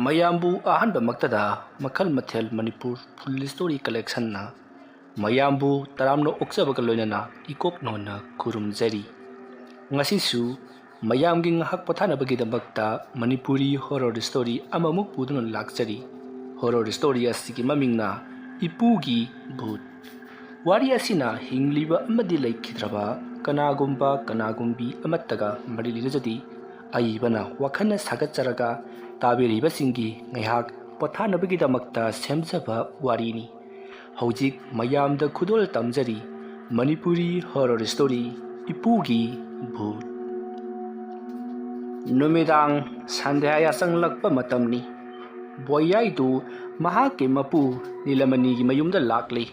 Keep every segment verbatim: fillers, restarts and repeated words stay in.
ꯃꯌꯥꯝꯕꯨ ꯑꯍꯥꯟꯕꯃꯛꯇꯗ ꯃꯈꯜ ꯃꯊꯦꯜ ꯃꯅꯤꯄꯨꯔ ꯐꯨꯜ ꯁ꯭ꯇꯣꯔꯤ ꯀꯂꯦꯛꯁꯟꯅ ꯃꯌꯥꯝꯕꯨ ꯇꯔꯥꯝꯅ ꯑꯣꯛꯆꯕꯒ ꯂꯣꯏꯅꯅ ꯏꯀꯣꯛ ꯅꯧꯅ ꯈꯨꯔꯨꯝꯖꯔꯤ꯫ ꯉꯁꯤꯁꯨ ꯃꯌꯥꯝꯒꯤ ꯉꯥꯏꯍꯥꯛ ꯄꯣꯊꯥꯅꯕꯒꯤꯗꯃꯛꯇ ꯃꯅꯤꯄꯨꯔꯤ ꯍꯣꯔꯣꯔ ꯁ꯭ꯇꯣꯔꯤ ꯑꯃꯃꯨꯛ ꯄꯨꯗꯨꯅ ꯂꯥꯛꯆꯔꯤ꯫ ꯍꯣꯔꯣꯔ ꯁ꯭ꯇꯣꯔꯤ ꯑꯁꯤꯒꯤ ꯃꯃꯤꯡꯅ ꯏꯄꯨꯒꯤ ꯚꯨꯠ꯫ ꯋꯥꯔꯤ ꯑꯁꯤꯅ ꯍꯤꯡꯂꯤꯕ ꯑꯃꯗꯤ ꯂꯩꯈꯤꯗ꯭ꯔꯕ ꯀꯅꯥꯒꯨꯝꯕ ꯀꯅꯥꯒꯨꯝꯕꯤ ꯑꯃꯠꯇꯒ ꯃꯔꯤ ꯂꯩꯅꯖꯗꯦ꯫ ꯑꯏꯕꯅ ꯋꯥꯈꯜꯅ ꯁꯥꯒꯠꯆꯔꯒ ꯇꯥꯕꯤꯔꯤꯕꯁꯤꯡꯒꯤ ꯉꯥꯏꯍꯥꯛ ꯄꯣꯊꯥꯅꯕꯒꯤꯗꯃꯛꯇ ꯁꯦꯝꯖꯕ ꯋꯥꯔꯤꯅꯤ꯫ ꯍꯧꯖꯤꯛ ꯃꯌꯥꯝꯗ ꯈꯨꯗꯣꯜ ꯇꯝꯖꯔꯤ ꯃꯅꯤꯄꯨꯔꯤ ꯍꯣꯔꯣꯔ ꯁ꯭ꯇꯣꯔꯤ ꯏꯄꯨꯒꯤ ꯚꯨꯠ꯫ ꯅꯨꯃꯤꯗꯥꯡ ꯁꯟꯙ꯭ꯌꯥ ꯌꯥꯆꯪꯂꯛꯄ ꯃꯇꯝꯅꯤ꯫ ꯕꯣꯌꯥꯏꯗꯨ ꯃꯍꯥꯛꯀꯤ ꯃꯄꯨ ꯅꯤꯂꯃꯅꯤꯒꯤ ꯃꯌꯨꯝꯗ ꯂꯥꯛꯂꯤ꯫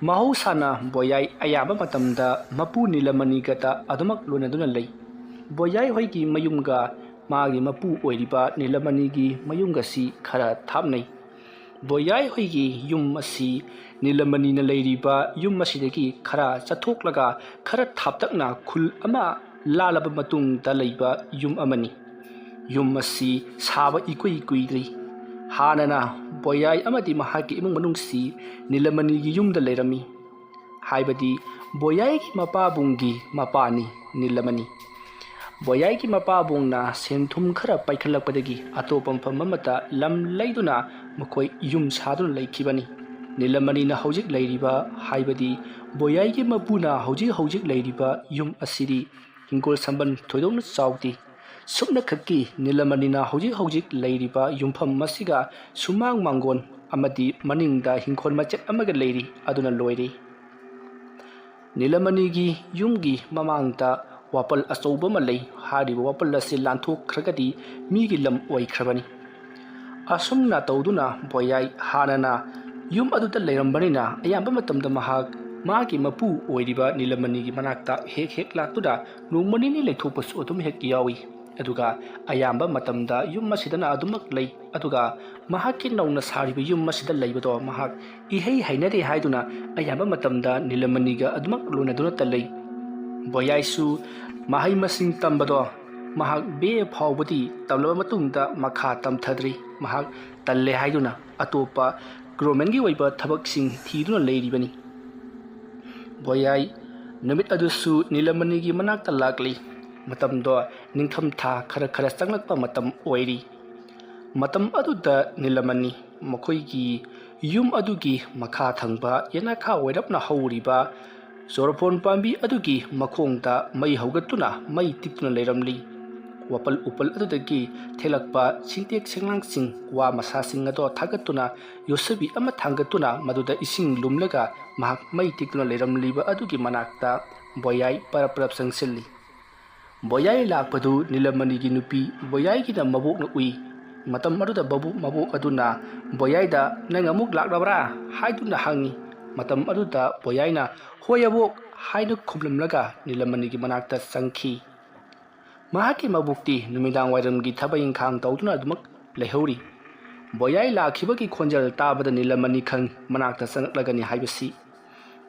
ꯃꯍꯧꯁꯥꯅ ꯕꯣꯌꯥꯏ ꯑꯌꯥꯝꯕ ꯃꯇꯝꯗ ꯃꯄꯨ ꯅꯤꯂꯃꯅꯤꯒꯇ ꯑꯗꯨꯃꯛ ꯂꯣꯏꯅꯗꯨꯅ ꯂꯩ꯫ ꯕꯣꯌꯥꯏ ꯍꯣꯏꯒꯤ ꯃꯌꯨꯝꯒ ꯃꯥꯒꯤ ꯃꯄꯨ ꯑꯣꯏꯔꯤꯕ ꯅꯤꯂꯃꯅꯤꯒꯤ ꯃꯌꯨꯝꯒꯁꯤ ꯈꯔ ꯊꯥꯞꯅꯩ꯫ ꯕꯣꯌꯥꯏ ꯍꯣꯏꯒꯤ ꯌꯨꯝ ꯑꯁꯤ ꯅꯤꯂꯃꯅꯤꯅ ꯂꯩꯔꯤꯕ ꯌꯨꯝ ꯑꯁꯤꯗꯒꯤ ꯈꯔ ꯆꯠꯊꯣꯛꯂꯒ ꯈꯔ ꯊꯥꯞꯇꯛꯅ ꯈꯨꯜ ꯑꯃ ꯂꯥꯜꯂꯕ ꯃꯇꯨꯡꯗ ꯂꯩꯕ ꯌꯨꯝ ꯑꯃꯅꯤ꯫ ꯌꯨꯝ ꯑꯁꯤ ꯁꯥꯕ ꯏꯀꯨꯏ ꯀꯨꯏꯗ꯭ꯔꯤ꯫ ꯍꯥꯟꯅꯅ ꯕꯣꯌꯥꯏ ꯑꯃꯗꯤ ꯃꯍꯥꯛꯀꯤ ꯏꯃꯨꯡ ꯃꯅꯨꯡꯁꯤ ꯅꯤꯂꯃꯅꯤꯒꯤ ꯌꯨꯝꯗ ꯂꯩꯔꯝꯃꯤ꯫ ꯍꯥꯏꯕꯗꯤ ꯕꯣꯌꯥꯏꯒꯤ ꯃꯄꯥꯕꯨꯡꯒꯤ ꯃꯄꯥꯅꯤ ꯅꯤꯂꯃꯅꯤ꯫ ꯕꯣꯌꯥꯏꯒꯤ ꯃꯄꯥꯕꯨꯡꯅ ꯁꯦꯟ ꯊꯨꯝ ꯈꯔ ꯄꯥꯏꯈꯠꯂꯛꯄꯗꯒꯤ ꯑꯇꯣꯞꯄ ꯃꯐꯝ ꯑꯃꯗ ꯂꯝ ꯂꯩꯗꯨꯅ ꯃꯈꯣꯏ ꯌꯨꯝ ꯁꯥꯗꯨꯅ ꯂꯩꯈꯤꯕꯅꯤ꯫ ꯅꯤꯂꯃꯅꯤꯅ ꯍꯧꯖꯤꯛ ꯂꯩꯔꯤꯕ, ꯍꯥꯏꯕꯗꯤ ꯕꯣꯌꯥꯏꯒꯤ ꯃꯄꯨꯅ ꯍꯧꯖꯤꯛ ꯍꯧꯖꯤꯛ ꯂꯩꯔꯤꯕ ꯌꯨꯝ ꯑꯁꯤꯗꯤ ꯍꯤꯡꯒꯣꯜ ꯁꯝꯕꯟ ꯊꯣꯏꯗꯣꯛꯅ ꯆꯥꯎꯗꯦ꯫ ꯁꯨꯞꯅꯈꯛꯀꯤ ꯅꯤꯂꯃꯅꯤꯅ ꯍꯧꯖꯤꯛ ꯍꯧꯖꯤꯛ ꯂꯩꯔꯤꯕ ꯌꯨꯝꯐꯝ ꯑꯁꯤꯒ ꯁꯨꯃꯥꯡ ꯃꯥꯡꯒꯣꯟ ꯑꯃꯗꯤ ꯃꯅꯤꯡꯗ ꯍꯤꯡꯈꯣꯜ ꯃꯆꯦꯠ ꯑꯃꯒ ꯂꯩꯔꯤ, ꯑꯗꯨꯅ ꯂꯣꯏꯔꯦ꯫ ꯅꯤꯂꯃꯅꯤꯒꯤ ꯌꯨꯝꯒꯤ ꯃꯃꯥꯡꯗ ꯋꯥꯄꯜ ꯑꯆꯧꯕ ꯑꯃ ꯂꯩ꯫ ꯍꯥꯏꯔꯤꯕ ꯋꯥꯄꯜ ꯑꯁꯤ ꯂꯥꯟꯊꯣꯛꯈ꯭ꯔꯒꯗꯤ ꯃꯤꯒꯤ ꯂꯝ ꯑꯣꯏꯈ꯭ꯔꯕꯅꯤ꯫ ꯑꯁꯨꯝꯅ ꯇꯧꯗꯨꯅ ꯕꯣꯌꯥꯏ ꯍꯥꯟꯅꯅ ꯌꯨꯝ ꯑꯗꯨꯗ ꯂꯩꯔꯝꯕꯅꯤꯅ ꯑꯌꯥꯝꯕ ꯃꯇꯝꯗ ꯃꯍꯥꯛ ꯃꯥꯒꯤ ꯃꯄꯨ ꯑꯣꯏꯔꯤꯕ ꯅꯤꯂꯃꯅꯤꯒꯤ ꯃꯅꯥꯛꯇ ꯍꯦꯛ ꯍꯦꯛ ꯂꯥꯛꯇꯨꯅ ꯅꯣꯡꯃ ꯅꯤꯅꯤ ꯂꯩꯊꯣꯛꯄꯁꯨ ꯑꯗꯨꯝ ꯍꯦꯛ ꯌꯥꯎꯏ꯫ ꯑꯗꯨꯒ ꯑꯌꯥꯝꯕ ꯃꯇꯝꯗ ꯌꯨꯝ ꯑꯁꯤꯗꯅ ꯑꯗꯨꯃꯛ ꯂꯩ꯫ ꯑꯗꯨꯒ ꯃꯍꯥꯛꯀꯤ ꯅꯧꯅ ꯁꯥꯔꯤꯕ ꯌꯨꯝ ꯑꯁꯤꯗ ꯂꯩꯕꯗꯣ ꯃꯍꯥꯛ ꯏꯍꯩ ꯍꯩꯅꯗꯦ ꯍꯥꯏꯗꯨꯅ ꯑꯌꯥꯝꯕ ꯃꯇꯝꯗ ꯅꯤꯂꯃꯅꯤꯒ ꯑꯗꯨꯃꯛ ꯂꯣꯏꯅꯗꯨꯅꯇ ꯂꯩ꯫ ꯕꯣꯌꯥꯏꯁꯨ ꯃꯍꯩ ꯃꯁꯤꯡ ꯇꯝꯕꯗꯣ ꯃꯍꯥꯛ ꯕꯤ ꯑꯦ ꯐꯥꯎꯕꯗꯤ ꯇꯝꯂꯕ ꯃꯇꯨꯡꯗ ꯃꯈꯥ ꯇꯝꯊꯗ꯭ꯔꯤ꯫ ꯃꯍꯥꯛ ꯇꯜꯂꯦ ꯍꯥꯏꯗꯨꯅ ꯑꯇꯣꯞꯄ ꯒꯣꯔꯃꯦꯟꯒꯤ ꯑꯣꯏꯕ ꯊꯕꯛꯁꯤꯡ ꯊꯤꯗꯨꯅ ꯂꯩꯔꯤꯕꯅꯤ꯫ ꯕꯣꯌꯥꯏ ꯅꯨꯃꯤꯠ ꯑꯗꯨꯁꯨ ꯅꯤꯂꯃꯅꯤꯒꯤ ꯃꯅꯥꯛꯇ ꯂꯥꯛꯂꯤ꯫ ꯃꯇꯝꯗꯣ ꯅꯤꯡꯊꯝꯊꯥ ꯈꯔ ꯈꯔ ꯆꯪꯂꯛꯄ ꯃꯇꯝ ꯑꯣꯏꯔꯤ꯫ ꯃꯇꯝ ꯑꯗꯨꯗ ꯅꯤꯂꯃꯅꯤ ꯃꯈꯣꯏꯒꯤ ꯌꯨꯝ ꯑꯗꯨꯒꯤ ꯃꯈꯥ ꯊꯪꯕ ꯌꯦꯅꯥꯈꯥ ꯑꯣꯏꯔꯞꯅ ꯍꯧꯔꯤꯕ ꯆꯣꯔꯐꯣꯟ ꯄꯥꯝꯕꯤ ꯑꯗꯨꯒꯤ ꯃꯈꯣꯡꯗ ꯃꯩ ꯍꯧꯒꯠꯇꯨꯅ ꯃꯩ ꯇꯤꯛꯇꯨꯅ ꯂꯩꯔꯝꯂꯤ꯫ ꯋꯥꯄꯜ ꯎꯄꯜ ꯑꯗꯨꯗꯒꯤ ꯊꯦꯜꯂꯛꯄ ꯁꯤꯡꯇꯦꯛ ꯁꯦꯡꯂꯥꯡꯁꯤꯡ, ꯋꯥ ꯃꯁꯥꯁꯤꯡ ꯑꯗꯣ ꯊꯥꯒꯠꯇꯨꯅ ꯌꯣꯠꯁꯕꯤ ꯑꯃ ꯊꯥꯡꯒꯠꯇꯨꯅ ꯃꯗꯨꯗ ꯏꯁꯤꯡ ꯂꯨꯝꯂꯒ ꯃꯍꯥꯛ ꯃꯩ ꯇꯤꯛꯇꯨꯅ ꯂꯩꯔꯝꯂꯤꯕ ꯑꯗꯨꯒꯤ ꯃꯅꯥꯛꯇ ꯕꯣꯌꯥꯏ ꯄꯔꯞ ꯄꯔꯞ ꯆꯪꯁꯤꯜꯂꯤ꯫ ꯕꯣꯌꯥꯏ ꯂꯥꯛꯄꯗꯨ ꯅꯤꯂꯃꯅꯤꯒꯤ ꯅꯨꯄꯤ ꯕꯣꯌꯥꯏꯒꯤꯅ ꯃꯕꯣꯛꯅ ꯎꯏ꯫ ꯃꯇꯝ ꯑꯗꯨꯗ ꯃꯕꯣꯛ, ꯃꯕꯣꯛ ꯑꯗꯨꯅ ꯕꯣꯌꯥꯏꯗ, "ꯅꯪ ꯑꯃꯨꯛ ꯂꯥꯛꯂꯕ꯭ꯔꯥ?" ꯍꯥꯏꯗꯨꯅ ꯍꯪꯉꯤ꯫ ꯃꯇꯝ ꯑꯗꯨꯗ ꯕꯣꯌꯥꯏꯅ, "ꯍꯣꯏ ꯑꯕꯣꯛ" ꯍꯥꯏꯅ ꯈꯨꯝꯂꯝꯂꯒ ꯅꯤꯂꯃꯅꯤꯒꯤ ꯃꯅꯥꯛꯇ ꯆꯪꯈꯤ꯫ ꯃꯍꯥꯛꯀꯤ ꯃꯕꯣꯛꯇꯤ ꯅꯨꯃꯤꯗꯥꯡ ꯋꯥꯏꯔꯝꯒꯤ ꯊꯕꯛ ꯏꯪꯈꯥꯡ ꯇꯧꯗꯨꯅ ꯑꯗꯨꯃꯛ ꯂꯩꯍꯧꯔꯤ꯫ ꯕꯣꯌꯥꯏ ꯂꯥꯛꯈꯤꯕꯒꯤ ꯈꯣꯟꯖꯦꯜ ꯇꯥꯕꯗ ꯅꯤꯂꯃꯅꯤ ꯈꯪ ꯃꯅꯥꯛꯇ ꯆꯪꯂꯛꯂꯒꯅꯤ ꯍꯥꯏꯕꯁꯤ꯫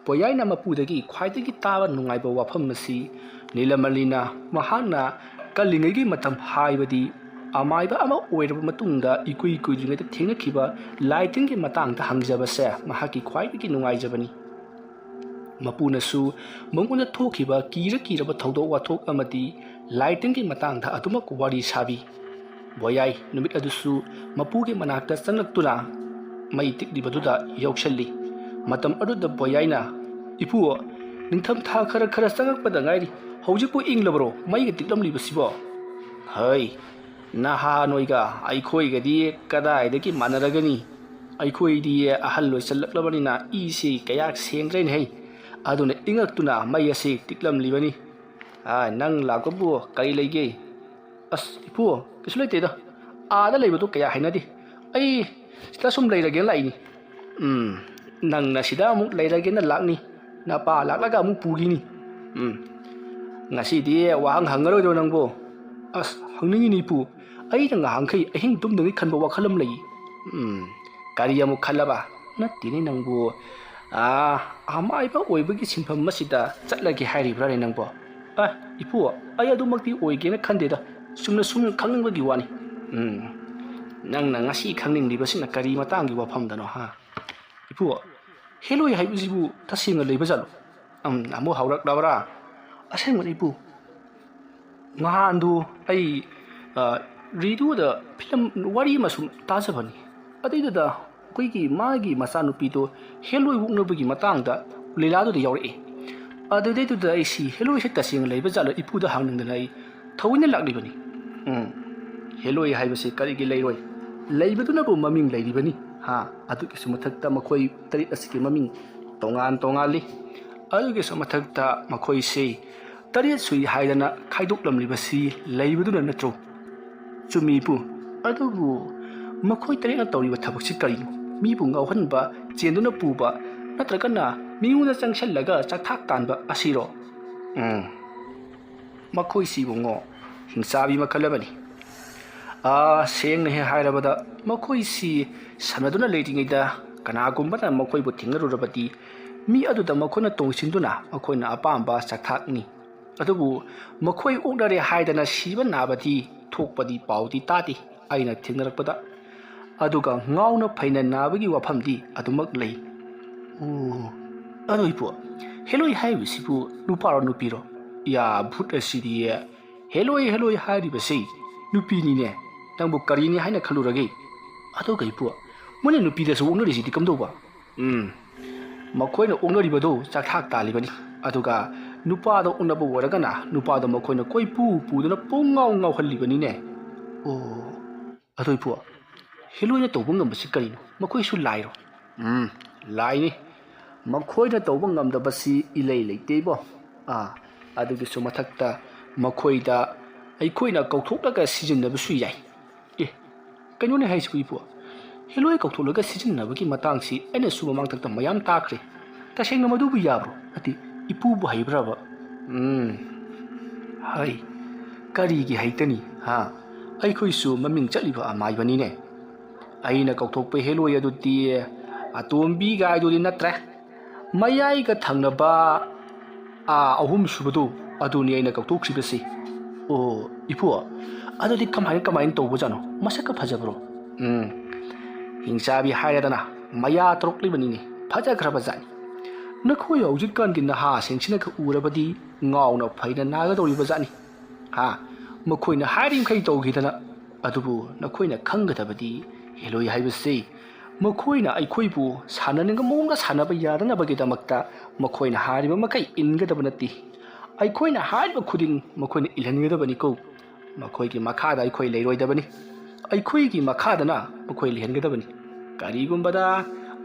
ꯕꯣꯌꯥꯏꯅ ꯃꯄꯨꯗꯒꯤ ꯈ꯭ꯋꯥꯏꯗꯒꯤ ꯇꯥꯕ ꯅꯨꯡꯉꯥꯏꯕ ꯋꯥꯐꯝ ꯑꯁꯤ ꯅꯤꯂꯃꯅꯤꯅ ꯃꯍꯥꯛꯅ ꯀꯜꯂꯤꯉꯩꯒꯤ ꯃꯇꯝ, ꯍꯥꯏꯕꯗꯤ ꯑꯃꯥꯏꯕ ꯑꯃ ꯑꯣꯏꯔꯕ ꯃꯇꯨꯡꯗ ꯏꯀꯨꯏ ꯀꯨꯏꯗ꯭ꯔꯤꯉꯩꯗ ꯊꯦꯡꯅꯈꯤꯕ ꯂꯥꯏ ꯇꯤꯟꯒꯤ ꯃꯇꯥꯡꯗ ꯍꯪꯖꯕꯁꯦ ꯃꯍꯥꯛꯀꯤ ꯈ꯭ꯋꯥꯏꯗꯒꯤ ꯅꯨꯡꯉꯥꯏꯖꯕꯅꯤ꯫ ꯃꯄꯨꯅꯁꯨ ꯃꯉꯣꯟꯗ ꯊꯣꯛꯈꯤꯕ ꯀꯤꯔ ꯀꯤꯔꯕ ꯊꯧꯗꯣꯛ ꯋꯥꯊꯣꯛ ꯑꯃꯗꯤ ꯂꯥꯏ ꯇꯤꯟꯒꯤ ꯃꯇꯥꯡꯗ ꯑꯗꯨꯃꯛ ꯋꯥꯔꯤ ꯁꯥꯕꯤ꯫ ꯕꯣꯌꯥꯏ ꯅꯨꯃꯤꯠ ꯑꯗꯨꯁꯨ ꯃꯄꯨꯒꯤ ꯃꯅꯥꯛꯇ ꯆꯪꯂꯛꯇꯨꯅ ꯃꯩ ꯇꯤꯛꯂꯤꯕꯗꯨꯗ ꯌꯥꯎꯁꯜꯂꯤ꯫ ꯃꯇꯝ ꯑꯗꯨꯗ ꯕꯣꯌꯥꯏꯅ, "ꯏꯄꯨ, ꯅꯤꯡꯊꯝꯊꯥ ꯈꯔ ꯈꯔ ꯆꯪꯂꯛꯄꯗ ꯉꯥꯏꯔꯤ, ꯍꯧꯖꯤꯛꯄꯨ ꯏꯪꯂꯕ꯭ꯔꯣ ꯃꯩꯒ ꯇꯤꯛꯂꯝꯂꯤꯕꯁꯤꯕꯣ?" "ꯍꯩ, ꯅꯍꯥ ꯅꯣꯏꯒ ꯑꯩꯈꯣꯏꯒꯗꯤ ꯀꯗꯥꯏꯗꯒꯤ ꯃꯥꯟꯅꯔꯒꯅꯤ? ꯑꯩꯈꯣꯏꯗꯤ ꯑꯍꯜ ꯑꯣꯏꯁꯜꯂꯛꯂꯕꯅꯤꯅ ꯏꯁꯤ ꯀꯌꯥ ꯁꯦꯡꯗ꯭ꯔꯦꯅꯦ ꯍꯩ꯫ ꯑꯗꯨꯅ ꯏꯪꯉꯛꯇꯨꯅ ꯃꯩ ꯑꯁꯤ ꯇꯤꯛꯂꯝꯂꯤꯕꯅꯤ꯫ ꯑꯥ, ꯅꯪ ꯂꯥꯛꯄꯕꯨ ꯀꯔꯤ ꯂꯩꯒꯦ?" "ꯑꯁ, ꯏꯄꯨ, ꯀꯩꯁꯨ ꯂꯩꯇꯦꯗ꯫ ꯑꯥꯗ ꯂꯩꯕꯗꯣ ꯀꯌꯥ ꯍꯩꯅꯗꯦ꯫ ꯑꯩ ꯁꯤꯗ ꯁꯨꯝ ꯂꯩꯔꯒꯦꯅ ꯂꯥꯛꯏꯅꯤ꯫" "ꯎꯝ, ꯅꯪꯅ ꯁꯤꯗ ꯑꯃꯨꯛ ꯂꯩꯔꯒꯦꯅ ꯂꯥꯛꯅꯤ? ꯅꯄꯥ ꯂꯥꯛꯂꯒ ꯑꯃꯨꯛ ꯄꯨꯈꯤꯅꯤ꯫ ꯎꯝ, ꯉꯁꯤꯗꯤ ꯋꯥꯍꯪ ꯍꯪꯉꯔꯣꯏꯗ꯭ꯔꯣ ꯅꯪꯕꯨ?" "ꯑꯁ, ꯍꯪꯅꯤꯡꯉꯤꯅꯤ ꯏꯄꯨ꯫ ꯑꯩꯅ ꯉꯍꯥꯟꯈꯩ ꯑꯍꯤꯡ ꯇꯨꯝꯗꯉꯩ ꯈꯟꯕ ꯋꯥꯈꯜ ꯑꯃ ꯂꯩ꯫" "ꯎꯝ, ꯀꯔꯤ ꯑꯃꯨꯛ ꯈꯜꯂꯕ?" "ꯅꯠꯇꯦꯅꯦ ꯅꯪꯕꯨ, ꯑꯥ, ꯑꯃꯥꯏꯕ ꯑꯣꯏꯕꯒꯤ ꯁꯤꯟꯐꯝ ꯑꯁꯤꯗ ꯆꯠꯂꯒꯦ ꯍꯥꯏꯔꯤꯕ꯭ꯔꯥꯅꯦ ꯅꯪꯕꯣ?" ꯑ, ꯏꯄꯨ, ꯑꯩ ꯑꯗꯨꯃꯛꯇꯤ ꯑꯣꯏꯒꯦꯅ ꯈꯟꯗꯦꯗ꯫ ꯆꯨꯝꯅ ꯁꯨꯝ ꯈꯪꯅꯤꯡꯕꯒꯤ ꯋꯥꯅꯤ꯫ ꯎꯝ, ꯅꯪꯅ ꯉꯁꯤ ꯈꯪꯅꯤꯡꯂꯤꯕꯁꯤꯅ ꯀꯔꯤ ꯃꯇꯥꯡꯒꯤ ꯋꯥꯐꯝꯗꯅꯣ, ꯍꯥ? ꯏꯄꯨ, ꯍꯦꯂꯣꯏ ꯍꯥꯏꯕꯁꯤꯕꯨ ꯇꯁꯦꯡꯅ ꯂꯩꯕ ꯖꯥꯠꯂꯣ? ꯎꯝ, ꯑꯃꯨꯛ ꯍꯧꯔꯛꯂꯕ꯭ꯔꯥ? ꯑꯁꯦꯡꯕꯅꯤ, ꯏꯄꯨ꯫ ꯅꯍꯥꯟꯗꯨ ꯑꯩ, ꯑ, ꯔꯦꯗꯤꯑꯣꯗ ꯐꯤꯂꯝ ꯋꯥꯔꯤ ꯑꯃ ꯁꯨꯝ ꯇꯥꯖꯕꯅꯤ꯫ ꯑꯗꯨꯏꯗꯨꯗ ꯑꯩꯈꯣꯏꯒꯤ ꯃꯥꯒꯤ ꯃꯆꯥꯅꯨꯄꯤꯗꯣ ꯍꯦꯂꯣꯏ ꯑꯣꯛꯅꯕꯒꯤ ꯃꯇꯥꯡꯗ ꯂꯤꯂꯥꯗꯨꯗ ꯌꯥꯎꯔꯛꯑꯦ꯫ ꯑꯗꯨꯗꯩꯗꯨꯗ ꯑꯩꯁꯤ ꯍꯦꯂꯣꯏꯁꯦ ꯇꯁꯦꯡꯅ ꯂꯩꯕ ꯖꯥꯠꯂ ꯏꯄꯨꯗ ꯍꯪꯅꯤꯡꯗꯅ ꯑꯩ ꯊꯑꯣꯏꯅ ꯂꯥꯛꯂꯤꯕꯅꯤ꯫ ꯎꯝ, ꯍꯦꯂꯣꯏ ꯍꯥꯏꯕꯁꯤ ꯀꯔꯤꯒꯤ ꯂꯩꯔꯣꯏ? ꯂꯩꯕꯗꯨꯅꯕꯨ ꯃꯃꯤꯡ ꯂꯩꯔꯤꯕꯅꯤ꯫ ꯍꯥ, ꯑꯗꯨꯒꯤꯁꯨ ꯃꯊꯛꯇ ꯃꯈꯣꯏ ꯇꯔꯦꯠ ꯑꯁꯤꯒꯤ ꯃꯃꯤꯡ ꯇꯣꯉꯥꯟ ꯇꯣꯉꯥꯜꯂꯤ꯫ ꯑꯗꯨꯒꯤꯁꯨ ꯃꯊꯛꯇ ꯃꯈꯣꯏꯁꯤ ꯇꯔꯦꯠ ꯁꯨꯏ ꯍꯥꯏꯗꯅ ꯈꯥꯏꯗꯣꯛꯂꯝꯂꯤꯕꯁꯤ ꯂꯩꯕꯗꯨꯅ ꯅꯠꯇ꯭ꯔꯣ? ꯆꯨꯝꯃꯤ, ꯏꯄꯨ꯫ ꯑꯗꯨꯕꯨ ꯃꯈꯣꯏ ꯇꯔꯦꯠꯅ ꯇꯧꯔꯤꯕ ꯊꯕꯛꯁꯤ ꯀꯔꯤꯅꯣ? ꯃꯤꯕꯨ ꯉꯥꯎꯍꯟꯕ, ꯆꯦꯟꯗꯨꯅ ꯄꯨꯕ, ꯅꯠꯇ꯭ꯔꯒꯅ ꯃꯤꯉꯣꯟꯗ ꯆꯪꯁꯤꯜꯂꯒ ꯆꯥꯛꯊꯥꯛ ꯇꯥꯟꯕ ꯑꯁꯤꯔꯣ? ꯎꯝ, ꯃꯈꯣꯏꯁꯤ ꯏꯕꯨꯡꯉꯣ, ꯍꯤꯡꯆꯥꯕꯤ ꯃꯈꯜ ꯑꯃꯅꯤ꯫ ꯑꯥ, ꯁꯦꯡꯅ ꯍꯦꯛ ꯍꯥꯏꯔꯕꯗ, ꯃꯈꯣꯏꯁꯤ ꯁꯥꯟꯅꯗꯨꯅ ꯂꯩꯔꯤꯉꯩꯗ ꯀꯅꯥꯒꯨꯝꯕꯅ ꯃꯈꯣꯏꯕꯨ ꯊꯦꯡꯅꯔꯨꯔꯕꯗꯤ, ꯃꯤ ꯑꯗꯨꯗ ꯃꯈꯣꯏꯅ ꯇꯣꯡꯁꯤꯟꯗꯨꯅ ꯃꯈꯣꯏꯅ ꯑꯄꯥꯝꯕ ꯆꯥꯛꯊꯥꯛꯅꯤ꯫ ꯑꯗꯨꯕꯨ ꯃꯈꯣꯏ ꯑꯣꯛꯅꯔꯦ ꯍꯥꯏꯗꯅ ꯁꯤꯕ ꯅꯥꯕꯗꯤ ꯊꯣꯛꯄꯗꯤ ꯄꯥꯎꯗꯤ ꯇꯥꯗꯦ꯫ ꯑꯩꯅ ꯊꯦꯡꯅꯔꯛꯄꯗ꯫ ꯑꯗꯨꯒ ꯉꯥꯎꯅ ꯐꯩꯅ ꯅꯥꯕꯒꯤ ꯋꯥꯐꯝꯗꯤ ꯑꯗꯨꯃꯛ ꯂꯩ꯫ ꯑꯣ, ꯑꯗꯣ ꯏꯄꯨ, ꯍꯦꯂꯣꯏ ꯍꯥꯏꯔꯤꯕꯁꯤꯕꯨ ꯅꯨꯄꯥꯔꯣ ꯅꯨꯄꯤꯔꯣ? ꯌꯥ, ꯚꯨꯠ ꯑꯁꯤꯗꯤ! ꯍꯦꯂꯣꯏ, ꯍꯦꯂꯣꯏ ꯍꯥꯏꯔꯤꯕꯁꯤ ꯅꯨꯄꯤꯅꯤꯅꯦ꯫ ꯅꯪꯕꯨ ꯀꯔꯤꯅꯤ ꯍꯥꯏꯅ ꯈꯜꯂꯨꯔꯒꯦ? ꯑꯗꯨꯒ ꯏꯄꯨ, ꯃꯣꯏꯅ ꯅꯨꯄꯤꯗꯁꯨ ꯑꯣꯛꯅꯔꯤꯁꯤꯗꯤ ꯀꯝꯗꯧꯕ? ꯎꯝ, ꯃꯈꯣꯏꯅ ꯑꯣꯛꯅꯔꯤꯕꯗꯨ ꯆꯥꯛꯊꯥꯛ ꯇꯥꯜꯂꯤꯕꯅꯤ꯫ ꯑꯗꯨꯒ ꯅꯨꯄꯥꯗ ꯑꯣꯛꯅꯕ ꯑꯣꯏꯔꯒꯅ ꯅꯨꯄꯥꯗ ꯃꯈꯣꯏꯅ ꯀꯣꯏꯄꯨ ꯄꯨꯗꯨꯅ ꯄꯨꯡꯉꯥꯎ ꯉꯥꯎꯍꯜꯂꯤꯕꯅꯤꯅꯦ꯫ ꯑꯣ, ꯑꯗꯣ ꯏꯄꯨ, ꯍꯦꯂꯣꯏꯅ ꯇꯧꯕ ꯉꯝꯕꯁꯤ ꯀꯔꯤꯅꯣ? ꯃꯈꯣꯏꯁꯨ ꯂꯥꯏꯔꯣ? ꯎꯝ, ꯂꯥꯏꯅꯤ꯫ ꯃꯈꯣꯏꯅ ꯇꯧꯕ ꯉꯝꯗꯕꯁꯤ ꯏꯂꯩ ꯂꯩꯇꯦꯕꯣ꯫ ꯑꯥ, ꯑꯗꯨꯒꯤꯁꯨ ꯃꯊꯛꯇ ꯃꯈꯣꯏꯗ ꯑꯩꯈꯣꯏꯅ ꯀꯧꯊꯣꯛꯂꯒ ꯁꯤꯖꯤꯟꯅꯕꯁꯨ ꯌꯥꯏ꯫ ꯑꯦ, ꯀꯩꯅꯣꯅꯦ ꯍꯥꯏꯁꯤꯕꯨ ꯏꯄꯨ? ꯍꯦꯂꯣꯏ ꯀꯧꯊꯣꯛꯂꯒ ꯁꯤꯖꯤꯟꯅꯕꯒꯤ ꯃꯇꯥꯡꯁꯤ ꯑꯩꯅꯁꯨ ꯃꯃꯥꯡꯊꯛꯇ ꯃꯌꯥꯝ ꯇꯥꯈ꯭ꯔꯦ꯫ ꯇꯁꯦꯡꯅ ꯃꯗꯨꯕꯨ ꯌꯥꯕ꯭ꯔꯣ? ꯅꯠꯇꯦ, ꯏꯄꯨꯕꯨ ꯍꯩꯕ꯭ꯔꯕ? ꯎꯝ, ꯍꯩ꯫ ꯀꯔꯤꯒꯤ ꯍꯩꯇꯅꯤ, ꯍꯥ? ꯑꯩꯈꯣꯏꯁꯨ ꯃꯃꯤꯡ ꯆꯠꯂꯤꯕ ꯑꯃꯥꯏꯕꯅꯤꯅꯦ꯫ ꯑꯩꯅ ꯀꯧꯊꯣꯛꯄ ꯍꯦꯂꯣꯏ ꯑꯗꯨꯗꯤ ꯑꯇꯣꯝꯕꯤꯒꯥꯏꯗꯨꯗꯤ ꯅꯠꯇ꯭ꯔꯦ꯫ ꯃꯌꯥꯏꯒ ꯊꯪꯅꯕ, ꯑꯥ, ꯑꯍꯨꯝ ꯁꯨꯕꯗꯨ꯫ ꯑꯗꯨꯅꯤ ꯑꯩꯅ ꯀꯧꯊꯣꯛꯈ꯭ꯔꯤꯕꯁꯤ꯫ ꯑꯣ ꯏꯄꯨ, ꯑꯗꯨꯗꯤ ꯀꯃꯥꯏꯅ ꯀꯃꯥꯏꯅ ꯇꯧꯕꯖꯥꯠꯅꯣ? ꯃꯁꯛꯀ ꯐꯖꯕ꯭ꯔꯣ? ꯎꯝ, ꯍꯤꯡꯆꯥꯕꯤ ꯍꯥꯏꯔꯗꯅ ꯃꯌꯥ ꯇꯔꯨꯛ ꯂꯩꯕꯅꯤꯅꯦ꯫ ꯐꯖꯈ꯭ꯔꯕ ꯖꯥꯠꯅꯤ꯫ ꯅꯈꯣꯏ ꯍꯧꯖꯤꯛꯀꯥꯟꯒꯤ ꯅꯍꯥꯁꯤꯡꯁꯤꯅꯒ ꯎꯔꯕꯗꯤ ꯉꯥꯎꯅ ꯐꯩꯅ ꯅꯥꯒꯗꯧꯔꯤꯕ ꯖꯥꯠꯅꯤ꯫ ꯍꯥ, ꯃꯈꯣꯏꯅ ꯍꯥꯏꯔꯤꯃꯈꯩ ꯇꯧꯈꯤꯗꯅ꯫ ꯑꯗꯨꯕꯨ ꯅꯈꯣꯏꯅ ꯈꯪꯒꯗꯕꯗꯤ, ꯍꯦꯂꯣꯏ ꯍꯥꯏꯕꯁꯤ ꯃꯈꯣꯏꯅ ꯑꯩꯈꯣꯏꯕꯨ ꯁꯥꯟꯅꯅꯤꯡꯕ ꯃꯑꯣꯡꯗ ꯁꯥꯟꯅꯕ ꯌꯥꯗꯅꯕꯒꯤꯗꯃꯛꯇ ꯃꯈꯣꯏꯅ ꯍꯥꯏꯔꯤꯕ ꯃꯈꯩ ꯏꯟꯒꯗꯕ ꯅꯠꯇꯦ꯫ ꯑꯩꯈꯣꯏꯅ ꯍꯥꯏꯔꯤꯕ ꯈꯨꯗꯤꯡ ꯃꯈꯣꯏꯅ ꯏꯜꯍꯟꯒꯗꯕꯅꯤꯀꯣ꯫ ꯃꯈꯣꯏꯒꯤ ꯃꯈꯥꯗ ꯑꯩꯈꯣꯏ ꯂꯩꯔꯣꯏꯗꯕꯅꯤ꯫ ꯑꯩꯈꯣꯏꯒꯤ ꯃꯈꯥꯗꯅ ꯃꯈꯣꯏ ꯂꯩꯍꯟꯒꯗꯕꯅꯤ꯫ ꯀꯔꯤꯒꯨꯝꯕꯗ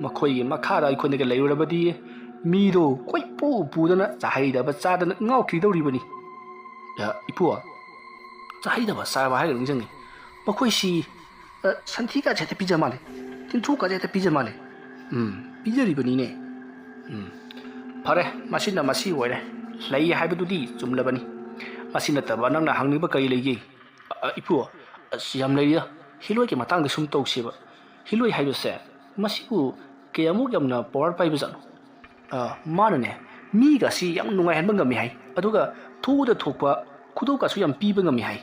ꯃꯈꯣꯏꯒꯤ ꯃꯈꯥꯗ ꯑꯩꯈꯣꯏꯅꯒ ꯂꯩꯔꯨꯔꯕꯗꯤ, ꯃꯤꯗꯣ ꯀꯣꯏꯄꯨ ꯄꯨꯗꯅ ꯆꯥꯍꯩꯗꯕ ꯆꯥꯗꯅ ꯉꯥꯎꯈꯤꯗꯧꯔꯤꯕꯅꯤ꯫ ꯑ, ꯏꯄꯨ, ꯆꯥꯍꯩꯗꯕ ꯆꯥꯕ ꯍꯥꯏꯔꯒ ꯅꯤꯡꯁꯤꯡꯉꯤ꯫ ꯃꯈꯣꯏꯁꯤ, ꯑ, ꯁꯟꯊꯤꯒꯁꯦ ꯍꯦꯛꯇ ꯄꯤꯖ ꯃꯥꯜꯂꯦ, ꯇꯤꯟꯊ꯭ꯔꯣꯛꯀꯁꯦ ꯍꯦꯛꯇ ꯄꯤꯖ ꯃꯥꯜꯂꯦ꯫ ꯎꯝ, ꯄꯤꯖꯔꯤꯕꯅꯤꯅꯦ꯫ ꯎꯝ, ꯐꯔꯦ, ꯃꯁꯤꯅ ꯃꯁꯤ ꯑꯣꯏꯔꯦ꯫ ꯂꯩ ꯍꯥꯏꯕꯗꯨꯗꯤ ꯆꯨꯝꯂꯕꯅꯤ꯫ ꯃꯁꯤ ꯅꯠꯇꯕ ꯅꯪꯅ ꯍꯪꯅꯤꯡꯕ ꯀꯔꯤ ꯂꯩꯒꯦ? ꯑ, ꯏꯄꯨ, ꯑꯁ, ꯌꯥꯝ ꯂꯩꯔꯤꯗ꯫ ꯍꯤꯂꯣꯏꯒꯤ ꯃꯇꯥꯡꯗ ꯁꯨꯝ ꯇꯧꯁꯦꯕ꯫ ꯍꯤꯂꯣꯏ ꯍꯥꯏꯕꯁꯦ, ꯃꯁꯤꯕꯨ ꯀꯌꯥꯃꯨꯛ ꯌꯥꯝꯅ ꯄꯋꯥꯔ ꯄꯥꯏꯕꯖꯥꯠꯅꯣ? ꯑ, ꯃꯥꯅꯅꯦ, ꯃꯤꯒꯁꯤ ꯌꯥꯝ ꯅꯨꯡꯉꯥꯏꯍꯟꯕ ꯉꯝꯃꯤ ꯍꯥꯏ꯫ ꯑꯗꯨꯒ ꯊꯣꯛꯎꯗ ꯊꯣꯛꯄ ꯈꯨꯗꯣꯞꯀꯁꯨ ꯌꯥꯝ ꯄꯤꯕ ꯉꯝꯃꯤ ꯍꯥꯏ꯫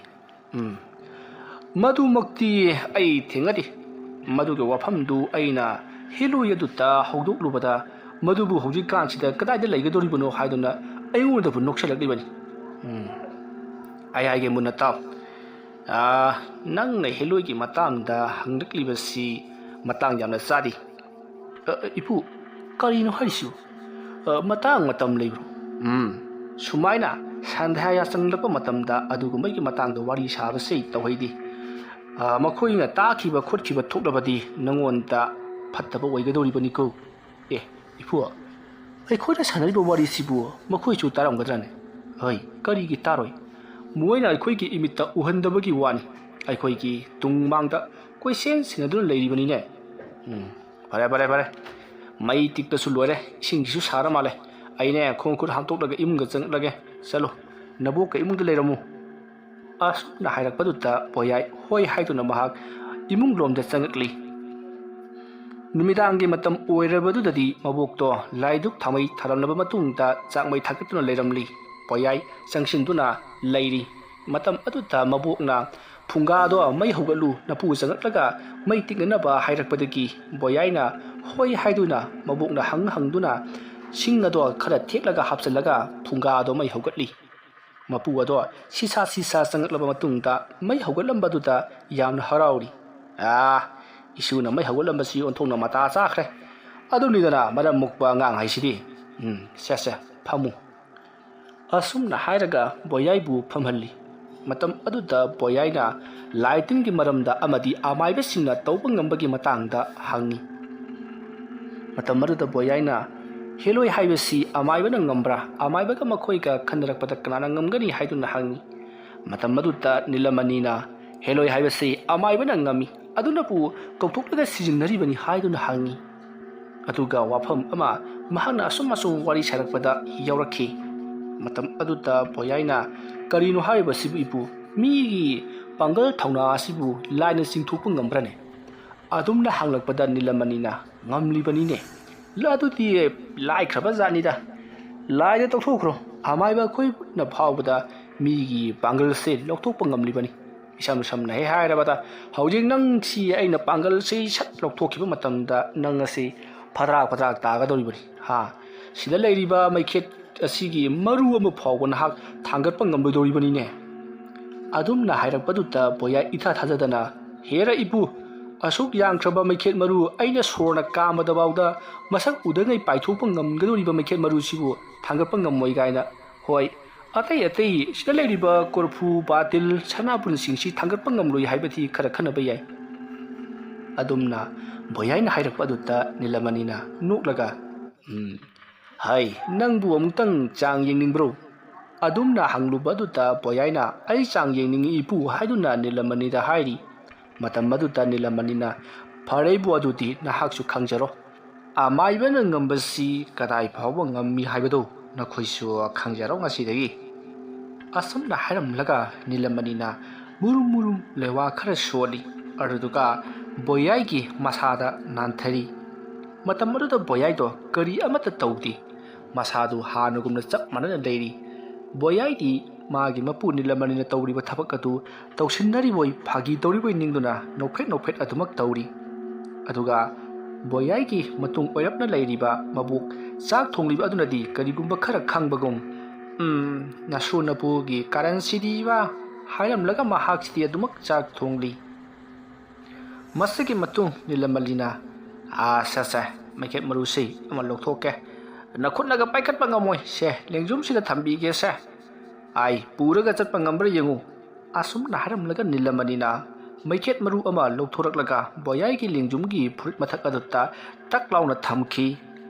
ꯎꯝ, ꯃꯗꯨꯃꯛꯇꯤ ꯑꯩ ꯊꯦꯡꯅꯗꯦ꯫ ꯃꯗꯨꯒꯤ ꯋꯥꯐꯝꯗꯨ ꯑꯩꯅ ꯍꯤꯂꯣꯏ ꯑꯗꯨꯗ ꯍꯧꯗꯣꯛꯂꯨꯕꯗ, ꯃꯗꯨꯕꯨ ꯍꯧꯖꯤꯛꯀꯥꯟꯁꯤꯗ ꯀꯗꯥꯏꯗ ꯂꯩꯒꯗꯧꯔꯤꯕꯅꯣ ꯍꯥꯏꯗꯨꯅ ꯑꯩꯉꯣꯟꯗꯕꯨ ꯅꯣꯛꯁꯤꯜꯂꯛꯂꯤꯕꯅꯤ꯫ ꯎꯝ, ꯑꯩ ꯍꯥꯏꯒꯦ ꯃꯨꯟꯅ ꯇꯥꯎ꯫ ꯑꯥ, ꯅꯪꯅ ꯍꯦꯂꯣꯏꯒꯤ ꯃꯇꯥꯡꯗ ꯍꯪꯂꯛꯂꯤꯕꯁꯤ ꯃꯇꯥꯡ ꯌꯥꯝꯅ ꯆꯥꯗꯦ꯫ ꯑ, ꯑ, ꯏꯄꯨ, ꯀꯔꯤꯅꯣ ꯍꯥꯏꯔꯤꯁꯤꯕꯨ? ꯑ, ꯃꯇꯥꯡ ꯃꯇꯝ ꯂꯩꯕ꯭ꯔꯣ? ꯎꯝ, ꯁꯨꯃꯥꯏꯅ ꯁꯟꯙ꯭ꯌꯥ ꯆꯪꯂꯛꯄ ꯃꯇꯝꯗ ꯑꯗꯨꯒꯨꯝꯕꯒꯤ ꯃꯇꯥꯡꯗ ꯋꯥꯔꯤ ꯁꯥꯕꯁꯦ ꯇꯧꯍꯩꯗꯦ꯫ ꯑ, ꯃꯈꯣꯏꯅ ꯇꯥꯈꯤꯕ ꯈꯣꯠꯈꯤꯕ ꯊꯣꯛꯂꯕꯗꯤ ꯅꯉꯣꯟꯗ ꯐꯠꯇꯕ ꯑꯣꯏꯒꯗꯧꯔꯤꯕꯅꯤꯀꯣ꯫ ꯑꯦ, ꯏꯄꯨ, ꯑꯩꯈꯣꯏꯅ ꯁꯥꯟꯅꯔꯤꯕ ꯋꯥꯔꯤꯁꯤꯕꯨ ꯃꯈꯣꯏꯁꯨ ꯇꯥꯔꯝꯒꯗ꯭ꯔꯅꯦ? ꯍꯣꯏ, ꯀꯔꯤꯒꯤ ꯇꯥꯔꯣꯏ? ꯃꯣꯏꯅ ꯑꯩꯈꯣꯏꯒꯤ ꯏꯃꯤꯠꯇ ꯎꯍꯟꯗꯕꯒꯤ ꯋꯥꯅꯤ꯫ ꯑꯩꯈꯣꯏꯒꯤ ꯇꯨꯡ ꯃꯥꯡꯗ ꯀꯣꯏꯁꯦꯟ ꯁꯦꯟꯅꯗꯨꯅ ꯂꯩꯔꯤꯕꯅꯤꯅꯦ꯫ ꯎꯝ, ꯐꯔꯦ, ꯐꯔꯦ, ꯐꯔꯦ꯫ ꯃꯩ ꯇꯤꯛꯄꯁꯨ ꯂꯣꯏꯔꯦ, ꯏꯁꯤꯡꯁꯤꯁꯨ ꯁꯥꯔ ꯃꯥꯜꯂꯦ꯫ ꯑꯩꯅꯦ, ꯈꯣꯡ ꯈꯨꯠ ꯍꯥꯝꯗꯣꯛꯂꯒ ꯏꯃꯨꯡꯗ ꯆꯪꯂꯒꯦ꯫ ꯆꯠꯂꯣ, ꯅꯕꯣꯛꯀ ꯏꯃꯨꯡꯗ ꯂꯩꯔꯝꯃꯨ꯫ ꯑꯁꯨꯝꯅ ꯍꯥꯏꯔꯛꯄꯗꯨꯗ ꯄꯣꯌꯥꯏ ꯍꯣꯏ ꯍꯥꯏꯗꯨꯅ ꯃꯍꯥꯛ ꯏꯃꯨꯡ ꯂꯣꯝꯗ ꯆꯪꯉꯛꯂꯤ꯫ ꯅꯨꯃꯤꯗꯥꯡꯒꯤ ꯃꯇꯝ ꯑꯣꯏꯔꯕꯗꯨꯗꯗꯤ ꯃꯕꯣꯛꯇꯣ ꯂꯥꯏꯗꯨꯛ ꯊꯥꯃꯩ ꯊꯥꯔꯝꯂꯕ ꯃꯇꯨꯡꯗ ꯆꯥꯛꯃꯩ ꯊꯥꯒꯠꯇꯨꯅ ꯂꯩꯔꯝꯂꯤ꯫ ꯕꯣꯌꯥꯏ ꯆꯪꯁꯤꯟꯗꯨꯅ ꯂꯩꯔꯤ꯫ ꯃꯇꯝ ꯑꯗꯨꯗ ꯃꯕꯣꯛꯅ "ꯐꯨꯡꯒꯥꯗꯣ ꯃꯩ ꯍꯧꯒꯠꯂꯨ, ꯅꯄꯨ ꯆꯪꯉꯛꯂꯒ ꯃꯩ ꯇꯤꯛꯅꯅꯕ" ꯍꯥꯏꯔꯛꯄꯗꯒꯤ ꯕꯣꯌꯥꯏꯅ ꯍꯣꯏ ꯍꯥꯏꯗꯨꯅ ꯃꯕꯣꯛꯅ ꯍꯪ ꯍꯪꯗꯨꯅ ꯁꯤꯡ ꯑꯗꯣ ꯈꯔ ꯊꯦꯛꯂꯒ ꯍꯥꯞꯆꯤꯜꯂꯒ ꯐꯨꯡꯒꯥꯗꯣ ꯃꯩ ꯍꯧꯒꯠꯂꯤ꯫ ꯃꯄꯨ ꯑꯗꯣ ꯁꯤꯁꯥ ꯁꯤꯁꯥ ꯆꯪꯂꯛꯂꯕ ꯃꯇꯨꯡꯗ ꯃꯩ ꯍꯧꯒꯠꯂꯝꯕꯗꯨꯗ ꯌꯥꯝꯅ ꯍꯔꯥꯎꯔꯤ꯫ "ꯑꯥ, ꯏꯁꯨꯅ ꯃꯩ ꯍꯧꯒꯠꯂꯝꯕꯁꯤ ꯑꯣꯟꯊꯣꯛꯅ ꯃꯇꯥ ꯆꯥꯈ꯭ꯔꯦ꯫ ꯑꯗꯨꯅꯤꯗꯅ ꯃꯔꯝ ꯃꯣꯛꯄ ꯑꯉꯥꯡ ꯍꯥꯏꯁꯤꯗꯤ꯫ ꯎꯝ, ꯁꯦ, ꯁꯦ, ꯐꯝꯃꯨ꯫" ꯑꯁꯨꯝꯅ ꯍꯥꯏꯔꯒ ꯕꯣꯌꯥꯏꯕꯨ ꯐꯝꯍꯜꯂꯤ꯫ ꯃꯇꯝ ꯑꯗꯨꯗ ꯕꯣꯌꯥꯏꯅ ꯂꯥꯏ ꯇꯤꯟꯒꯤ ꯃꯔꯝꯗ ꯑꯃꯗꯤ ꯑꯃꯥꯏꯕꯁꯤꯡꯅ ꯇꯧꯕ ꯉꯝꯕꯒꯤ ꯃꯇꯥꯡꯗ ꯍꯪꯉꯤ꯫ ꯃꯇꯝ ꯑꯗꯨꯗ ꯕꯣꯌꯥꯏꯅ "ꯍꯦꯂꯣꯏ ꯍꯥꯏꯕꯁꯤ ꯑꯃꯥꯏꯕꯅ ꯉꯝꯕ꯭ꯔꯥ? ꯑꯃꯥꯏꯕꯒ ꯃꯈꯣꯏꯒ ꯈꯟꯅꯔꯛꯄꯗ ꯀꯅꯥꯅ ꯉꯝꯒꯅꯤ?" ꯍꯥꯏꯗꯨꯅ ꯍꯪꯉꯤ꯫ ꯃꯇꯝ ꯑꯗꯨꯗ ꯅꯤꯂꯃꯅꯤꯅ "ꯍꯦꯂꯣꯏ ꯍꯥꯏꯕꯁꯤ ꯑꯃꯥꯏꯕꯅ ꯉꯝꯃꯤ, ꯑꯗꯨꯅꯕꯨ ꯀꯧꯊꯣꯛꯂꯒ ꯁꯤꯖꯤꯟꯅꯔꯤꯕꯅꯤ" ꯍꯥꯏꯗꯨꯅ ꯍꯪꯉꯤ꯫ ꯑꯗꯨꯒ ꯋꯥꯐꯝ ꯑꯃ ꯃꯍꯥꯛꯅ ꯑꯁꯨꯝ ꯑꯁꯨꯝ ꯋꯥꯔꯤ ꯁꯥꯔꯛꯄꯗ ꯌꯥꯎꯔꯛꯈꯤ꯫ ꯃꯇꯝ ꯑꯗꯨꯗ ꯕꯣꯌꯥꯏꯅ "ꯀꯔꯤꯅꯣ ꯍꯥꯏꯔꯤꯕꯁꯤꯕꯨ ꯏꯄꯨ? ꯃꯤꯒꯤ ꯄꯥꯡꯒꯜ ꯊꯧꯅꯥ ꯑꯁꯤꯕꯨ ꯂꯥꯏꯅ ꯆꯤꯡꯊꯣꯛꯄ ꯉꯝꯕ꯭ꯔꯅꯦ?" ꯑꯗꯨꯝꯅ ꯍꯪꯂꯛꯄꯗ ꯅꯤꯂꯃꯅꯤꯅ "ꯉꯝꯂꯤꯕꯅꯤꯅꯦ꯫ ꯂ-, ꯑꯗꯨꯗꯤ ꯂꯥꯏꯈ꯭ꯔꯕ ꯖꯥꯠꯅꯤꯗ꯫ ꯂꯥꯏꯗ ꯇꯧꯊꯣꯛꯈ꯭ꯔꯣ꯫ ꯑꯃꯥꯏꯕ ꯑꯩꯈꯣꯏꯅ ꯐꯥꯎꯕꯗ ꯃꯤꯒꯤ ꯄꯥꯡꯒꯜꯁꯦ ꯂꯧꯊꯣꯛꯄ ꯉꯝꯂꯤꯕꯅꯤ꯫ ꯏꯁꯝ ꯁꯝꯅ ꯍꯦꯛ ꯍꯥꯏꯔꯕꯗ, ꯍꯧꯖꯤꯛ ꯅꯪꯁꯤ ꯑꯩꯅ ꯄꯥꯡꯒꯜꯁꯤ ꯁꯠ ꯂꯧꯊꯣꯛꯈꯤꯕ ꯃꯇꯝꯗ ꯅꯪ ꯑꯁꯤ ꯐꯗ꯭ꯔꯥꯛ ꯐꯗ꯭ꯔꯥꯛ ꯇꯥꯒꯗꯧꯔꯤꯕꯅꯤ꯫ ꯍꯥ? ꯁꯤꯗ ꯂꯩꯔꯤꯕ ꯃꯩꯈꯦꯠ ꯑꯁꯤꯒꯤ ꯃꯔꯨ ꯑꯃ ꯐꯥꯎꯕ ꯅꯍꯥꯛ ꯊꯥꯡꯒꯠꯄ ꯉꯝꯂꯣꯏꯗꯧꯔꯤꯕꯅꯤꯅꯦ꯫" ꯑꯗꯨꯝꯅ ꯍꯥꯏꯔꯛꯄꯗꯨꯗ ꯕꯣꯌꯥꯏ ꯏꯊꯥ ꯊꯥꯖꯗꯅ, "ꯍꯦꯔ ꯏꯄꯨ, ꯑꯁꯨꯛ ꯌꯥꯝꯈ꯭ꯔꯕ ꯃꯩꯈꯦꯠ ꯃꯔꯨ ꯑꯩꯅ ꯁꯣꯔꯅ ꯀꯥꯝꯕꯗꯐꯥꯎꯗ ꯃꯁꯛ ꯎꯗꯉꯩ ꯄꯥꯏꯊꯣꯛꯄ ꯉꯝꯒꯗꯧꯔꯤꯕ ꯃꯩꯈꯦꯠ ꯃꯔꯨꯁꯤꯕꯨ ꯊꯥꯡꯒꯠꯄ ꯉꯝꯃꯣꯏ ꯀꯥꯏꯅ꯫ ꯍꯣꯏ, ꯑꯇꯩ ꯑꯇꯩ ꯁꯤꯗ ꯂꯩꯔꯤꯕ ꯀꯣꯔꯐꯨ, ꯕꯥꯇꯤꯜ, ꯁꯅꯥꯕꯨꯟꯁꯤꯡꯁꯤ ꯊꯥꯡꯒꯠꯄ ꯉꯝꯂꯣꯏ ꯍꯥꯏꯕꯗꯤ ꯈꯔ ꯈꯟꯅꯕ ꯌꯥꯏ꯫" ꯑꯗꯨꯝꯅ ꯕꯣꯌꯥꯏꯅ ꯍꯥꯏꯔꯛꯄ ꯑꯗꯨꯗ ꯅꯤꯂꯃꯅꯤꯅ ꯅꯣꯛꯂꯒ, "ꯎꯝ, ꯍꯥꯏ, ꯅꯪꯕꯨ ꯑꯃꯨꯛꯇꯪ ꯆꯥꯡ ꯌꯦꯡꯅꯤꯡꯕ꯭ꯔꯣ?" ꯑꯗꯨꯝꯅ ꯍꯪꯂꯨꯕ ꯑꯗꯨꯗ ꯕꯣꯌꯥꯏꯅ "ꯑꯩ ꯆꯥꯡ ꯌꯦꯡꯅꯤꯡꯏ ꯏꯄꯨ" ꯍꯥꯏꯗꯨꯅ ꯅꯤꯂꯃꯅꯤꯗ ꯍꯥꯏꯔꯤ꯫ ꯃꯇꯝ ꯑꯗꯨꯗ ꯅꯤꯂꯃꯅꯤꯅ, "ꯐꯔꯦꯕꯨ, ꯑꯗꯨꯗꯤ ꯅꯍꯥꯛꯁꯨ ꯈꯪꯖꯔꯣ꯫ ꯑꯃꯥꯏꯕꯅ ꯉꯝꯕꯁꯤ ꯀꯗꯥꯏ ꯐꯥꯎꯕ ꯉꯝꯃꯤ ꯍꯥꯏꯕꯗꯨ ꯅꯈꯣꯏꯁꯨ ꯈꯪꯖꯔꯣ ꯉꯁꯤꯗꯒꯤ꯫" ꯑꯁꯨꯝꯅ ꯍꯥꯏꯔꯝꯂꯒ ꯅꯤꯂꯃꯅꯤꯅ ꯃꯨꯔꯨꯝ ꯃꯨꯔꯨꯝ ꯂꯩꯋꯥ ꯈꯔ ꯁꯣꯜꯂꯤ꯫ ꯑꯗꯨꯗꯨꯒ ꯕꯣꯌꯥꯏꯒꯤ ꯃꯁꯥꯗ ꯅꯥꯟꯊꯔꯤ꯫ ꯃꯇꯝ ꯑꯗꯨꯗ ꯕꯣꯌꯥꯏꯗꯣ ꯀꯔꯤ ꯑꯃꯠꯇ ꯇꯧꯗꯦ꯫ ꯃꯁꯥꯗꯨ ꯍꯥꯟꯅꯒꯨꯝꯅ ꯆꯞ ꯃꯥꯟꯅꯅ ꯂꯩꯔꯤ꯫ ꯕꯣꯌꯥꯏꯗꯤ ꯃꯥꯒꯤ ꯃꯄꯨ ꯅꯤꯂꯃꯅꯤꯅ ꯇꯧꯔꯤꯕ ꯊꯕꯛ ꯑꯗꯨ ꯇꯧꯁꯤꯟꯅꯔꯤꯕꯣꯏ ꯐꯥꯒꯤ ꯇꯧꯔꯤꯕꯣꯏ ꯅꯤꯡꯗꯨꯅ ꯅꯣꯛꯐꯦꯠ ꯅꯣꯛꯐꯦꯠ ꯑꯗꯨꯃꯛ ꯇꯧꯔꯤ꯫ ꯑꯗꯨꯒ ꯕꯣꯌꯥꯏꯒꯤ ꯃꯇꯨꯡ ꯑꯣꯏꯔꯞꯅ ꯂꯩꯔꯤꯕ ꯃꯕꯣꯛ ꯆꯥꯛ ꯊꯣꯡꯂꯤꯕ ꯑꯗꯨꯅꯗꯤ ꯀꯔꯤꯒꯨꯝꯕ ꯈꯔ ꯈꯪꯕꯒꯨꯝ, "ꯎꯝ, ꯅꯁꯨ ꯅꯄꯨꯒꯤ ꯀꯔꯟꯁꯤꯗꯤꯕ" ꯍꯥꯏꯔꯝꯂꯒ ꯃꯍꯥꯛꯁꯤꯗꯤ ꯑꯗꯨꯃꯛ ꯆꯥꯛ ꯊꯣꯡꯂꯤ꯫ ꯃꯁꯤꯒꯤ ꯃꯇꯨꯡ ꯅꯤꯂꯃꯂꯤꯅ, "ꯑꯥ, ꯁꯦ, ꯁꯦ, ꯃꯩꯈꯦꯠ ꯃꯔꯨꯁꯤ ꯑꯃ ꯂꯧꯊꯣꯛꯀꯦ꯫ ꯅꯈꯨꯠꯅꯒ ꯄꯥꯏꯈꯠꯄ ꯉꯝꯃꯣꯏ꯫ ꯁꯦ, ꯂꯦꯡꯖꯨꯝꯁꯤꯗ ꯊꯝꯕꯤꯒꯦꯁꯦ꯫ ꯑꯥꯏ, ꯄꯨꯔꯒ ꯆꯠꯄ ꯉꯝꯕ꯭ꯔꯥ ꯌꯦꯡꯉꯨ"꯫ ꯑꯁꯨꯝꯅ ꯍꯥꯏꯔꯝꯂꯒ ꯅꯤꯂꯃꯅꯤꯅ ꯃꯩꯈꯦꯠ ꯃꯔꯨ ꯑꯃ ꯂꯧꯊꯣꯔꯛꯂꯒ ꯕꯣꯌꯥꯏꯒꯤ ꯂꯦꯡꯖꯨꯝꯒꯤ ꯐꯨꯔꯤꯠ ꯃꯊꯛ ꯑꯗꯨꯗ ꯇꯛ ꯂꯥꯎꯅ ꯊꯝꯈꯤ꯫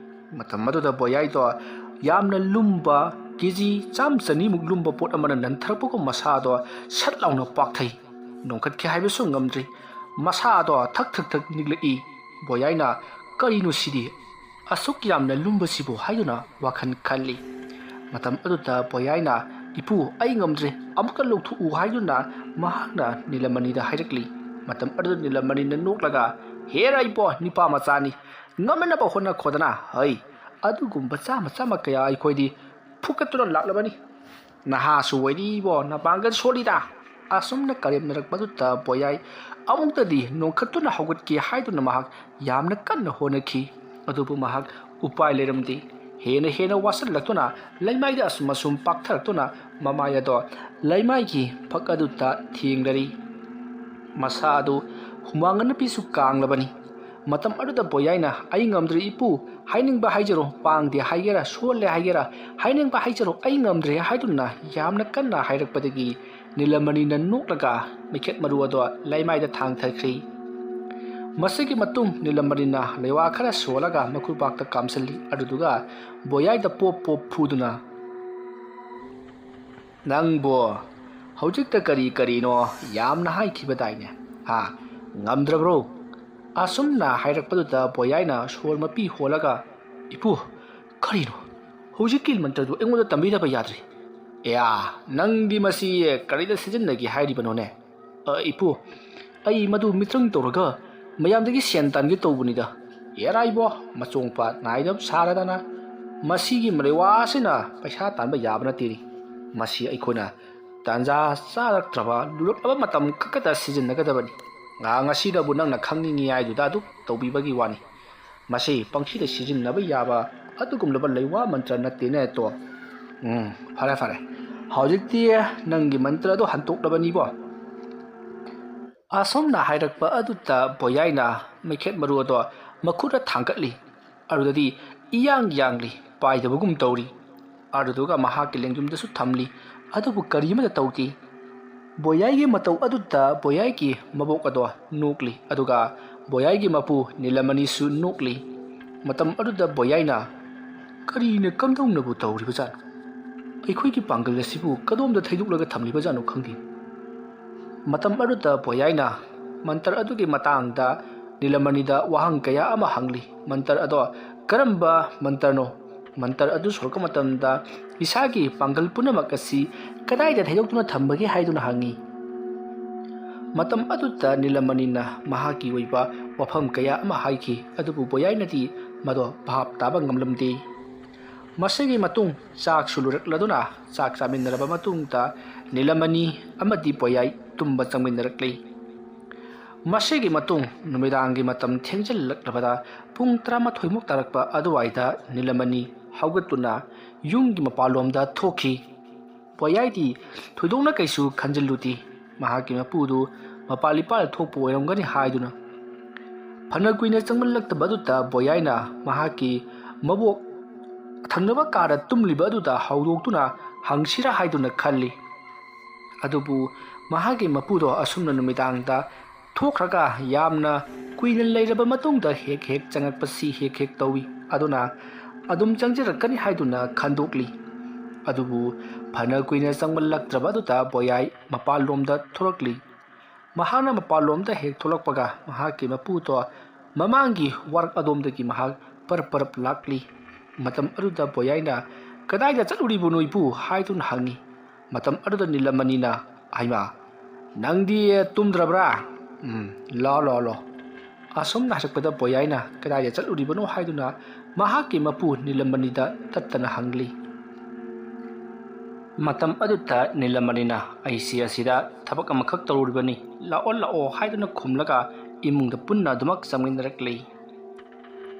ꯃꯇꯝ ꯑꯗꯨꯗ ꯕꯣꯌꯥꯏꯗꯣ ꯌꯥꯝꯅ ꯂꯨꯝꯕ, ꯀꯦ ꯖꯤ ꯆꯥꯝ ꯆꯅꯤꯃꯨꯛ ꯂꯨꯝꯕ ꯄꯣꯠ ꯑꯃꯅ ꯅꯟꯊꯔꯛꯄꯒꯨꯝ ꯃꯁꯥꯗꯣ ꯁꯠ ꯂꯥꯎꯅ ꯄꯥꯛꯊꯩ꯫ ꯅꯣꯡꯈꯠꯀꯦ ꯍꯥꯏꯕꯁꯨ ꯉꯝꯗ꯭ꯔꯤ꯫ ꯃꯁꯥꯗꯣ ꯊꯛ ꯊꯛ ꯊꯛ ꯅꯤꯛꯂꯛꯏ꯫ ꯕꯣꯌꯥꯏꯅ, "ꯀꯔꯤꯅꯣ ꯁꯤꯗꯤ? ꯑꯁꯨꯛ ꯌꯥꯝꯅ ꯂꯨꯝꯕꯁꯤꯕꯨ?" ꯍꯥꯏꯗꯨꯅ ꯋꯥꯈꯜ ꯈꯜꯂꯤ꯫ ꯃꯇꯝ ꯑꯗꯨꯗ ꯕꯣꯌꯥꯏꯅ, "ꯏꯄꯨ, ꯑꯩ ꯉꯝꯗ꯭ꯔꯦ, ꯑꯃꯨꯛꯀ ꯂꯧꯊꯣꯛꯎ" ꯍꯥꯏꯗꯨꯅ ꯃꯍꯥꯛꯅ ꯅꯤꯂꯃꯅꯤꯗ ꯍꯥꯏꯔꯛꯂꯤ꯫ ꯃꯇꯝ ꯑꯗꯨꯗ ꯅꯤꯂꯃꯅꯤꯅ ꯅꯣꯛꯂꯒ, "ꯍꯦꯔꯥ ꯏꯕꯣ, ꯅꯤꯄꯥ ꯃꯆꯥꯅꯤ, ꯉꯝꯅꯅꯕ ꯍꯣꯠꯅꯈꯣꯗꯅ, ꯍꯩ, ꯑꯗꯨꯒꯨꯝꯕ ꯆꯥꯝꯃ ꯆꯥꯝꯃ ꯀꯌꯥ ꯑꯩꯈꯣꯏꯗꯤ ꯐꯨꯀꯠꯇꯨꯅ ꯂꯥꯛꯂꯕꯅꯤ꯫ ꯅꯍꯥꯁꯨ ꯑꯣꯏꯔꯤꯕꯣ, ꯅꯄꯥꯡꯒꯜ ꯁꯣꯜꯂꯤꯗ"꯫ ꯑꯁꯨꯝꯅ ꯀꯔꯦꯝꯅꯔꯛꯄꯗꯨꯗ ꯕꯣꯌꯥꯏ ꯑꯃꯨꯛꯇꯗꯤ ꯅꯣꯡꯈꯠꯇꯨꯅ ꯍꯧꯒꯠꯀꯦ ꯍꯥꯏꯗꯨꯅ ꯃꯍꯥꯛ ꯌꯥꯝꯅ ꯀꯟꯅ ꯍꯣꯠꯅꯈꯤ꯫ ꯑꯗꯨꯕꯨ ꯃꯍꯥꯛ ꯎꯄꯥꯏ ꯂꯩꯔꯝꯗꯦ꯫ ꯍꯦꯟꯅ ꯍꯦꯟꯅ ꯋꯥꯁꯤꯜꯂꯛꯇꯨꯅ ꯂꯩꯃꯥꯏꯗ ꯑꯁꯨꯝ ꯑꯁꯨꯝ ꯄꯥꯛꯊꯔꯛꯇꯨꯅ ꯃꯃꯥꯏ ꯑꯗꯣ ꯂꯩꯃꯥꯏꯒꯤ ꯐꯛ ꯑꯗꯨꯗ ꯊꯦꯡꯂꯔꯤ꯫ ꯃꯁꯥ ꯑꯗꯨ ꯍꯨꯃꯥꯡ ꯑꯅꯞꯄꯤꯁꯨ ꯀꯥꯡꯂꯕꯅꯤ꯫ ꯃꯇꯝ ꯑꯗꯨꯗ ꯕꯣꯌꯥꯏꯅ, "ꯑꯩ ꯉꯝꯗ꯭ꯔꯦ ꯏꯄꯨ, ꯍꯥꯏꯅꯤꯡꯕ ꯍꯥꯏꯖꯔꯣ, ꯄꯥꯡꯗꯦ ꯍꯥꯏꯒꯦꯔꯥ, ꯁꯣꯜꯂꯦ ꯍꯥꯏꯒꯦꯔꯥ, ꯍꯥꯏꯅꯤꯡꯕ ꯍꯥꯏꯖꯔꯣ, ꯑꯩ ꯉꯝꯗ꯭ꯔꯦ" ꯍꯥꯏꯗꯨꯅ ꯌꯥꯝꯅ ꯀꯟꯅ ꯍꯥꯏꯔꯛꯄꯗꯒꯤ ꯅꯤꯂꯃꯅꯤꯅ ꯅꯣꯛꯂꯒ ꯃꯩꯈꯦꯠ ꯃꯔꯨ ꯑꯗꯣ ꯂꯩꯃꯥꯏꯗ ꯊꯥꯡꯊꯈ꯭ꯔꯤ꯫ ꯃꯁꯤꯒꯤ ꯃꯇꯨꯡ ꯅꯤꯂꯃꯅꯤꯅ ꯂꯩꯋꯥ ꯈꯔ ꯁꯣꯜꯂꯒ ꯃꯈꯨꯕꯥꯛꯇ ꯀꯥꯝꯁꯤꯜꯂꯤ꯫ ꯑꯗꯨꯗꯨꯒ ꯕꯣꯌꯥꯏꯗ ꯄꯣꯞ ꯄꯣꯞ ꯐꯨꯗꯨꯅ, "ꯅꯪꯕꯨ ꯍꯧꯖꯤꯛꯇ ꯀꯔꯤ ꯀꯔꯤꯅꯣ ꯌꯥꯝꯅ ꯍꯥꯏꯈꯤꯕꯗꯥꯏꯅꯦ? ꯍꯥ? ꯉꯝꯗ꯭ꯔꯕ꯭ꯔꯣ?" ꯑꯁꯨꯝꯅ ꯍꯥꯏꯔꯛꯄꯗꯨꯗ ꯕꯣꯌꯥꯏꯅ ꯁꯣꯔ ꯃꯄꯤ ꯍꯣꯜꯂꯒ, "ꯏꯄꯨ, ꯀꯔꯤꯅꯣ? ꯍꯧꯖꯤꯛꯀꯤ ꯃꯟꯇ꯭ꯔꯗꯨ ꯑꯩꯉꯣꯟꯗ ꯇꯝꯕꯤꯗꯕ ꯌꯥꯗ꯭ꯔꯤ꯫ ꯑꯦꯌꯥ, ꯅꯪꯗꯤ ꯃꯁꯤ ꯀꯔꯤꯗ ꯁꯤꯖꯤꯟꯅꯒꯦ ꯍꯥꯏꯔꯤꯕꯅꯣꯅꯦ?" "ꯑ, ꯏꯄꯨ, ꯑꯩ ꯃꯗꯨ ꯃꯤꯇ꯭ꯔꯪ ꯇꯧꯔꯒ ꯃꯌꯥꯝꯗꯒꯤ ꯁꯦꯟ ꯇꯥꯟꯒꯦ ꯇꯧꯕꯅꯤꯗ"꯫ "ꯑꯦꯔꯥ ꯏꯕꯣ, ꯃꯆꯣꯡ ꯄꯥꯠ ꯅꯥꯏꯗꯕ ꯁꯥꯔꯗꯅ, ꯃꯁꯤꯒꯤ ꯃꯔꯩꯋꯥꯁꯤꯅ ꯄꯩꯁꯥ ꯇꯥꯟꯕ ꯌꯥꯕ ꯅꯠꯇꯦꯅꯦ꯫ ꯃꯁꯤ ꯑꯩꯈꯣꯏꯅ ꯇꯥꯟꯖꯥ ꯆꯥꯔꯛꯇ꯭ꯔꯕ, ꯂꯨꯔꯛꯂꯕ ꯃꯇꯝ ꯈꯛꯇꯗ ꯁꯤꯖꯤꯟꯅꯒꯗꯕꯅꯤ꯫ ꯉꯥꯏꯍꯥꯛ ꯉꯁꯤꯗꯕꯨ ꯅꯪꯅ ꯈꯪꯅꯤꯡꯉꯤ ꯍꯥꯏꯗꯨꯗ ꯑꯗꯨꯛ ꯇꯧꯕꯤꯕꯒꯤ ꯋꯥꯅꯤ꯫ ꯃꯁꯤ ꯄꯪꯁꯤꯗ ꯁꯤꯖꯤꯟꯅꯕ ꯌꯥꯕ ꯑꯗꯨꯒꯨꯝꯂꯕ ꯂꯩꯋꯥ ꯃꯟꯇ꯭ꯔ ꯅꯠꯇꯦꯅꯦ ꯇꯣ꯫ ꯎꯝ, ꯐꯔꯦ ꯐꯔꯦ, ꯍꯧꯖꯤꯛꯇꯤ ꯅꯪꯒꯤ ꯃꯟꯇ꯭ꯔ ꯑꯗꯨ ꯍꯟꯇꯣꯛꯂꯕꯅꯤꯕꯣ꯫ ꯑꯁꯣꯝꯅ ꯍꯥꯏꯔꯛꯄ ꯑꯗꯨꯗ ꯕꯣꯌꯥꯏꯅ ꯃꯩꯈꯦꯠ ꯃꯔꯨ ꯑꯗꯣ ꯃꯈꯨꯠꯇ ꯊꯥꯡꯒꯠꯂꯤ꯫ ꯑꯗꯨꯗꯗꯤ ꯏꯌꯥꯡ ꯌꯥꯡꯂꯤ, ꯄꯥꯏꯗꯕꯒꯨꯝ ꯇꯧꯔꯤ꯫ ꯑꯗꯨꯗꯨꯒ ꯃꯍꯥꯛꯀꯤ ꯂꯦꯡꯖꯨꯝꯗꯁꯨ ꯊꯝꯂꯤ꯫ ꯑꯗꯨꯕꯨ ꯀꯔꯤ ꯑꯃꯠꯇ ꯇꯧꯗꯦ꯫ ꯕꯣꯌꯥꯏꯒꯤ ꯃꯇꯧ ꯑꯗꯨꯗ ꯕꯣꯌꯥꯏꯒꯤ ꯃꯕꯣꯛ ꯑꯗꯣ ꯅꯣꯛꯂꯤ, ꯑꯗꯨꯒ ꯕꯣꯌꯥꯏꯒꯤ ꯃꯄꯨ ꯅꯤꯂꯃꯅꯤꯁꯨ ꯅꯣꯛꯂꯤ꯫ ꯃꯇꯝ ꯑꯗꯨꯗ ꯕꯣꯌꯥꯏꯅ, "ꯀꯔꯤꯅ ꯀꯝꯗꯧꯅꯕꯨ ꯇꯧꯔꯤꯕꯖꯥꯠꯅꯣ? ꯑꯩꯈꯣꯏꯒꯤ ꯄꯥꯡꯒꯜ ꯑꯁꯤꯕꯨ ꯀꯗꯣꯝꯗ ꯊꯩꯗꯣꯛꯂꯒ ꯊꯝꯂꯤꯕꯖꯥꯠꯅꯣ ꯈꯪꯗꯦ"꯫ ꯃꯇꯝ ꯑꯗꯨꯗ ꯕꯣꯌꯥꯏꯅ ꯃꯟꯇꯔ ꯑꯗꯨꯒꯤ ꯃꯇꯥꯡꯗ ꯅꯤꯂꯃꯅꯤꯗ ꯋꯥꯍꯪ ꯀꯌꯥ ꯑꯃ ꯍꯪꯂꯤ꯫ ꯃꯟꯇꯔ ꯑꯗꯣ ꯀꯔꯝꯕ ꯃꯟꯇꯔꯅꯣ? ꯃꯟꯇꯔ ꯑꯗꯨ ꯁꯣꯔꯛꯄ ꯃꯇꯝꯗ ꯏꯁꯥꯒꯤ ꯄꯥꯡꯒꯜ ꯄꯨꯝꯅꯃꯛ ꯑꯁꯤ ꯀꯗꯥꯏꯗ ꯊꯩꯗꯣꯛꯇꯨꯅ ꯊꯝꯕꯒꯦ ꯍꯥꯏꯗꯨꯅ ꯍꯪꯉꯤ꯫ ꯃꯇꯝ ꯑꯗꯨꯗ ꯅꯤꯂꯃꯅꯤꯅ ꯃꯍꯥꯛꯀꯤ ꯑꯣꯏꯕ ꯋꯥꯐꯝ ꯀꯌꯥ ꯑꯃ ꯍꯥꯏꯈꯤ, ꯑꯗꯨꯕꯨ ꯕꯣꯌꯥꯏꯅꯗꯤ ꯃꯗꯣ ꯚꯥꯞ ꯇꯥꯕ ꯉꯝꯂꯝꯗꯦ꯫ ꯃꯁꯤꯒꯤ ꯃꯇꯨꯡ ꯆꯥꯛꯁꯨ ꯂꯣꯏꯔꯛꯂꯗꯨꯅ ꯆꯥꯛ ꯆꯥꯃꯤꯟꯅꯔꯕ ꯃꯇꯨꯡꯗ ꯅꯤꯂꯃꯅꯤ ꯑꯃꯗꯤ ꯕꯣꯌꯥꯏ ꯇꯨꯝꯕ ꯆꯪꯃꯤꯟꯅꯔꯛꯂꯤ꯫ ꯃꯁꯤꯒꯤ ꯃꯇꯨꯡ ꯅꯨꯃꯤꯗꯥꯡꯒꯤ ꯃꯇꯝ ꯊꯦꯡꯖꯤꯜꯂꯛꯂꯕꯗ ꯄꯨꯡ ꯇꯔꯥꯃꯥꯊꯣꯏꯃꯨꯛ ꯇꯥꯔꯛꯄ ꯑꯗꯨꯋꯥꯏꯗ ꯅꯤꯂꯃꯅꯤ ꯍꯧꯒꯠꯇꯨꯅ ꯌꯨꯝꯒꯤ ꯃꯄꯥꯟꯂꯣꯝꯗ ꯊꯣꯛꯈꯤ꯫ ꯕꯣꯌꯥꯏꯗꯤ ꯊꯣꯏꯗꯣꯛꯅ ꯀꯩꯁꯨ ꯈꯟꯖꯤꯜꯂꯨꯗꯦ꯫ ꯃꯍꯥꯛꯀꯤ ꯃꯄꯨꯗꯨ ꯃꯄꯥꯜ ꯏꯄꯥꯜ ꯊꯣꯛꯄ ꯑꯣꯏꯔꯝꯒꯅꯤ ꯍꯥꯏꯗꯨꯅ꯫ ꯐꯅ ꯀꯨꯏꯅ ꯆꯪꯃꯜꯂꯛꯇꯕ ꯑꯗꯨꯗ ꯕꯣꯌꯥꯏꯅ ꯃꯍꯥꯛꯀꯤ ꯃꯕꯣꯛ ꯊꯪꯅꯕ ꯀꯥꯗ ꯇꯨꯝꯂꯤꯕ ꯑꯗꯨꯗ ꯍꯧꯗꯣꯛꯇꯨꯅ ꯍꯪꯁꯤꯔꯥ ꯍꯥꯏꯗꯨꯅ ꯈꯜꯂꯤ꯫ ꯑꯗꯨꯕꯨ ꯃꯍꯥꯛꯀꯤ ꯃꯄꯨꯗꯣ ꯑꯁꯨꯝꯅ ꯅꯨꯃꯤꯗꯥꯡꯗ ꯊꯣꯛꯈ꯭ꯔꯒ ꯌꯥꯝꯅ ꯀꯨꯏꯅ ꯂꯩꯔꯕ ꯃꯇꯨꯡꯗ ꯍꯦꯛ ꯍꯦꯛ ꯆꯪꯉꯛꯄꯁꯤ ꯍꯦꯛ ꯍꯦꯛ ꯇꯧꯏ꯫ ꯑꯗꯨꯅ ꯑꯗꯨꯝ ꯆꯪꯖꯔꯛꯀꯅꯤ ꯍꯥꯏꯗꯨꯅ ꯈꯟꯗꯣꯛꯂꯤ꯫ ꯑꯗꯨꯕꯨ ꯐꯅ ꯀꯨꯏꯅ ꯆꯪꯃꯜꯂꯛꯇ꯭ꯔꯕ ꯑꯗꯨꯗ ꯕꯣꯌꯥꯏ ꯃꯄꯥꯟꯂꯣꯝꯗ ꯊꯣꯔꯛꯂꯤ꯫ ꯃꯍꯥꯛꯅ ꯃꯄꯥꯟꯂꯣꯝꯗ ꯍꯦꯛ ꯊꯣꯛꯂꯛꯄꯒ ꯃꯍꯥꯛꯀꯤ ꯃꯄꯨꯗꯣ ꯃꯃꯥꯡꯒꯤ ꯋꯥꯔꯛ ꯑꯗꯣꯝꯗꯒꯤ ꯃꯍꯥꯛ ꯄꯔꯞ ꯄꯔꯞ ꯂꯥꯛꯂꯤ꯫ ꯃꯇꯝ ꯑꯗꯨꯗ ꯕꯣꯌꯥꯏꯅ, "ꯀꯗꯥꯏꯗ ꯆꯠꯂꯨꯔꯤꯕꯅꯣ ꯏꯄꯨ?" ꯍꯥꯏꯗꯨꯅ ꯍꯪꯉꯤ꯫ ꯃꯇꯝ ꯑꯗꯨꯗ ꯅꯤꯂꯃꯅꯤꯅ, "ꯍꯩꯃꯥ, ꯅꯪꯗꯤ ꯇꯨꯝꯗ꯭ꯔꯕ꯭ꯔꯥ? ꯎꯝ, ꯂꯥꯛꯑꯣ, ꯂꯥꯛꯑꯣ, ꯂꯥꯛꯑꯣ"꯫ ꯑꯁꯨꯝꯅ ꯍꯥꯏꯔꯛꯄꯗ ꯕꯣꯌꯥꯏꯅ ꯀꯗꯥꯏꯗ ꯆꯠꯂꯨꯔꯤꯕꯅꯣ ꯍꯥꯏꯗꯨꯅ ꯃꯍꯥꯛꯀꯤ ꯃꯄꯨ ꯅꯤꯂꯃꯅꯤꯗ ꯇꯠꯇꯅ ꯍꯪꯂꯤ꯫ ꯃꯇꯝ ꯑꯗꯨꯗ ꯅꯤꯂꯃꯅꯤꯅ, "ꯑꯩꯁꯤ ꯑꯁꯤꯗ ꯊꯕꯛ ꯑꯃꯈꯛ ꯇꯧꯔꯨꯔꯤꯕꯅꯤ, ꯂꯥꯛꯑꯣ ꯂꯥꯛꯑꯣ" ꯍꯥꯏꯗꯨꯅ ꯈꯨꯝꯂꯒ ꯏꯃꯨꯡꯗ ꯄꯨꯟꯅ ꯑꯗꯨꯃꯛ ꯆꯪꯃꯤꯟꯅꯔꯛꯂꯤ꯫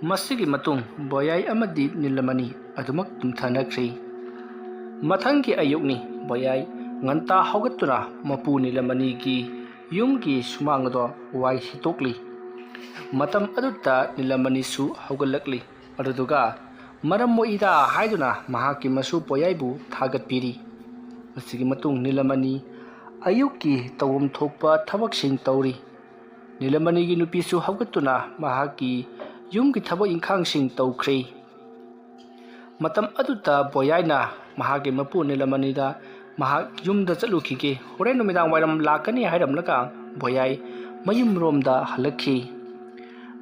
ꯃꯁꯤꯒꯤ ꯃꯇꯨꯡ ꯕꯣꯌꯥꯏ ꯑꯃꯗꯤ ꯅꯤꯂꯃꯅꯤ ꯑꯗꯨꯃꯛ ꯇꯨꯝꯊꯅꯈ꯭ꯔꯤ꯫ ꯃꯊꯪꯒꯤ ꯑꯌꯨꯛꯅꯤ꯫ ꯕꯣꯌꯥꯏ ꯉꯟꯇꯥ ꯍꯧꯒꯠꯇꯨꯅ ꯃꯄꯨ ꯅꯤꯂꯃꯅꯤꯒꯤ ꯌꯨꯝꯒꯤ ꯁꯨꯃꯥꯡ ꯑꯗꯣ ꯋꯥꯏ ꯁꯤꯠꯇꯣꯛꯂꯤ꯫ ꯃꯇꯝ ꯑꯗꯨꯗ ꯅꯤꯂꯃꯅꯤꯁꯨ ꯍꯧꯒꯠꯂꯛꯂꯤ꯫ ꯑꯗꯨꯗꯨꯒ ꯃꯔꯝ ꯃꯣꯛꯏꯗ ꯍꯥꯏꯗꯨꯅ ꯃꯍꯥꯛꯀꯤ ꯃꯁꯨ ꯕꯣꯌꯥꯏꯕꯨ ꯊꯥꯒꯠꯄꯤꯔꯤ꯫ ꯃꯁꯤꯒꯤ ꯃꯇꯨꯡ ꯅꯤꯂꯃꯅꯤ ꯑꯌꯨꯛꯀꯤ ꯇꯧꯐꯝ ꯊꯣꯛꯄ ꯊꯕꯛꯁꯤꯡ ꯇꯧꯔꯤ꯫ ꯅꯤꯂꯃꯅꯤꯒꯤ ꯅꯨꯄꯤꯁꯨ ꯍꯧꯒꯠꯇꯨꯅ ꯃꯍꯥꯛꯀꯤ ꯌꯨꯝꯒꯤ ꯊꯕꯛ ꯏꯪꯈꯥꯡꯁꯤꯡ ꯇꯧꯈ꯭ꯔꯦ꯫ ꯃꯇꯝ ꯑꯗꯨꯗ ꯕꯣꯌꯥꯏꯅ ꯃꯍꯥꯛꯀꯤ ꯃꯄꯨ ꯅꯤꯂꯃꯅꯤꯗ, "ꯃꯍꯥꯛ ꯌꯨꯝꯗ ꯆꯠꯂꯨꯈꯤꯒꯦ, ꯍꯣꯔꯦꯟ ꯅꯨꯃꯤꯗꯥꯡ ꯋꯥꯏꯔꯝ ꯂꯥꯛꯀꯅꯤ" ꯍꯥꯏꯔꯝꯂꯒ ꯕꯣꯌꯥꯏ ꯃꯌꯨꯝꯔꯣꯝꯗ ꯍꯜꯂꯛꯈꯤ꯫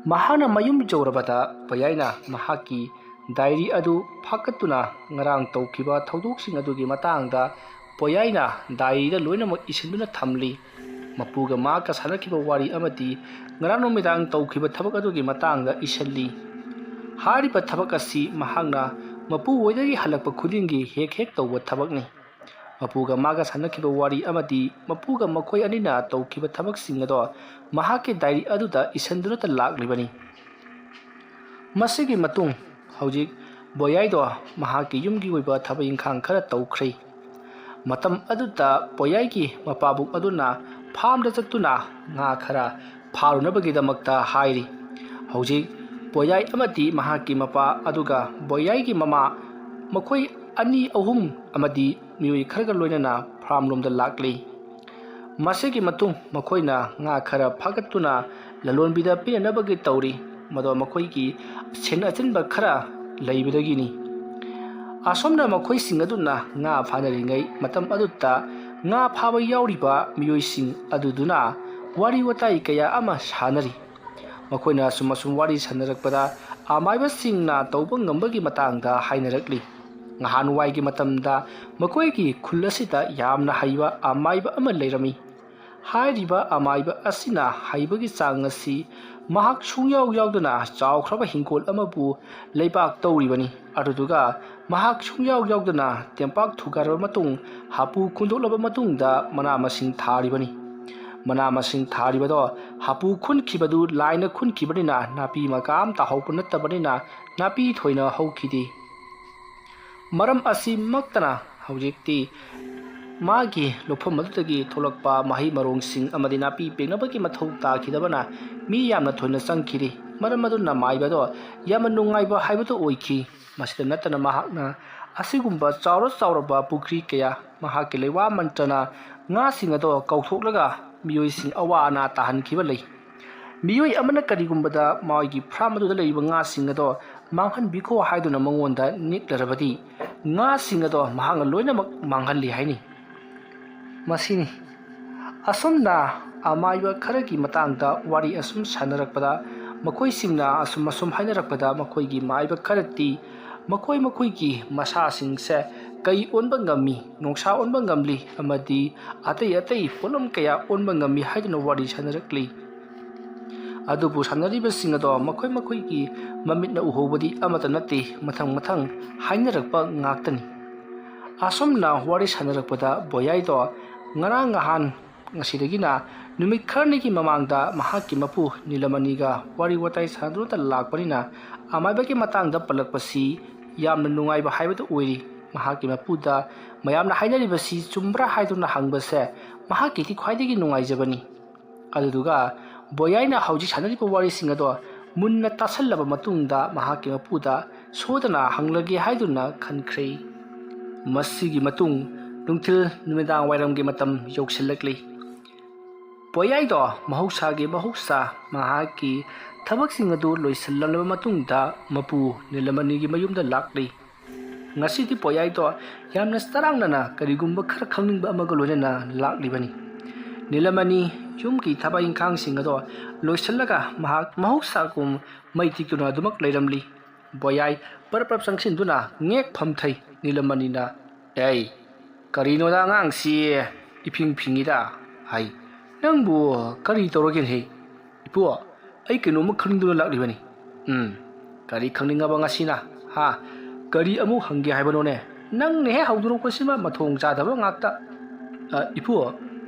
ꯃꯍꯥꯛꯅ ꯃꯌꯨꯝ ꯌꯧꯔꯕꯗ ꯕꯣꯌꯥꯏꯅ ꯃꯍꯥꯛꯀꯤ ꯗꯥꯏꯔꯤ ꯑꯗꯨ ꯐꯥꯀꯠꯇꯨꯅ ꯉꯔꯥꯡ ꯇꯧꯈꯤꯕ ꯊꯧꯗꯣꯛꯁꯤꯡ ꯑꯗꯨꯒꯤ ꯃꯇꯥꯡꯗ ꯕꯣꯌꯥꯏꯅ ꯗꯥꯏꯔꯤꯗ ꯂꯣꯏꯅꯃꯛ ꯏꯁꯤꯟꯗꯨꯅ ꯊꯝꯂꯤ꯫ ꯃꯄꯨꯒ ꯃꯍꯥꯛꯀ ꯁꯥꯟꯅꯈꯤꯕ ꯋꯥꯔꯤ ꯑꯃꯗꯤ ꯉꯔꯥꯡ ꯅꯨꯃꯤꯗꯥꯡ ꯇꯧꯈꯤꯕ ꯊꯕꯛ ꯑꯗꯨꯒꯤ ꯃꯇꯥꯡꯗ ꯏꯁꯤꯜꯂꯤ꯫ ꯍꯥꯏꯔꯤꯕ ꯊꯕꯛ ꯑꯁꯤ ꯃꯍꯥꯛꯅ ꯃꯄꯨ ꯍꯣꯏꯗꯒꯤ ꯍꯜꯂꯛꯄ ꯈꯨꯗꯤꯡꯒꯤ ꯍꯦꯛ ꯍꯦꯛ ꯇꯧꯕ ꯊꯕꯛꯅꯤ꯫ ꯃꯄꯨꯒ ꯃꯥꯒ ꯁꯥꯟꯅꯈꯤꯕ ꯋꯥꯔꯤ ꯑꯃꯗꯤ ꯃꯄꯨꯒ ꯃꯈꯣꯏ ꯑꯅꯤꯅ ꯇꯧꯈꯤꯕ ꯊꯕꯛꯁꯤꯡ ꯑꯗꯣ ꯃꯍꯥꯛꯀꯤ ꯗꯥꯏꯔꯤ ꯑꯗꯨꯗ ꯏꯁꯤꯟꯗꯨꯅꯇ ꯂꯥꯛꯂꯤꯕꯅꯤ꯫ ꯃꯁꯤꯒꯤ ꯃꯇꯨꯡ ꯍꯧꯖꯤꯛ ꯕꯣꯌꯥꯏꯗꯣ ꯃꯍꯥꯛꯀꯤ ꯌꯨꯝꯒꯤ ꯑꯣꯏꯕ ꯊꯕꯛ ꯏꯪꯈꯥꯡ ꯈꯔ ꯇꯧꯈ꯭ꯔꯦ꯫ ꯃꯇꯝ ꯑꯗꯨꯗ ꯕꯣꯌꯥꯏꯒꯤ ꯃꯄꯥꯕꯨꯡ ꯑꯗꯨꯅ ꯐꯥꯝꯗ ꯆꯠꯇꯨꯅ ꯉꯥ ꯈꯔ ꯐꯥꯔꯨꯅꯕꯒꯤꯗꯃꯛꯇ ꯍꯥꯏꯔꯤ꯫ ꯍꯧꯖꯤꯛ ꯕꯣꯌꯥꯏ ꯑꯃꯗꯤ ꯃꯍꯥꯛꯀꯤ ꯃꯄꯥ, ꯑꯗꯨꯒ ꯕꯣꯌꯥꯏꯒꯤ ꯃꯃꯥ, ꯃꯈꯣꯏ ꯑꯅꯤ ꯑꯍꯨꯝ ꯑꯃꯗꯤ ꯃꯤꯑꯣꯏ ꯈꯔꯒ ꯂꯣꯏꯅꯅ ꯐꯥꯔꯝꯂꯣꯝꯗ ꯂꯥꯛꯂꯤ꯫ ꯃꯁꯤꯒꯤ ꯃꯇꯨꯡ ꯃꯈꯣꯏꯅ ꯉꯥ ꯈꯔ ꯐꯥꯒꯠꯇꯨꯅ ꯂꯂꯣꯟꯕꯤꯗ ꯄꯤꯅꯅꯕꯒꯤ ꯇꯧꯔꯤ꯫ ꯃꯗꯣ ꯃꯈꯣꯏꯒꯤ ꯁꯦꯟ ꯑꯆꯤꯟꯕ ꯈꯔ ꯂꯩꯕꯗꯒꯤꯅꯤ꯫ ꯑꯁꯣꯝꯅ ꯃꯈꯣꯏꯁꯤꯡ ꯑꯗꯨꯅ ꯉꯥ ꯐꯥꯅꯔꯤꯉꯩ ꯃꯇꯝ ꯑꯗꯨꯗ ꯉꯥ ꯐꯥꯕ ꯌꯥꯎꯔꯤꯕ ꯃꯤꯑꯣꯏꯁꯤꯡ ꯑꯗꯨꯗꯨꯅ ꯋꯥꯔꯤ ꯋꯥꯇꯥꯏ ꯀꯌꯥ ꯑꯃ ꯁꯥꯟꯅꯔꯤ꯫ ꯃꯈꯣꯏꯅ ꯑꯁꯨꯝ ꯑꯁꯨꯝ ꯋꯥꯔꯤ ꯁꯥꯟꯅꯔꯛꯄꯗ ꯑꯃꯥꯏꯕꯁꯤꯡꯅ ꯇꯧꯕ ꯉꯝꯕꯒꯤ ꯃꯇꯥꯡꯗ ꯍꯥꯏꯅꯔꯛꯂꯤ꯫ ꯅꯍꯥꯟꯋꯥꯏꯒꯤ ꯃꯇꯝꯗ ꯃꯈꯣꯏꯒꯤ ꯈꯨꯜ ꯑꯁꯤꯗ ꯌꯥꯝꯅ ꯍꯩꯕ ꯑꯃꯥꯏꯕ ꯑꯃ ꯂꯩꯔꯝꯃꯤ꯫ ꯍꯥꯏꯔꯤꯕ ꯑꯃꯥꯏꯕ ꯑꯁꯤꯅ ꯍꯩꯕꯒꯤ ꯆꯥꯡ ꯑꯁꯤ ꯃꯍꯥꯛ ꯁꯨꯡꯌꯥꯎ ꯌꯥꯎꯗꯅ ꯆꯥꯎꯈ꯭ꯔꯕ ꯍꯤꯡꯈꯣꯜ ꯑꯃꯕꯨ ꯂꯩꯕꯥꯛ ꯇꯧꯔꯤꯕꯅꯤ꯫ ꯑꯗꯨꯗꯨꯒ ꯃꯍꯥꯛ ꯁꯨꯡꯌꯥꯎ ꯌꯥꯎꯗꯅ ꯇꯦꯝꯄꯥꯛ ꯊꯨꯒꯥꯏꯔꯕ ꯃꯇꯨꯡ, ꯍꯥꯄꯨ ꯈꯨꯟꯗꯣꯛꯂꯕ ꯃꯇꯨꯡꯗ ꯃꯅꯥ ꯃꯁꯤꯡ ꯊꯥꯔꯤꯕꯅꯤ꯫ ꯃꯅꯥ ꯃꯁꯤꯡ ꯊꯥꯔꯤꯕꯗꯣ ꯍꯥꯄꯨ ꯈꯨꯟꯈꯤꯕꯗꯨ ꯂꯥꯏꯅ ꯈꯨꯟꯈꯤꯕꯅꯤꯅ ꯅꯥꯄꯤ ꯃꯀꯥ ꯑꯃꯇ ꯍꯧꯕ ꯅꯠꯇꯕꯅꯤꯅ ꯅꯥꯄꯤ ꯊꯣꯏꯅ ꯍꯧꯈꯤꯗꯦ꯫ ꯃꯔꯝ ꯑꯁꯤꯃꯛꯇꯅ ꯍꯧꯖꯤꯛꯇꯤ ꯃꯥꯒꯤ ꯂꯧꯐꯝ ꯑꯗꯨꯗꯒꯤ ꯊꯣꯛꯂꯛꯄ ꯃꯍꯩ ꯃꯔꯣꯡꯁꯤꯡ ꯑꯃꯗꯤ ꯅꯥꯄꯤ ꯄꯦꯡꯅꯕꯒꯤ ꯃꯊꯧ ꯇꯥꯈꯤꯗꯕꯅ ꯃꯤ ꯌꯥꯝꯅ ꯊꯣꯏꯅ ꯆꯪꯈꯤꯔꯤ꯫ ꯃꯔꯝ ꯑꯗꯨꯅ ꯃꯥꯏꯕ ꯑꯗꯣ ꯌꯥꯝꯅ ꯅꯨꯡꯉꯥꯏꯕ ꯍꯥꯏꯕꯗꯨ ꯑꯣꯏꯈꯤ꯫ ꯃꯁꯤꯗ ꯅꯠꯇꯅ ꯃꯍꯥꯛꯅ ꯑꯁꯤꯒꯨꯝꯕ ꯆꯥꯎꯔ ꯆꯥꯎꯔꯕ ꯄꯨꯈ꯭ꯔꯤ ꯀꯌꯥ ꯃꯍꯥꯛꯀꯤ ꯂꯩꯋꯥ ꯃꯟꯇ꯭ꯔꯅ ꯉꯥꯁꯤꯡ ꯑꯗꯣ ꯀꯧꯊꯣꯛꯂꯒ ꯃꯤꯑꯣꯏꯁꯤꯡ ꯑꯋꯥ ꯑꯅꯥ ꯇꯥꯍꯟꯈꯤꯕ ꯂꯩ꯫ ꯃꯤꯑꯣꯏ ꯑꯃꯅ ꯀꯔꯤꯒꯨꯝꯕꯗ ꯃꯥꯒꯤ ꯐꯥꯔꯝ ꯑꯗꯨꯗ ꯂꯩꯔꯤꯕ ꯉꯥꯁꯤꯡ ꯑꯗꯣ ꯃꯥꯡꯍꯟꯕꯤꯈꯣ ꯍꯥꯏꯗꯨꯅ ꯃꯉꯣꯟꯗ ꯅꯤꯛꯂꯔꯕꯗꯤ ꯉꯥꯁꯤꯡ ꯑꯗꯣ ꯃꯍꯥꯛꯅ ꯂꯣꯏꯅꯃꯛ ꯃꯥꯡꯍꯜꯂꯤ ꯍꯥꯏꯅꯤ꯫ ꯃꯁꯤꯅꯤ꯫ ꯑꯁꯨꯝꯅ ꯑꯃꯥꯏꯕ ꯈꯔꯒꯤ ꯃꯇꯥꯡꯗ ꯋꯥꯔꯤ ꯑꯁꯨꯝ ꯁꯥꯟꯅꯔꯛꯄꯗ, ꯃꯈꯣꯏꯁꯤꯡꯅ ꯑꯁꯨꯝ ꯑꯁꯨꯝ ꯍꯥꯏꯅꯔꯛꯄꯗ, ꯃꯈꯣꯏꯒꯤ ꯃꯥꯏꯕ ꯈꯔꯗꯤ ꯃꯈꯣꯏ ꯃꯈꯣꯏꯒꯤ ꯃꯁꯥꯁꯤꯡꯁꯦ ꯀꯩ ꯑꯣꯟꯕ ꯉꯝꯃꯤ, ꯅꯣꯡꯁꯥ ꯑꯣꯟꯕ ꯉꯝꯂꯤ, ꯑꯃꯗꯤ ꯑꯇꯩ ꯑꯇꯩ ꯄꯣꯠꯂꯝ ꯀꯌꯥ ꯑꯣꯟꯕ ꯉꯝꯃꯤ ꯍꯥꯏꯗꯨꯅ ꯋꯥꯔꯤ ꯁꯥꯟꯅꯔꯛꯂꯤ꯫ ꯑꯗꯨꯕꯨ ꯁꯥꯟꯅꯔꯤꯕꯁꯤꯡ ꯑꯗꯣ ꯃꯈꯣꯏ ꯃꯈꯣꯏꯒꯤ ꯃꯃꯤꯠꯅ ꯎꯍꯧꯕꯗꯤ ꯑꯃꯠꯇ ꯅꯠꯇꯦ, ꯃꯊꯪ ꯃꯊꯪ ꯍꯥꯏꯅꯔꯛꯄ ꯉꯥꯛꯇꯅꯤ꯫ ꯑꯁꯨꯝꯅ ꯋꯥꯔꯤ ꯁꯥꯟꯅꯔꯛꯄꯗ ꯕꯣꯌꯥꯏꯗꯣ ꯉꯔꯥꯡ ꯅꯍꯥꯟ ꯉꯁꯤꯗꯒꯤꯅ ꯅꯨꯃꯤꯠ ꯈꯔꯅꯤꯒꯤ ꯃꯃꯥꯡꯗ ꯃꯍꯥꯛꯀꯤ ꯃꯄꯨ ꯅꯤꯂꯃꯅꯤꯒ ꯋꯥꯔꯤ ꯋꯥꯇꯥꯏ ꯁꯥꯟꯅꯗꯨꯅꯇ ꯂꯥꯛꯄꯅꯤꯅ ꯑꯃꯥꯏꯕꯒꯤ ꯃꯇꯥꯡꯗ ꯄꯜꯂꯛꯄꯁꯤ ꯌꯥꯝꯅ ꯅꯨꯡꯉꯥꯏꯕ ꯍꯥꯏꯕꯗꯨ ꯑꯣꯏꯔꯤ꯫ ꯃꯍꯥꯛꯀꯤ ꯃꯄꯨꯗ ꯃꯌꯥꯝꯅ ꯍꯥꯏꯅꯔꯤꯕꯁꯤ ꯆꯨꯝꯕ꯭ꯔꯥ ꯍꯥꯏꯗꯨꯅ ꯍꯪꯕꯁꯦ ꯃꯍꯥꯛꯀꯤꯗꯤ ꯈ꯭ꯋꯥꯏꯗꯒꯤ ꯅꯨꯡꯉꯥꯏꯖꯕꯅꯤ꯫ ꯑꯗꯨꯗꯨꯒ ꯕꯣꯌꯥꯏꯅ ꯍꯧꯖꯤꯛ ꯁꯥꯟꯅꯔꯤꯕ ꯋꯥꯔꯤꯁꯤꯡ ꯑꯗꯣ ꯃꯨꯟꯅ ꯇꯥꯁꯜꯂꯕ ꯃꯇꯨꯡꯗ ꯃꯍꯥꯛꯀꯤ ꯃꯄꯨꯗ ꯁꯣꯏꯗꯅ ꯍꯪꯂꯒꯦ ꯍꯥꯏꯗꯨꯅ ꯈꯟꯈ꯭ꯔꯦ꯫ ꯃꯁꯤꯒꯤ ꯃꯇꯨꯡ ꯅꯨꯡꯊꯤꯜ ꯅꯨꯃꯤꯗꯥꯡ ꯋꯥꯏꯔꯝꯒꯤ ꯃꯇꯝ ꯌꯧꯁꯤꯜꯂꯛꯂꯤ꯫ ꯕꯣꯌꯥꯏꯗꯣ ꯃꯍꯧꯁꯥꯒꯤ ꯃꯍꯧꯁꯥ ꯃꯍꯥꯛꯀꯤ ꯊꯕꯛꯁꯤꯡ ꯑꯗꯨ ꯂꯣꯏꯁꯤꯜꯂꯝꯂꯕ ꯃꯇꯨꯡꯗ ꯃꯄꯨ ꯅꯤꯂꯃꯅꯤꯒꯤ ꯃꯌꯨꯝꯗ ꯂꯥꯛꯂꯤ꯫ ꯉꯁꯤꯗꯤ ꯕꯣꯌꯥꯏꯗꯣ ꯌꯥꯝꯅ ꯆꯔꯥꯡꯅꯅ ꯀꯔꯤꯒꯨꯝꯕ ꯈꯔ ꯈꯪꯅꯤꯡꯕ ꯑꯃꯒ ꯂꯣꯏꯅꯅ ꯂꯥꯛꯂꯤꯕꯅꯤ꯫ ꯅꯤꯂꯃꯅꯤ ꯌꯨꯝꯒꯤ ꯊꯕꯛ ꯏꯪꯈꯥꯡꯁꯤꯡ ꯑꯗꯣ ꯂꯣꯏꯁꯤꯜꯂꯒ ꯃꯍꯥꯛ ꯃꯍꯧꯁꯥꯒꯨꯝ ꯃꯩ ꯇꯤꯛꯇꯨꯅ ꯑꯗꯨꯃꯛ ꯂꯩꯔꯝꯂꯤ꯫ ꯕꯣꯌꯥꯏ ꯄꯔꯞ ꯄꯔꯞ ꯆꯪꯁꯤꯟꯗꯨꯅ ꯉꯦꯛ ꯐꯝꯊꯩ꯫ ꯅꯤꯂꯃꯅꯤꯅ, "ꯑꯦ, ꯀꯔꯤꯅꯣꯗ ꯑꯉꯥꯡꯁꯤ ꯏꯐꯤꯡ ꯐꯤꯡꯉꯤꯗ?" ꯍꯥꯏ꯫ "ꯅꯪꯕꯨ ꯀꯔꯤ ꯇꯧꯔꯒꯦꯅꯦ?" "ꯏꯄꯨ, ꯑꯩ ꯀꯩꯅꯣꯝꯃ ꯈꯪꯅꯤꯡꯗꯨꯅ ꯂꯥꯛꯂꯤꯕꯅꯤ꯫ ꯎꯝ, ꯀꯔꯤ ꯈꯪꯅꯤꯡꯉꯕ ꯉꯁꯤꯅ? ꯍꯥ? ꯀꯔꯤ ꯑꯃꯨꯛ ꯍꯪꯒꯦ ꯍꯥꯏꯕꯅꯣꯅꯦ? ꯅꯪꯅ ꯍꯦꯛ ꯍꯧꯗꯣꯔꯛꯄꯁꯤꯃ ꯃꯊꯣꯡ ꯆꯥꯗꯕ ꯉꯥꯛꯇ꯫ ꯑ, ꯏꯄꯨ,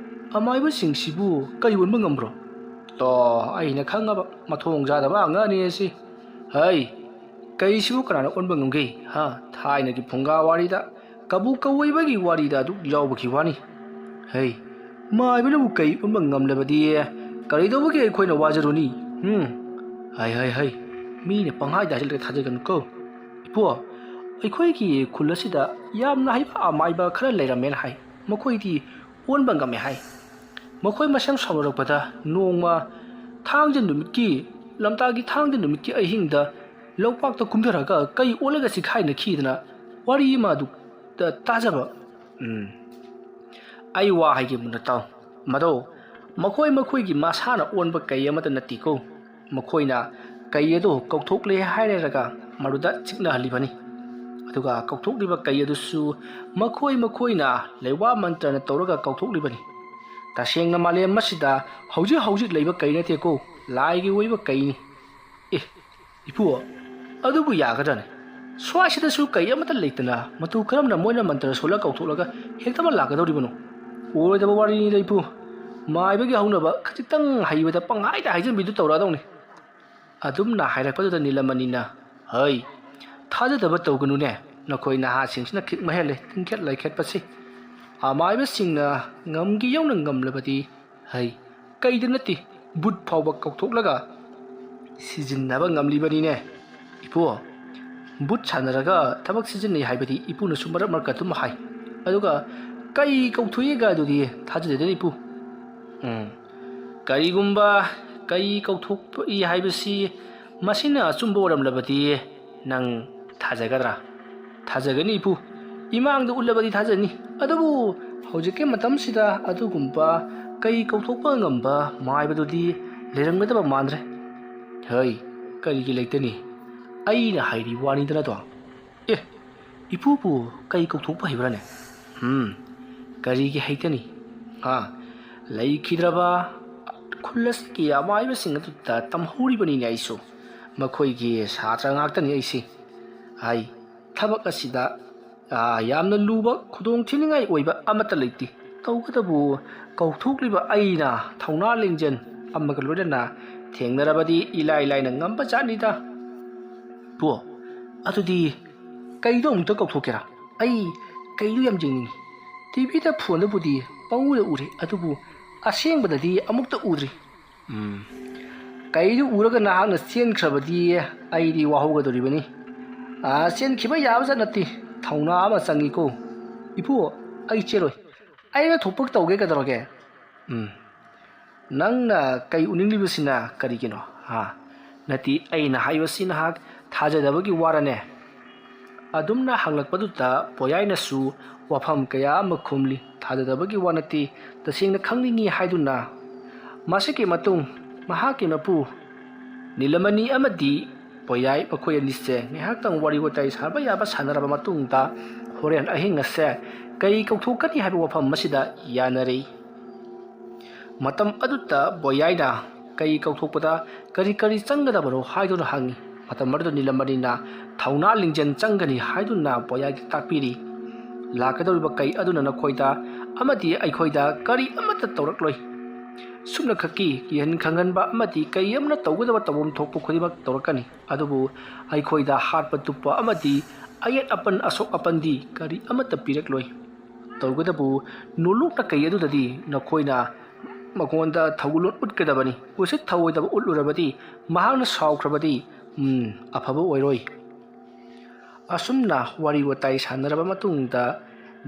ꯑꯃꯥꯏꯕꯁꯤꯡꯁꯤꯕꯨ ꯀꯩ ꯑꯣꯟꯕ ꯉꯝꯕ꯭ꯔꯣ? ꯇꯣ, ꯑꯩꯅ ꯈꯪꯉꯕ ꯃꯊꯣꯡ ꯆꯥꯗꯕ ꯑꯉꯥꯡꯅꯤ ꯑꯁꯤ꯫ ꯍꯩ, ꯀꯩꯁꯤꯕꯨ ꯀꯅꯥꯅ ꯑꯣꯟꯕ ꯉꯝꯒꯦ? ꯍꯥ? ꯊꯥꯏꯅꯒꯤ ꯐꯨꯡꯒꯥ ꯋꯥꯔꯤꯗ, ꯀꯕꯨ ꯀꯋꯩꯕꯒꯤ ꯋꯥꯔꯤꯗ ꯑꯗꯨꯛ ꯌꯥꯎꯕꯒꯤ ꯋꯥꯅꯤ꯫ ꯍꯩ, ꯃꯥꯏꯕꯅꯕꯨ ꯀꯩ ꯑꯣꯟꯕ ꯉꯝꯂꯕꯗꯤ ꯀꯔꯤꯗꯧꯕꯒꯤ ꯑꯩꯈꯣꯏꯅ ꯋꯥꯖꯔꯨꯅꯤ? ꯎꯝ, ꯍꯩ, ꯍꯩ, ꯍꯩ, ꯃꯤꯅ ꯄꯪꯍꯥꯏꯗ ꯍꯥꯏꯖꯤꯜꯂꯒ ꯊꯥꯖꯒꯅꯨꯀꯣ꯫ ꯏꯄꯨ, ꯑꯩꯈꯣꯏꯒꯤ ꯈꯨꯜ ꯑꯁꯤꯗ ꯌꯥꯝꯅ ꯍꯩꯕ ꯑꯃꯥꯏꯕ ꯈꯔ ꯂꯩꯔꯝꯃꯦꯅ ꯍꯥꯏ꯫ ꯃꯈꯣꯏꯗꯤ ꯑꯣꯟꯕ ꯉꯝꯃꯦ ꯍꯥꯏ꯫ ꯃꯈꯣꯏ ꯃꯁꯦꯜ ꯁꯥꯎꯅꯔꯛꯄꯗ ꯅꯣꯡꯃ ꯊꯥꯡꯖ ꯅꯨꯃꯤꯠꯀꯤ, ꯂꯝꯇꯥꯒꯤ ꯊꯥꯡꯖ ꯅꯨꯃꯤꯠꯀꯤ ꯑꯍꯤꯡꯗ ꯂꯧꯄꯥꯛꯇ ꯀꯨꯝꯊꯔꯒ ꯀꯩ ꯑꯣꯜꯂꯒ ꯆꯤꯈꯥꯏꯅꯈꯤꯗꯅ ꯋꯥꯔꯤ ꯑꯃ ꯑꯗꯨꯗ ꯇꯥꯖꯕ꯫ ꯎꯝ꯫ ꯑꯩ ꯋꯥ ꯍꯥꯏꯒꯦ ꯃꯨꯟꯅ ꯇꯥꯎ꯫ ꯃꯗꯣ ꯃꯈꯣꯏ ꯃꯈꯣꯏꯒꯤ ꯃꯁꯥꯅ ꯑꯣꯟꯕ ꯀꯩ ꯑꯃꯠꯇ ꯅꯠꯇꯦꯀꯣ꯫ ꯃꯈꯣꯏꯅ ꯀꯩ ꯑꯗꯨ ꯀꯧꯊꯣꯛꯂꯦ ꯍꯥꯏꯔꯒ ꯃꯗꯨꯗ ꯆꯤꯛꯅꯍꯜꯂꯤꯕꯅꯤ꯫ ꯑꯗꯨꯒ ꯀꯧꯊꯣꯛꯂꯤꯕ ꯀꯩ ꯑꯗꯨꯁꯨ ꯃꯈꯣꯏ ꯃꯈꯣꯏꯅ ꯂꯩꯋꯥ ꯃꯟꯇ꯭ꯔꯅ ꯇꯧꯔꯒ ꯀꯧꯊꯣꯛꯂꯤꯕꯅꯤ꯫ ꯇꯁꯦꯡꯅ ꯃꯥꯂꯦꯝ ꯑꯁꯤꯗ ꯍꯧꯖꯤꯛ ꯍꯧꯖꯤꯛ ꯂꯩꯕ ꯀꯩ ꯅꯠꯇꯦꯀꯣ, ꯂꯥꯏꯒꯤ ꯑꯣꯏꯕ ꯀꯩꯅꯤ꯫ ꯑꯦ, ꯏꯄꯨ, ꯑꯗꯨꯕꯨ ꯌꯥꯒꯗ꯭ꯔꯅꯦ? ꯁ꯭ꯋꯥꯏꯁꯤꯗꯁꯨ ꯀꯩ ꯑꯃꯠꯇ ꯂꯩꯇꯅ ꯃꯇꯧ ꯀꯔꯝꯅ ꯃꯣꯏꯅ ꯃꯟꯇ꯭ꯔ ꯁꯣꯜꯂ ꯀꯧꯊꯣꯛꯂꯒ ꯍꯦꯛꯇꯃꯛ ꯂꯥꯛꯀꯗꯧꯔꯤꯕꯅꯣ? ꯑꯣꯏꯔꯣꯏꯗꯕ ꯋꯥꯔꯤꯅꯤꯗ ꯏꯄꯨ꯫ ꯃꯥꯏꯕꯒꯤ ꯍꯧꯅꯕ ꯈꯖꯤꯛꯇꯪ ꯍꯩꯕꯗ ꯄꯪꯍꯥꯏꯗ ꯍꯥꯏꯖꯟꯕꯤꯗꯨ ꯇꯧꯔꯛꯑꯗꯧꯅꯤ꯫ ꯑꯗꯨꯝꯅ ꯍꯥꯏꯔꯛꯄꯗꯨꯗ ꯅꯤꯂꯃꯅꯤꯅ, "ꯍꯩ, ꯊꯥꯖꯗꯕ ꯇꯧꯒꯅꯨꯅꯦ, ꯅꯈꯣꯏ ꯅꯍꯥꯁꯤꯡꯁꯤꯅ ꯈꯤꯛ ꯃꯍꯦꯜꯂꯦ ꯇꯤꯡꯈꯦꯠ ꯂꯩꯈꯦꯠꯄꯁꯤ꯫ ꯑꯃꯥꯏꯕꯁꯤꯡꯅ ꯉꯝꯒꯦ ꯌꯧꯅ ꯉꯝꯂꯕꯗꯤ, ꯍꯩ, ꯀꯩꯗ ꯅꯠꯇꯦ, ꯕꯨꯠ ꯐꯥꯎꯕ ꯀꯧꯊꯣꯛꯂꯒ ꯁꯤꯖꯤꯟꯅꯕ ꯉꯝꯂꯤꯕꯅꯤꯅꯦ꯫ ꯏꯄꯨ, ꯕꯨꯠ ꯁꯥꯟꯅꯔꯒ ꯊꯕꯛ ꯁꯤꯖꯤꯟꯅꯩ ꯍꯥꯏꯕꯗꯤ ꯏꯄꯨꯅꯁꯨ ꯃꯔꯛ ꯃꯔꯛꯇ ꯑꯗꯨꯝ ꯍꯥꯏ꯫ ꯑꯗꯨꯒ ꯀꯩ ꯀꯧꯊꯣꯛꯏꯒ ꯑꯗꯨꯗꯤ ꯊꯥꯖꯗꯦꯗ ꯏꯄꯨ꯫ ꯎꯝ, ꯀꯔꯤꯒꯨꯝꯕ ꯀꯩ ꯀꯧꯊꯣꯛꯏ ꯍꯥꯏꯕꯁꯤ ꯃꯁꯤꯅ ꯑꯆꯨꯝꯕ ꯑꯣꯏꯔꯝꯂꯕꯗꯤ ꯅꯪ ꯊꯥꯖꯒꯗ꯭ꯔꯥ?" "ꯊꯥꯖꯒꯅꯤ ꯏꯄꯨ, ꯏꯃꯥꯡꯗ ꯎꯠꯂꯕꯗꯤ ꯊꯥꯖꯅꯤ꯫ ꯑꯗꯨꯕꯨ ꯍꯧꯖꯤꯛꯀꯤ ꯃꯇꯝꯁꯤꯗ ꯑꯗꯨꯒꯨꯝꯕ ꯀꯩ ꯀꯧꯊꯣꯛꯄ ꯉꯝꯕ ꯃꯥꯏꯕꯗꯨꯗꯤ ꯂꯩꯔꯝꯒꯗꯕ ꯃꯥꯟꯗ꯭ꯔꯦ꯫" "ꯍꯩ, ꯀꯔꯤꯒꯤ ꯂꯩꯇꯅꯤ? ꯑꯩꯅ ꯍꯥꯏꯔꯤ ꯋꯥꯅꯤꯗꯅꯗꯣ꯫" "ꯑꯦ, ꯏꯄꯨꯕꯨ ꯀꯩ ꯀꯧꯊꯣꯛꯄ ꯍꯩꯕ꯭ꯔꯥꯅꯦ?" "ꯎꯝ, ꯀꯔꯤꯒꯤ ꯍꯩꯇꯅꯤ? ꯍꯥ, ꯂꯩꯈꯤꯗ꯭ꯔꯕ ꯈꯨꯜ ꯑꯁꯤꯒꯤ ꯑꯃꯥꯏꯕꯁꯤꯡ ꯑꯗꯨꯗ ꯇꯝꯍꯧꯔꯤꯕꯅꯤꯅꯦ ꯑꯩꯁꯨ꯫ ꯃꯈꯣꯏꯒꯤ ꯁꯥꯇ꯭ꯔ ꯉꯥꯛꯇꯅꯤ ꯑꯩꯁꯤ꯫ ꯑꯩ ꯊꯕꯛ ꯑꯁꯤꯗ, ꯑꯥ, ꯌꯥꯝꯅ ꯂꯨꯕ ꯈꯨꯗꯣꯡ ꯊꯤꯅꯤꯡꯉꯥꯏ ꯑꯣꯏꯕ ꯑꯃꯠꯇ ꯂꯩꯇꯦ꯫ ꯇꯧꯕꯇꯕꯨ ꯀꯧꯊꯣꯛꯂꯤꯕ ꯑꯩꯅ ꯊꯧꯅꯥ ꯂꯤꯡꯖꯦꯜ ꯑꯃꯒ ꯂꯣꯏꯅꯅ ꯊꯦꯡꯅꯔꯕꯗꯤ ꯏꯂꯥꯏ ꯂꯥꯏꯅ ꯉꯝꯕ ꯖꯥꯠꯅꯤꯗ꯫ ꯄꯣ, ꯑꯗꯨꯗꯤ ꯀꯩꯗꯣ ꯑꯃꯨꯛꯇ ꯀꯧꯊꯣꯛꯀꯦꯔꯥ? ꯑꯩ ꯀꯩꯗꯣ ꯌꯥꯝ ꯌꯦꯡꯅꯤꯡꯉꯤ꯫ ꯇꯤꯚꯤꯗ, ꯐꯣꯟꯗꯕꯨꯗꯤ ꯄꯪꯎꯗ ꯎꯔꯦ, ꯑꯗꯨꯕꯨ ꯑꯁꯦꯡꯕꯗꯗꯤ ꯑꯃꯨꯛꯇ ꯎꯗ꯭ꯔꯤ꯫ ꯎꯝ, ꯀꯩꯗꯨ ꯎꯔꯒ ꯅꯍꯥꯛꯅ ꯆꯦꯟꯈ꯭ꯔꯕꯗꯤ ꯑꯩꯗꯤ ꯋꯥꯍꯧꯒꯗꯧꯔꯤꯕꯅꯤ꯫ ꯑꯥ, ꯆꯦꯟꯈꯤꯕ ꯌꯥꯕꯖꯥꯠ ꯅꯠꯇꯦ, ꯊꯧꯅꯥ ꯑꯃ ꯆꯪꯉꯤꯀꯣ꯫ ꯏꯄꯨ, ꯑꯩ ꯆꯦꯜꯂꯣꯏ, ꯑꯩꯅ ꯊꯣꯛꯄ ꯇꯧꯒꯦ, ꯀꯩꯗꯧꯔꯒꯦ? ꯎꯝ, ꯅꯪꯅ ꯀꯩ ꯎꯅꯤꯡꯂꯤꯕꯁꯤꯅ ꯀꯔꯤꯒꯤꯅꯣ? ꯍꯥ? ꯅꯠꯇꯦ, ꯑꯩꯅ ꯍꯥꯏꯕꯁꯤ ꯅꯍꯥꯛ ꯊꯥꯖꯗꯕꯒꯤ ꯋꯥꯔꯅꯦ? ꯑꯗꯨꯝꯅ ꯍꯪꯂꯛꯄꯗꯨꯗ ꯄꯣꯌꯥꯏꯅꯁꯨ ꯋꯥꯐꯝ ꯀꯌꯥ ꯑꯃ ꯈꯨꯝꯂꯤ꯫ ꯊꯥꯖꯗꯕꯒꯤ ꯋꯥ ꯅꯠꯇꯦ, ꯇꯁꯦꯡꯅ ꯈꯪꯅꯤꯡꯏ ꯍꯥꯏꯗꯨꯅ꯫ ꯃꯁꯤꯒꯤ ꯃꯇꯨꯡ ꯃꯍꯥꯛꯀꯤ ꯃꯄꯨ ꯅꯤꯂꯃꯅꯤ ꯑꯃꯗꯤ ꯄꯣꯌꯥꯏ ꯃꯈꯣꯏ ꯑꯅꯤꯁꯦ ꯉꯥꯏꯍꯥꯛꯇꯪ ꯋꯥꯔꯤ ꯋꯥꯇꯥꯏ ꯁꯥꯕ ꯌꯥꯕ ꯁꯥꯟꯅꯔꯕ ꯃꯇꯨꯡꯗ ꯍꯣꯔꯦꯟ ꯑꯍꯤꯡ ꯑꯁꯦ ꯀꯩ ꯀꯧꯊꯣꯛꯀꯅꯤ ꯍꯥꯏꯕ ꯋꯥꯐꯝ ꯑꯁꯤꯗ ꯌꯥꯅꯔꯤ꯫ ꯃꯇꯝ ꯑꯗꯨꯗ ꯕꯣꯌꯥꯏꯅ ꯀꯩ ꯀꯧꯊꯣꯛꯄꯗ ꯀꯔꯤ ꯀꯔꯤ ꯆꯪꯒꯗꯕꯅꯣ ꯍꯥꯏꯗꯨꯅ ꯍꯪꯉꯤ꯫ ꯃꯇꯝ ꯑꯗꯨꯗ ꯅꯤꯂꯃꯅꯤꯅ ꯊꯧꯅꯥ ꯂꯤꯡꯖꯦꯜ ꯆꯪꯒꯅꯤ ꯍꯥꯏꯗꯨꯅ ꯕꯣꯌꯥꯏꯗ ꯇꯥꯛꯄꯤꯔꯤ꯫ ꯂꯥꯛꯀꯗꯧꯔꯤꯕ ꯀꯩ ꯑꯗꯨꯅ ꯅꯈꯣꯏꯗ ꯑꯃꯗꯤ ꯑꯩꯈꯣꯏꯗ ꯀꯔꯤ ꯑꯃꯠꯇ ꯇꯧꯔꯛꯂꯣꯏ꯫ ꯁꯨꯞꯅꯈꯛꯀꯤ ꯀꯤꯍꯟ ꯈꯪꯍꯟꯕ ꯑꯃꯗꯤ ꯀꯩ ꯑꯃꯅ ꯇꯧꯒꯗꯕ ꯇꯧꯐꯝ ꯊꯣꯛꯄ ꯈꯨꯗꯤꯡꯃꯛ ꯇꯧꯔꯛꯀꯅꯤ, ꯑꯗꯨꯕꯨ ꯑꯩꯈꯣꯏꯗ ꯍꯥꯠꯄ ꯇꯨꯞꯄ ꯑꯃꯗꯤ ꯑꯌꯦꯠ ꯑꯄꯟ ꯑꯁꯣꯛ ꯑꯄꯟꯗꯤ ꯀꯔꯤ ꯑꯃꯠꯇ ꯄꯤꯔꯛꯂꯣꯏ꯫ ꯇꯧꯒꯗꯕꯨ ꯅꯣꯂꯨꯛꯅ ꯀꯩ ꯑꯗꯨꯗꯗꯤ ꯅꯈꯣꯏꯅ ꯃꯉꯣꯟꯗ ꯊꯧꯒꯜꯂꯣꯟ ꯎꯠꯀꯗꯕꯅꯤ꯫ ꯎꯁꯤꯠ ꯊꯧꯑꯣꯏꯗꯕ ꯎꯠꯂꯨꯔꯕꯗꯤ ꯃꯍꯥꯛꯅ ꯁꯥꯎꯈ꯭ꯔꯕꯗꯤ, ꯎꯝ, ꯑꯐꯕ ꯑꯣꯏꯔꯣꯏ꯫ ꯑꯁꯨꯝꯅ ꯋꯥꯔꯤ ꯋꯥꯇꯥꯏ ꯁꯥꯟꯅꯔꯕ ꯃꯇꯨꯡꯗ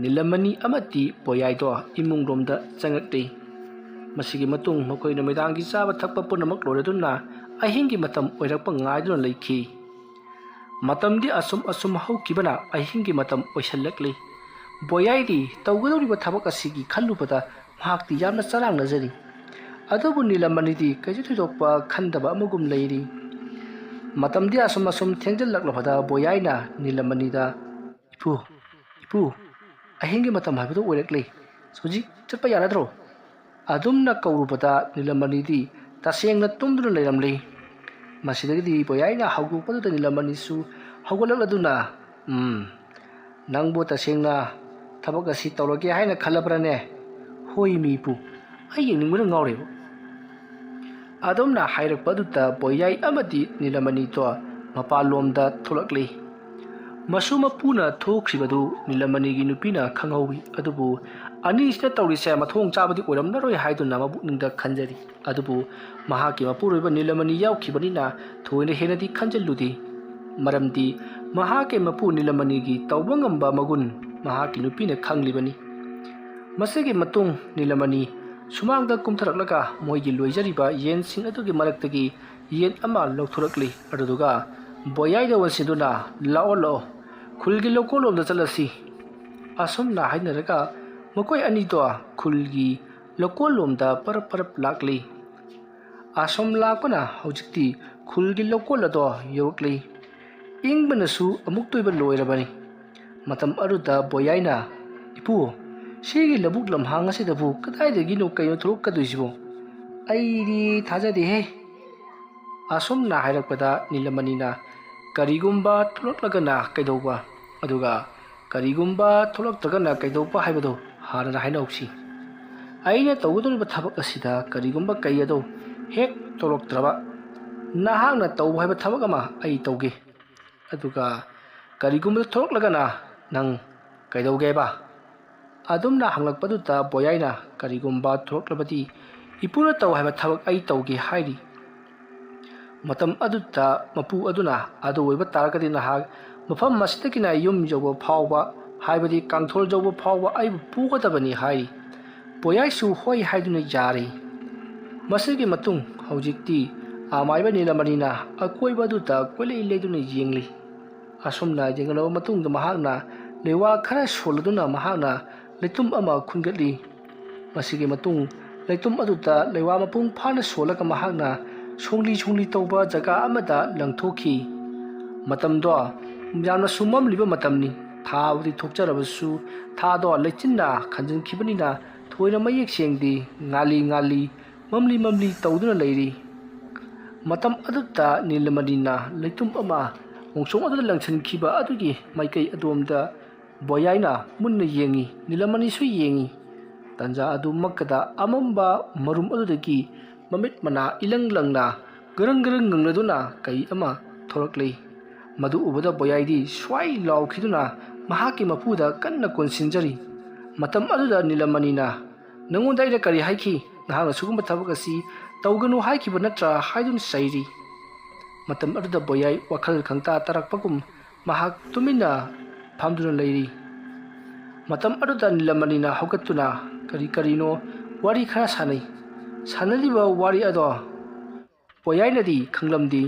ꯅꯤꯂꯃꯅꯤ ꯑꯃꯗꯤ ꯄꯣꯌꯥꯏꯗꯣ ꯏꯃꯨꯡꯂꯣꯝꯗ ꯆꯪꯉꯛꯂꯤ꯫ ꯃꯁꯤꯒꯤ ꯃꯇꯨꯡ ꯃꯈꯣꯏ ꯅꯨꯃꯤꯗꯥꯡꯒꯤ ꯆꯥꯕ ꯊꯛꯄ ꯄꯨꯝꯅꯃꯛ ꯂꯣꯏꯔꯗꯨꯅ ꯑꯍꯤꯡꯒꯤ ꯃꯇꯝ ꯑꯣꯏꯔꯛꯄ ꯉꯥꯏꯗꯨꯅ ꯂꯩꯈꯤ꯫ ꯃꯇꯝꯗꯤ ꯑꯁꯨꯝ ꯑꯁꯨꯝ ꯍꯧꯈꯤꯕꯅ ꯑꯍꯤꯡꯒꯤ ꯃꯇꯝ ꯑꯣꯏꯁꯤꯜꯂꯛꯂꯤ꯫ ꯕꯣꯌꯥꯏꯗꯤ ꯇꯧꯒꯗꯧꯔꯤꯕ ꯊꯕꯛ ꯑꯁꯤꯒꯤ ꯈꯜꯂꯨꯕꯗ ꯃꯍꯥꯛꯇꯤ ꯌꯥꯝꯅ ꯆꯔꯥꯡꯅꯖꯔꯤ꯫ ꯑꯗꯨꯕꯨ ꯅꯤꯂꯃꯅꯤꯗꯤ ꯀꯩꯁꯨ ꯊꯣꯏꯗꯣꯛꯄ ꯈꯟꯗꯕ ꯑꯃꯒꯨꯝ ꯂꯩꯔꯤ꯫ ꯃꯇꯝꯗꯤ ꯑꯁꯨꯝ ꯑꯁꯨꯝ ꯊꯦꯡꯖꯤꯜꯂꯛꯂꯕꯗ ꯕꯣꯌꯥꯏꯅ ꯅꯤꯂꯃꯅꯤꯗ, "ꯏꯄꯨ, ꯏꯄꯨ, ꯑꯍꯤꯡꯒꯤ ꯃꯇꯝ ꯍꯥꯏꯕꯗꯨ ꯑꯣꯏꯔꯛꯂꯦ꯫ ꯍꯧꯖꯤꯛ ꯆꯠꯄ ꯌꯥꯔꯗ꯭ꯔꯣ?" ꯑꯗꯨꯝꯅ ꯀꯧꯔꯨꯕꯗ ꯅꯤꯂꯃꯅꯤꯗꯤ ꯇꯁꯦꯡꯅ ꯇꯨꯝꯗꯨꯅ ꯂꯩꯔꯝꯂꯤ꯫ ꯃꯁꯤꯗꯒꯤꯗꯤ ꯕꯣꯌꯥꯏꯅ ꯍꯧꯗꯣꯛꯄꯗꯨꯗ ꯅꯤꯂꯃꯅꯤꯁꯨ ꯍꯧꯒꯠꯂꯛꯂꯗꯨꯅ, "ꯎꯝ, ꯅꯪꯕꯨ ꯇꯁꯦꯡꯅ ꯊꯕꯛ ꯑꯁꯤ ꯇꯧꯔꯒꯦ ꯍꯥꯏꯅ ꯈꯜꯂꯕ꯭ꯔꯥꯅꯦ?" "ꯍꯣꯏ ꯃꯤꯄꯨ, ꯑꯩ ꯌꯦꯡꯅꯤꯡꯕꯅ ꯉꯥꯎꯔꯦꯕ꯫" ꯑꯗꯨꯝꯅ ꯍꯥꯏꯔꯛꯄ ꯑꯗꯨꯗ ꯕꯣꯌꯥꯏ ꯑꯃꯗꯤ ꯅꯤꯂꯃꯅꯤꯗꯣ ꯃꯄꯥꯟꯂꯣꯝꯗ ꯊꯣꯛꯂꯛꯂꯤ꯫ ꯃꯁꯨ ꯃꯄꯨꯅ ꯊꯣꯛꯈ꯭ꯔꯤꯕꯗꯨ ꯅꯤꯂꯃꯅꯤꯒꯤ ꯅꯨꯄꯤꯅ ꯈꯪꯍꯧꯏ꯫ ꯑꯗꯨꯕꯨ ꯑꯅꯤꯁꯤꯅ ꯇꯧꯔꯤꯁꯦ ꯃꯊꯣꯡ ꯆꯥꯕꯗꯤ ꯑꯣꯏꯔꯝꯂꯔꯣꯏ ꯍꯥꯏꯗꯨꯅ ꯃꯄꯨꯛꯅꯤꯡꯗ ꯈꯟꯖꯔꯤ꯫ ꯑꯗꯨꯕꯨ ꯃꯍꯥꯛꯀꯤ ꯃꯄꯨꯔꯣꯏꯕ ꯅꯤꯂꯃꯅꯤ ꯌꯥꯎꯈꯤꯕꯅꯤꯅ ꯊꯣꯏꯅ ꯍꯦꯟꯅꯗꯤ ꯈꯟꯖꯤꯜꯂꯨꯗꯦ꯫ ꯃꯔꯝꯗꯤ ꯃꯍꯥꯛꯀꯤ ꯃꯄꯨ ꯅꯤꯂꯃꯅꯤꯒꯤ ꯇꯧꯕ ꯉꯝꯕ ꯃꯒꯨꯟ ꯃꯍꯥꯛꯀꯤ ꯅꯨꯄꯤꯅ ꯈꯪꯂꯤꯕꯅꯤ꯫ ꯃꯁꯤꯒꯤ ꯃꯇꯨꯡ ꯅꯤꯂꯃꯅꯤ ꯁꯨꯃꯥꯡꯗ ꯀꯨꯝꯊꯔꯛꯂꯒ ꯃꯣꯏꯒꯤ ꯂꯣꯏꯖꯔꯤꯕ ꯌꯦꯟꯁꯤꯡ ꯑꯗꯨꯒꯤ ꯃꯔꯛꯇꯒꯤ ꯌꯦꯟ ꯑꯃ ꯂꯧꯊꯣꯔꯛꯂꯤ꯫ ꯑꯗꯨꯗꯨꯒ ꯕꯣꯌꯥꯏꯗ ꯑꯣꯟꯁꯤꯟꯗꯨꯅ, "ꯂꯥꯛꯑꯣ, ꯂꯥꯛꯑꯣ, ꯈꯨꯜꯒꯤ ꯂꯧꯀꯣꯜꯂꯣꯝꯗ ꯆꯠꯂꯁꯤ꯫" ꯑꯁꯨꯝꯅ ꯍꯥꯏꯅꯔꯒ ꯃꯈꯣꯏ ꯑꯅꯤꯗꯣ ꯈꯨꯜꯒꯤ ꯂꯧꯀꯣꯜꯂꯣꯝꯗ ꯄꯔꯞ ꯄꯔꯞ ꯂꯥꯛꯂꯤ꯫ ꯑꯁꯨꯝ ꯂꯥꯛꯄꯅ ꯍꯧꯖꯤꯛꯇꯤ ꯈꯨꯜꯒꯤ ꯂꯧꯀꯣꯜ ꯑꯗꯣ ꯌꯧꯔꯛꯂꯤ꯫ ꯏꯪꯕꯅꯁꯨ ꯑꯃꯨꯛꯇꯣꯏꯕ ꯂꯣꯏꯔꯕꯅꯤ꯫ ꯃꯇꯝ ꯑꯗꯨꯗ ꯕꯣꯌꯥꯏꯅ, "ꯏꯄꯨ, ꯁꯤꯒꯤ ꯂꯧꯕꯨꯛ ꯂꯝꯍꯥꯡ ꯑꯁꯤꯗꯕꯨ ꯀꯗꯥꯏꯗꯒꯤꯅꯣ ꯀꯩꯅꯣ ꯊꯣꯛꯂꯛꯀꯗꯣꯏꯁꯤꯕꯣ? ꯑꯩꯗꯤ ꯊꯥꯖꯗꯦꯍꯦ꯫" ꯑꯁꯨꯝꯅ ꯍꯥꯏꯔꯛꯄꯗ ꯅꯤꯂꯃꯅꯤꯅ, "ꯀꯔꯤꯒꯨꯝꯕ ꯊꯣꯛꯂꯛꯂꯒꯅ ꯀꯩꯗꯧꯕ? ꯑꯗꯨꯒ ꯀꯔꯤꯒꯨꯝꯕ ꯊꯣꯛꯂꯛꯇ꯭ꯔꯒꯅ ꯀꯩꯗꯧꯕ ꯍꯥꯏꯕꯗꯨ ꯍꯥꯟꯅ ꯍꯥꯏꯅꯍꯧꯁꯤ꯫ ꯑꯩꯅ ꯇꯧꯒꯗꯧꯔꯤꯕ ꯊꯕꯛ ꯑꯁꯤꯗ ꯀꯔꯤꯒꯨꯝꯕ ꯀꯩ ꯑꯗꯨ ꯍꯦꯛ ꯊꯣꯛꯂꯛꯇ꯭ꯔꯕ, ꯅꯍꯥꯛꯅ ꯇꯧꯕ ꯍꯥꯏꯕ ꯊꯕꯛ ꯑꯃ ꯑꯩ ꯇꯧꯒꯦ꯫ ꯑꯗꯨꯒ ꯀꯔꯤꯒꯨꯝꯕ ꯊꯣꯛꯂꯛꯂꯒꯅ ꯅꯪ ꯀꯩꯗꯧꯒꯦꯕ?" ꯑꯗꯨꯝꯅ ꯍꯪꯂꯛꯄꯗꯨꯗ ꯕꯣꯌꯥꯏꯅ, "ꯀꯔꯤꯒꯨꯝꯕ ꯊꯣꯛꯂꯛꯂꯕꯗꯤ ꯏꯄꯨꯅ ꯇꯧ ꯍꯥꯏꯕ ꯊꯕꯛ ꯑꯩ ꯇꯧꯒꯦ" ꯍꯥꯏꯔꯤ꯫ ꯃꯇꯝ ꯑꯗꯨꯗ ꯃꯄꯨ ꯑꯗꯨꯅ, "ꯑꯗꯨ ꯑꯣꯏꯕ ꯇꯥꯔꯒꯗꯤ ꯅꯍꯥꯛ ꯃꯐꯝ ꯑꯁꯤꯗꯒꯤꯅ ꯌꯨꯝ ꯌꯧꯕ ꯐꯥꯎꯕ, ꯍꯥꯏꯕꯗꯤ ꯀꯥꯡꯊꯣꯜ ꯌꯧꯕ ꯐꯥꯎꯕ ꯑꯩꯕꯨ ꯄꯨꯒꯗꯕꯅꯤ" ꯍꯥꯏꯔꯤ꯫ ꯕꯣꯌꯥꯏꯁꯨ ꯍꯣꯏ ꯍꯥꯏꯗꯨꯅ ꯌꯥꯔꯤ꯫ ꯃꯁꯤꯒꯤ ꯃꯇꯨꯡ ꯍꯧꯖꯤꯛꯇꯤ ꯑꯃꯥꯏꯕ ꯅꯤꯂꯃꯅꯤꯅ ꯑꯀꯣꯏꯕ ꯑꯗꯨꯗ ꯀꯣꯏꯂꯩ ꯂꯩꯗꯨꯅ ꯌꯦꯡꯂꯤ꯫ ꯑꯁꯨꯝꯅ ꯌꯦꯡꯂꯕ ꯃꯇꯨꯡꯗ ꯃꯍꯥꯛꯅ ꯂꯩꯋꯥ ꯈꯔ ꯁꯣꯜꯂꯗꯨꯅ ꯃꯍꯥꯛꯅ ꯂꯩꯇꯨꯝ ꯑꯃ ꯈꯨꯟꯒꯠꯂꯤ꯫ ꯃꯁꯤꯒꯤ ꯃꯇꯨꯡ ꯂꯩꯇꯨꯝ ꯑꯗꯨꯗ ꯂꯩꯋꯥ ꯃꯄꯨꯡ ꯐꯥꯅ ꯁꯣꯜꯂꯒ ꯃꯍꯥꯛꯅ ꯁꯣꯡꯂꯤ ꯁꯣꯡꯂꯤ ꯇꯧꯕ ꯖꯒꯥ ꯑꯃꯗ ꯂꯪꯊꯣꯛꯈꯤ꯫ ꯃꯇꯝꯗꯣ ꯌꯥꯝꯅ ꯁꯨꯃꯝꯂꯤꯕ ꯃꯇꯝꯅꯤ꯫ ꯊꯥꯕꯨꯗꯤ ꯊꯣꯛꯆꯔꯕꯁꯨ ꯊꯥꯗꯣ ꯂꯩꯆꯤꯟꯅ ꯈꯟꯖꯤꯟꯈꯤꯕꯅꯤꯅ ꯊꯣꯏꯅ ꯃꯌꯦꯛ ꯁꯦꯡꯗꯦ꯫ ꯉꯥꯜꯂꯤ ꯉꯥꯜꯂꯤ, ꯃꯝꯂꯤ ꯃꯝꯂꯤ ꯇꯧꯗꯨꯅ ꯂꯩꯔꯤ꯫ ꯃꯇꯝ ꯑꯗꯨꯗ ꯅꯤꯂꯃꯅꯤꯅ ꯂꯩꯇꯨꯝ ꯑꯃ ꯃꯣꯡꯁꯣꯡ ꯑꯗꯨꯗ ꯂꯪꯁꯤꯟꯈꯤꯕ ꯑꯗꯨꯒꯤ ꯃꯥꯏꯀꯩ ꯑꯗꯣꯝꯗ ꯕꯣꯌꯥꯏꯅ ꯃꯨꯟꯅ ꯌꯦꯡꯉꯤ꯫ ꯅꯤꯂꯃꯅꯤꯁꯨ ꯌꯦꯡꯉꯤ꯫ ꯇꯟꯖꯥ ꯑꯗꯨꯃꯛꯇꯗ ꯑꯃꯝꯕ ꯃꯔꯨꯝ ꯑꯗꯨꯗꯒꯤ ꯃꯃꯤꯠ ꯃꯅꯥ ꯏꯂꯪ ꯂꯪꯅ ꯒꯔꯪ ꯒꯔꯪ ꯉꯪꯅꯗꯨꯅ ꯀꯩ ꯑꯃ ꯊꯣꯔꯛꯂꯤ꯫ ꯃꯗꯨ ꯎꯕꯗ ꯕꯣꯌꯥꯏꯗꯤ ꯁ꯭ꯋꯥꯏ ꯂꯥꯎꯈꯤꯗꯨꯅ ꯃꯍꯥꯛꯀꯤ ꯃꯄꯨꯗ ꯀꯟꯅ ꯀꯣꯟꯁꯤꯟꯖꯔꯤ꯫ ꯃꯇꯝ ꯑꯗꯨꯗ ꯅꯤꯂꯃꯅꯤꯅ, "ꯅꯉꯣꯟꯗ ꯑꯩꯅ ꯀꯔꯤ ꯍꯥꯏꯈꯤ? ꯅꯍꯥꯛꯅ ꯁꯤꯒꯨꯝꯕ ꯊꯕꯛ ꯑꯁꯤ ꯇꯧꯒꯅꯨ ꯍꯥꯏꯈꯤꯕ ꯅꯠꯇ꯭ꯔꯥ?" ꯍꯥꯏꯗꯨꯅ ꯆꯩꯔꯤ꯫ ꯃꯇꯝ ꯑꯗꯨꯗ ꯕꯣꯌꯥꯏ ꯋꯥꯈꯜ ꯈꯪꯇꯥ ꯇꯥꯔꯛꯄꯒꯨꯝ ꯃꯍꯥꯛ ꯇꯨꯃꯤꯟꯅ ꯐꯝꯗꯨꯅ ꯂꯩꯔꯤ꯫ ꯃꯇꯝ ꯑꯗꯨꯗ ꯅꯤꯂꯃꯅꯤꯅ ꯍꯧꯒꯠꯇꯨꯅ ꯀꯔꯤ ꯀꯔꯤꯅꯣ ꯋꯥꯔꯤ ꯈꯔ ꯁꯥꯟꯅꯩ꯫ ꯁꯥꯟꯅꯔꯤꯕ ꯋꯥꯔꯤ ꯑꯗꯣ ꯕꯣꯌꯥꯏꯅꯗꯤ ꯈꯪꯂꯝꯗꯦ꯫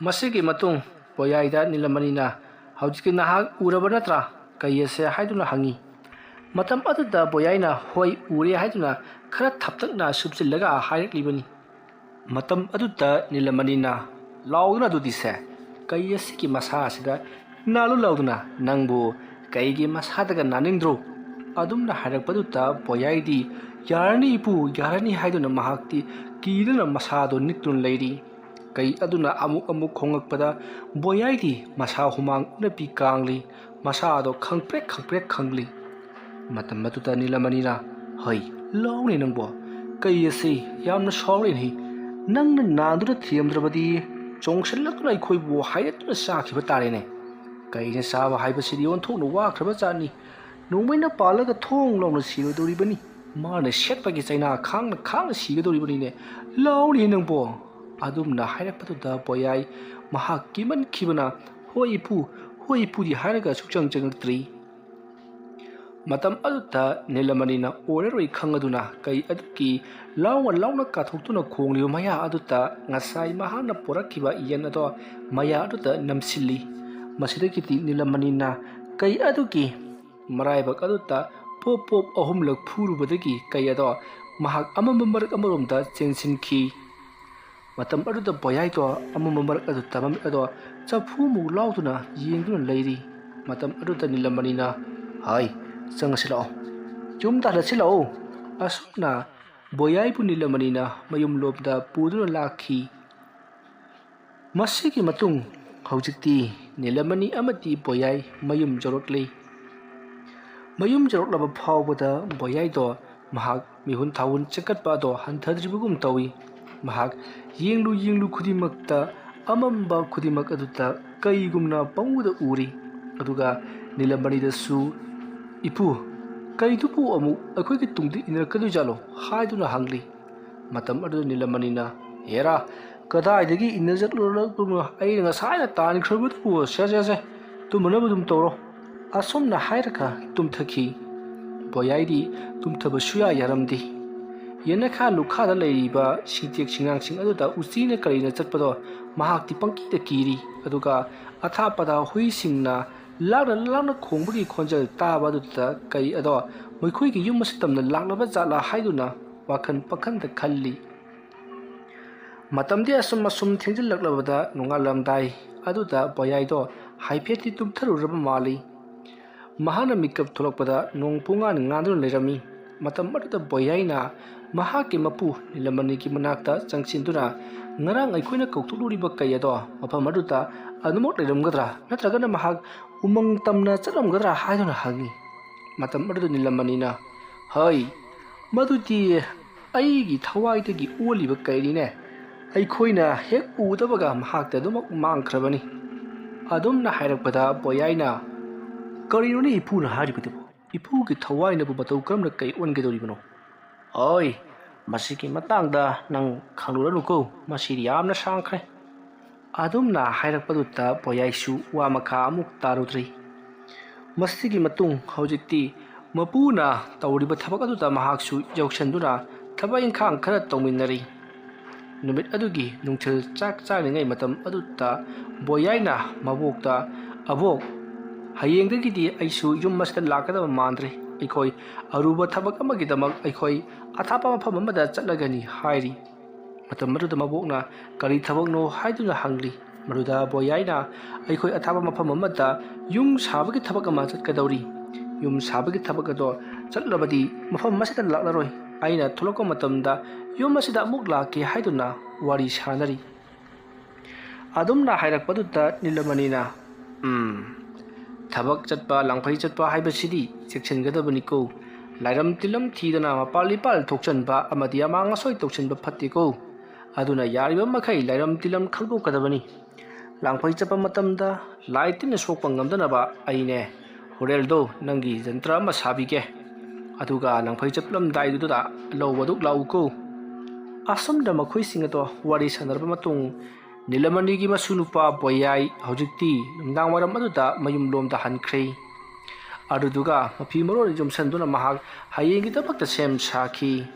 ꯃꯁꯤꯒꯤ ꯃꯇꯨꯡ ꯕꯣꯌꯥꯏꯗ ꯅꯤꯂꯃꯅꯤꯅ, "ꯍꯧꯖꯤꯛꯇꯤ ꯅꯍꯥꯛ ꯎꯔꯕ ꯅꯠꯇ꯭ꯔꯥ ꯀꯩ ꯑꯁꯦ?" ꯍꯥꯏꯗꯨꯅ ꯍꯪꯉꯤ꯫ ꯃꯇꯝ ꯑꯗꯨꯗ ꯕꯣꯌꯥꯏꯅ "ꯍꯣꯏ, ꯎꯔꯦ" ꯍꯥꯏꯗꯨꯅ ꯈꯔ ꯊꯞꯇꯛꯅ ꯁꯨꯞꯆꯤꯜꯂꯒ ꯍꯥꯏꯔꯛꯂꯤꯕꯅꯤ꯫ ꯃꯇꯝ ꯑꯗꯨꯗ ꯅꯤꯂꯃꯅꯤꯅ ꯂꯥꯎꯗꯨꯅ, "ꯑꯗꯨꯗꯤ ꯁꯦ, ꯀꯩ ꯑꯁꯤꯒꯤ ꯃꯁꯥ ꯑꯁꯤꯗ ꯅꯥꯜꯂꯨ ꯂꯥꯎꯗꯅ, ꯅꯪꯕꯨ ꯀꯩꯒꯤ ꯃꯁꯥꯗꯒ ꯅꯥꯅꯤꯡꯗ꯭ꯔꯣ?" ꯑꯗꯨꯝꯅ ꯍꯥꯏꯔꯛꯄꯗꯨꯗ ꯕꯣꯌꯥꯏꯗꯤ, "ꯌꯥꯔꯅꯤ ꯏꯄꯨ, ꯌꯥꯔꯅꯤ" ꯍꯥꯏꯗꯨꯅ ꯃꯍꯥꯛꯇꯤ ꯀꯤꯗꯨꯅ ꯃꯁꯥꯗꯣ ꯅꯤꯛꯇꯨꯅ ꯂꯩꯔꯤ꯫ ꯀꯩ ꯑꯗꯨꯅ ꯑꯃꯨꯛ ꯑꯃꯨꯛ ꯈꯣꯡꯂꯛꯄꯗ ꯕꯣꯌꯥꯏꯗꯤ ꯃꯁꯥ ꯍꯨꯃꯥꯡ ꯎꯅꯄꯤ ꯀꯥꯡꯂꯤ, ꯃꯁꯥꯗꯣ ꯈꯪꯄ꯭ꯔꯦꯛ ꯈꯪꯄ꯭ꯔꯦꯛ ꯈꯪꯂꯤ꯫ ꯃꯇꯝ ꯑꯗꯨꯗ ꯅꯤꯂꯃꯅꯤꯅ, "ꯍꯩ, ꯂꯥꯎꯅꯦ ꯅꯪꯕꯣ, ꯀꯩ ꯑꯁꯤ ꯌꯥꯝꯅ ꯁꯥꯎꯔꯦꯅꯦ꯫ ꯅꯪꯅ ꯅꯥꯟꯗꯨꯅ ꯊꯦꯝꯗ꯭ꯔꯕꯗꯤ ꯆꯣꯡꯁꯤꯜꯂꯛꯇꯨꯅ ꯑꯩꯈꯣꯏꯕꯨ ꯍꯥꯏꯔꯠꯇꯨꯅ ꯆꯥꯈꯤꯕ ꯇꯥꯔꯦꯅꯦ꯫ ꯀꯩꯅ ꯆꯥꯕ ꯍꯥꯏꯕꯁꯤꯗꯤ ꯑꯣꯟꯊꯣꯛꯅ ꯋꯥꯈ꯭ꯔꯕ ꯖꯥꯠꯅꯤ꯫ ꯅꯣꯡꯃꯩꯅ ꯄꯥꯜꯂꯒ ꯊꯣꯡ ꯂꯥꯎꯅ ꯁꯤꯔꯣꯏꯗꯧꯔꯤꯕꯅꯤ꯫ ꯃꯥꯅ ꯁꯦꯠꯄꯒꯤ ꯆꯩꯅꯥ ꯈꯥꯡꯅ ꯈꯥꯡꯅ ꯁꯤꯒꯗꯧꯔꯤꯕꯅꯤꯅꯦ꯫ ꯂꯥꯎꯅꯦ ꯅꯪꯕꯣ!" ꯑꯗꯨꯝꯅ ꯍꯥꯏꯔꯛꯄꯗꯨꯗ ꯕꯣꯌꯥꯏ ꯃꯍꯥꯛ ꯀꯤꯃꯟꯈꯤꯕꯅ, "ꯍꯣꯏ ꯏꯄꯨ, ꯍꯣꯏ ꯏꯄꯨꯗꯤ" ꯍꯥꯏꯔꯒ ꯁꯨꯛꯆꯪ ꯆꯪꯂꯛꯇ꯭ꯔꯤ꯫ ꯃꯇꯝ ꯑꯗꯨꯗ ꯅꯤꯂꯃꯅꯤꯅ ꯑꯣꯏꯔꯔꯣꯏ ꯈꯪꯂꯗꯨꯅ ꯀꯩ ꯑꯗꯨꯒꯤ ꯂꯥꯎꯅ ꯂꯥꯎꯅ ꯀꯥꯊꯣꯛꯇꯨꯅ ꯈꯣꯡꯂꯤꯕ ꯃꯌꯥ ꯑꯗꯨꯗ ꯉꯁꯥꯏ ꯃꯍꯥꯛꯅ ꯄꯣꯔꯛꯈꯤꯕ ꯌꯦꯟ ꯑꯗꯣ ꯃꯌꯥ ꯑꯗꯨꯗ ꯅꯝꯁꯤꯜꯂꯤ꯫ ꯃꯁꯤꯗꯒꯤꯗꯤ ꯅꯤꯂꯃꯅꯤꯅ ꯀꯩ ꯑꯗꯨꯒꯤ ꯃꯔꯥꯏꯕꯛ ꯑꯗꯨꯗ ꯄꯣꯞ ꯄꯣꯞ ꯑꯍꯨꯝꯂꯛ ꯐꯨꯔꯨꯕꯗꯒꯤ ꯀꯩ ꯑꯗꯣ ꯃꯍꯥꯛ ꯑꯃꯝꯕ ꯃꯔꯛ ꯑꯃꯔꯣꯝꯗ ꯆꯦꯟꯁꯤꯟꯈꯤ꯫ ꯃꯇꯝ ꯑꯗꯨꯗ ꯕꯣꯌꯥꯏꯗꯣ ꯑꯃꯝꯕ ꯃꯔꯛ ꯑꯗꯨꯗ ꯃꯃꯤꯠ ꯑꯗꯣ ꯆꯐꯨꯃꯨꯛ ꯂꯥꯎꯗꯨꯅ ꯌꯦꯡꯗꯨꯅ ꯂꯩꯔꯤ꯫ ꯃꯇꯝ ꯑꯗꯨꯗ ꯅꯤꯂꯃꯅꯤꯅ, "ꯍꯥꯏ, ꯆꯪꯉꯁꯤ ꯂꯥꯛꯑꯣ꯫ ꯌꯨꯝꯗ ꯍꯜꯂꯁꯤ ꯂꯥꯛꯑꯣ꯫ ꯑꯁꯨꯝꯅ ꯕꯣꯌꯥꯏꯕꯨ ꯅꯤꯂꯃꯅꯤꯅ ꯃꯌꯨꯝ ꯂꯣꯝꯗ ꯄꯨꯗꯨꯅ ꯂꯥꯛꯈꯤ꯫ ꯃꯁꯤꯒꯤ ꯃꯇꯨꯡ ꯍꯧꯖꯤꯛꯇꯤ ꯅꯤꯂꯃꯅꯤ ꯑꯃꯗꯤ ꯕꯣꯌꯥꯏ ꯃꯌꯨꯝ ꯌꯧꯔꯛꯂꯤ꯫ ꯃꯌꯨꯝ ꯌꯧꯔꯛꯂꯕ ꯐꯥꯎꯕꯗ ꯕꯣꯌꯥꯏꯗꯣ ꯃꯍꯥꯛ ꯃꯤꯍꯨꯟ ꯊꯥꯍꯨꯟ ꯆꯦꯟꯈꯠꯄ ꯑꯗꯣ ꯍꯟꯊꯗ꯭ꯔꯤꯕꯒꯨꯝ ꯇꯧꯏ꯫ ꯃꯍꯥꯛ ꯌꯦꯡꯂꯨ ꯌꯦꯡꯂꯨ ꯈꯨꯗꯤꯡꯃꯛꯇ ꯑꯃꯝꯕ ꯈꯨꯗꯤꯡꯃꯛ ꯑꯗꯨꯗ ꯀꯩꯒꯨꯝꯅ ꯄꯪꯎꯗ ꯎꯔꯤ꯫ ꯑꯗꯨꯒ ꯅꯤꯂꯃꯅꯤꯗꯁꯨ, "ꯏꯄꯨ, ꯀꯩꯗꯨꯕꯨ ꯑꯃꯨꯛ ꯑꯩꯈꯣꯏꯒꯤ ꯇꯨꯡꯗ ꯏꯟꯅꯔꯛꯀꯗꯣꯏꯖꯥꯠꯂꯣ?" ꯍꯥꯏꯗꯨꯅ ꯍꯪꯂꯤ꯫ ꯃꯇꯝ ꯑꯗꯨꯗ ꯅꯤꯂꯃꯅꯤꯅ, "ꯍꯦꯔꯥ, ꯀꯗꯥꯏꯗꯒꯤ ꯏꯟꯅꯖꯠꯂꯨꯔꯛꯄꯅꯣ? ꯑꯩꯅ ꯉꯁꯥꯏꯅ ꯇꯥꯟꯈ꯭ꯔꯕꯗꯨꯕꯨ꯫ ꯁꯦ, ꯁꯦ, ꯁꯦ, ꯇꯨꯝꯅꯅꯕ ꯑꯗꯨꯝ ꯇꯧꯔꯣ"꯫ ꯑꯁꯨꯝꯅ ꯍꯥꯏꯔꯒ ꯇꯨꯝꯊꯈꯤ꯫ ꯕꯣꯌꯥꯏꯗꯤ ꯇꯨꯝꯊꯕ ꯁꯨꯌꯥ ꯌꯥꯔꯝꯗꯦ꯫ ꯌꯦꯅꯈꯥ ꯂꯨꯈꯥꯗ ꯂꯩꯔꯤꯕ ꯁꯤꯡꯇꯦꯛ ꯁꯤꯡꯅꯥꯡꯁꯤꯡ ꯑꯗꯨꯗ ꯎꯆꯤꯅ ꯀꯔꯤꯅ ꯆꯠꯄꯗꯣ ꯃꯍꯥꯛꯇꯤ ꯄꯪꯀꯤꯗ ꯀꯤꯔꯤ꯫ ꯑꯗꯨꯒ ꯑꯊꯥꯞꯄꯗ ꯍꯨꯏꯁꯤꯡꯅ ꯂꯥꯡꯅ ꯂꯥꯡꯅ ꯈꯣꯡꯕꯒꯤ ꯈꯣꯟꯖꯦꯜ ꯇꯥꯕ ꯑꯗꯨꯗ ꯀꯩ ꯑꯗꯣ ꯃꯈꯣꯏꯒꯤ ꯌꯨꯝ ꯑꯁꯤ ꯇꯝꯅ ꯂꯥꯛꯂꯕ ꯖꯥꯠꯂꯥ ꯍꯥꯏꯗꯨꯅ ꯋꯥꯈꯜ ꯄꯪꯈꯟꯗ ꯈꯜꯂꯤ꯫ ꯃꯇꯝꯗꯤ ꯑꯁꯨꯝ ꯑꯁꯨꯝ ꯊꯦꯡꯖꯤꯜꯂꯛꯂꯕꯗ ꯅꯣꯡꯉꯥꯜꯂꯝꯗꯥꯏ ꯑꯗꯨꯗ ꯕꯣꯌꯥꯏꯗꯣ ꯍꯥꯏꯐꯦꯠꯇꯤ ꯇꯨꯝꯊꯔꯨꯔꯕ ꯃꯥꯜꯂꯤ꯫ ꯃꯍꯥꯛꯅ ꯃꯤꯀꯞ ꯊꯣꯛꯂꯛꯄꯗ ꯅꯣꯡ ꯄꯨꯡꯉꯥꯟ ꯉꯥꯟꯗꯨꯅ ꯂꯩꯔꯝꯃꯤ꯫ ꯃꯇꯝ ꯑꯗꯨꯗ ꯕꯣꯌꯥꯏꯅ ꯃꯍꯥꯛꯀꯤ ꯃꯄꯨ ꯅꯤꯂꯃꯅꯤꯒꯤ ꯃꯅꯥꯛꯇ ꯆꯪꯁꯤꯟꯗꯨꯅ, "ꯉꯔꯥꯡ ꯑꯩꯈꯣꯏꯅ ꯀꯧꯊꯣꯛꯂꯨꯔꯤꯕ ꯀꯩ ꯑꯗꯣ ꯃꯐꯝ ꯑꯗꯨꯗ ꯑꯗꯨꯃꯛ ꯂꯩꯔꯝꯒꯗ꯭ꯔꯥ? ꯅꯠꯇ꯭ꯔꯒꯅ ꯃꯍꯥꯛ ꯎꯃꯪ ꯇꯝꯅ ꯆꯠꯂꯝꯒꯗ꯭ꯔꯥ?" ꯍꯥꯏꯗꯨꯅ ꯍꯪꯉꯤ꯫ ꯃꯇꯝ ꯑꯗꯨꯗ ꯅꯤꯂꯃꯅꯤꯅ, "ꯍꯩ, ꯃꯗꯨꯗꯤ ꯑꯩꯒꯤ ꯊꯋꯥꯏꯗꯒꯤ ꯑꯣꯜꯂꯤꯕ ꯀꯩꯅꯤꯅꯦ꯫ ꯑꯩꯈꯣꯏꯅ ꯍꯦꯛ ꯎꯗꯕꯒ ꯃꯍꯥꯛꯇ ꯑꯗꯨꯃꯛ ꯃꯥꯡꯈ꯭ꯔꯕꯅꯤ"꯫ ꯑꯗꯨꯝꯅ ꯍꯥꯏꯔꯛꯄꯗ ꯕꯣꯌꯥꯏꯅ, "ꯀꯔꯤꯅꯣꯅꯦ ꯏꯄꯨꯅ ꯍꯥꯏꯔꯤꯕꯗꯨꯕꯨ? ꯏꯄꯨꯒꯤ ꯊꯋꯥꯏꯅꯕꯨ ꯃꯇꯧ ꯀꯔꯝꯅ ꯀꯩ ꯑꯣꯟꯒꯗꯧꯔꯤꯕꯅꯣ?" "ꯑꯣꯏ, ꯃꯁꯤꯒꯤ ꯃꯇꯥꯡꯗ ꯅꯪ ꯈꯪꯂꯨꯔꯅꯨꯀꯣ, ꯃꯁꯤꯗꯤ ꯌꯥꯝꯅ ꯁꯥꯡꯈ꯭ꯔꯦ"꯫ ꯑꯗꯨꯝꯅ ꯍꯥꯏꯔꯛꯄꯗꯨꯗ ꯕꯣꯌꯥꯏꯁꯨ ꯋꯥ ꯃꯈꯥ ꯑꯃꯨꯛ ꯇꯥꯔꯨꯗ꯭ꯔꯤ꯫ ꯃꯁꯤꯒꯤ ꯃꯇꯨꯡ ꯍꯧꯖꯤꯛꯇꯤ ꯃꯄꯨꯅ ꯇꯧꯔꯤꯕ ꯊꯕꯛ ꯑꯗꯨꯗ ꯃꯍꯥꯛꯁꯨ ꯌꯥꯎꯁꯟꯗꯨꯅ ꯊꯕꯛ ꯏꯪꯈꯥꯡ ꯈꯔ ꯇꯧꯃꯤꯟꯅꯔꯤ꯫ ꯅꯨꯃꯤꯠ ꯑꯗꯨꯒꯤ ꯅꯨꯡꯊꯤꯜ ꯆꯥꯛ ꯆꯥꯔꯤꯉꯩ ꯃꯇꯝ ꯑꯗꯨꯗ ꯕꯣꯌꯥꯏꯅ ꯃꯕꯣꯛꯇ, "ꯑꯕꯣꯛ, ꯍꯌꯦꯡꯗꯒꯤꯗꯤ ꯑꯩꯁꯨ ꯌꯨꯝ ꯑꯁꯤꯗ ꯂꯥꯛꯀꯗꯕ ꯃꯥꯟꯗ꯭ꯔꯦ꯫ ꯑꯩꯈꯣꯏ ꯑꯔꯨꯕ ꯊꯕꯛ ꯑꯃꯒꯤꯗꯃꯛ ꯑꯩꯈꯣꯏ ꯑꯊꯥꯞꯄ ꯃꯐꯝ ꯑꯃꯗ ꯆꯠꯂꯒꯅꯤ" ꯍꯥꯏꯔꯤ꯫ ꯃꯇꯝ ꯑꯗꯨꯗ ꯃꯕꯣꯛꯅ ꯀꯔꯤ ꯊꯕꯛꯅꯣ ꯍꯥꯏꯗꯨꯅ ꯍꯪꯂꯤ꯫ ꯃꯗꯨꯗ ꯕꯣꯌꯥꯏꯅ, "ꯑꯩꯈꯣꯏ ꯑꯊꯥꯞꯄ ꯃꯐꯝ ꯑꯃꯗ ꯌꯨꯝ ꯁꯥꯕꯒꯤ ꯊꯕꯛ ꯑꯃ ꯆꯠꯀꯗꯧꯔꯤ꯫ ꯌꯨꯝ ꯁꯥꯕꯒꯤ ꯊꯕꯛ ꯑꯗꯣ ꯆꯠꯂꯕꯗꯤ ꯃꯐꯝ ꯑꯁꯤꯗ ꯂꯥꯛꯂꯔꯣꯏ꯫ ꯑꯩꯅ ꯊꯣꯛꯂꯛꯄ ꯃꯇꯝꯗ ꯌꯨꯝ ꯑꯁꯤꯗ ꯑꯃꯨꯛ ꯂꯥꯛꯀꯦ ꯍꯥꯏꯗꯨꯅ ꯋꯥꯔꯤ ꯁꯥꯅꯔꯤ꯫ ꯑꯗꯨꯝꯅ ꯍꯥꯏꯔꯛꯄꯗꯨꯗ ꯅꯤꯂꯃꯅꯤꯅ, "ꯎꯝ, ꯊꯕꯛ ꯆꯠꯄ, ꯂꯥꯡꯐꯩ ꯆꯠꯄ ꯍꯥꯏꯕꯁꯤꯗꯤ ꯆꯦꯛꯁꯤꯟꯒꯗꯕꯅꯤꯀꯣ꯫ ꯂꯥꯏꯔꯝ ꯇꯤꯜꯂꯝ ꯊꯤꯗꯅ ꯃꯄꯥꯜ ꯏꯄꯥꯜ ꯊꯣꯛꯆꯟꯕ ꯑꯃꯗꯤ ꯑꯃꯥꯡ ꯑꯁꯣꯏ ꯇꯧꯁꯤꯟꯕ ꯐꯠꯇꯦꯀꯣ꯫ ꯑꯗꯨꯅ ꯌꯥꯔꯤꯕ ꯃꯈꯩ ꯂꯥꯏꯔꯝ ꯇꯤꯜꯂꯝ ꯈꯪꯗꯣꯛꯀꯗꯕꯅꯤ꯫ ꯂꯥꯡꯐꯩ ꯆꯠꯄ ꯃꯇꯝꯗ ꯂꯥꯏ ꯇꯤꯟꯅ ꯁꯣꯛꯄ ꯉꯝꯗꯅꯕ ꯑꯩꯅꯦ ꯍꯣꯔꯦꯜꯗꯣ ꯅꯪꯒꯤ ꯖꯟꯇ꯭ꯔ ꯑꯃ ꯁꯥꯕꯤꯒꯦ꯫ ꯑꯗꯨꯒ ꯂꯥꯡꯐꯩ ꯆꯠꯂꯝꯗꯥꯏꯗꯨꯗ ꯂꯧꯕꯗꯨ ꯂꯥꯛꯎꯀꯣ꯫" ꯑꯁꯨꯝꯅ ꯃꯈꯣꯏꯁꯤꯡ ꯑꯗꯣ ꯋꯥꯔꯤ ꯁꯥꯟꯅꯔꯕ ꯃꯇꯨꯡ, ꯅꯤꯂꯃꯅꯤꯒꯤ ꯃꯁꯨ ꯅꯨꯄꯥ ꯕꯣꯌꯥꯏ ꯍꯧꯖꯤꯛꯇꯤ ꯅꯨꯡꯗꯥꯡ ꯋꯥꯏꯔꯝ ꯑꯗꯨꯗ ꯃꯌꯨꯝꯂꯣꯝꯗ ꯍꯟꯈ꯭ꯔꯦ꯫ ꯑꯗꯨꯗꯨꯒ ꯃꯐꯤ ꯃꯔꯣꯜ ꯌꯣꯝꯁꯟꯗꯨꯅ ꯃꯍꯥꯛ ꯍꯌꯦꯡꯒꯤꯗꯃꯛꯇ ꯁꯦꯝ ꯁꯥꯈꯤ꯫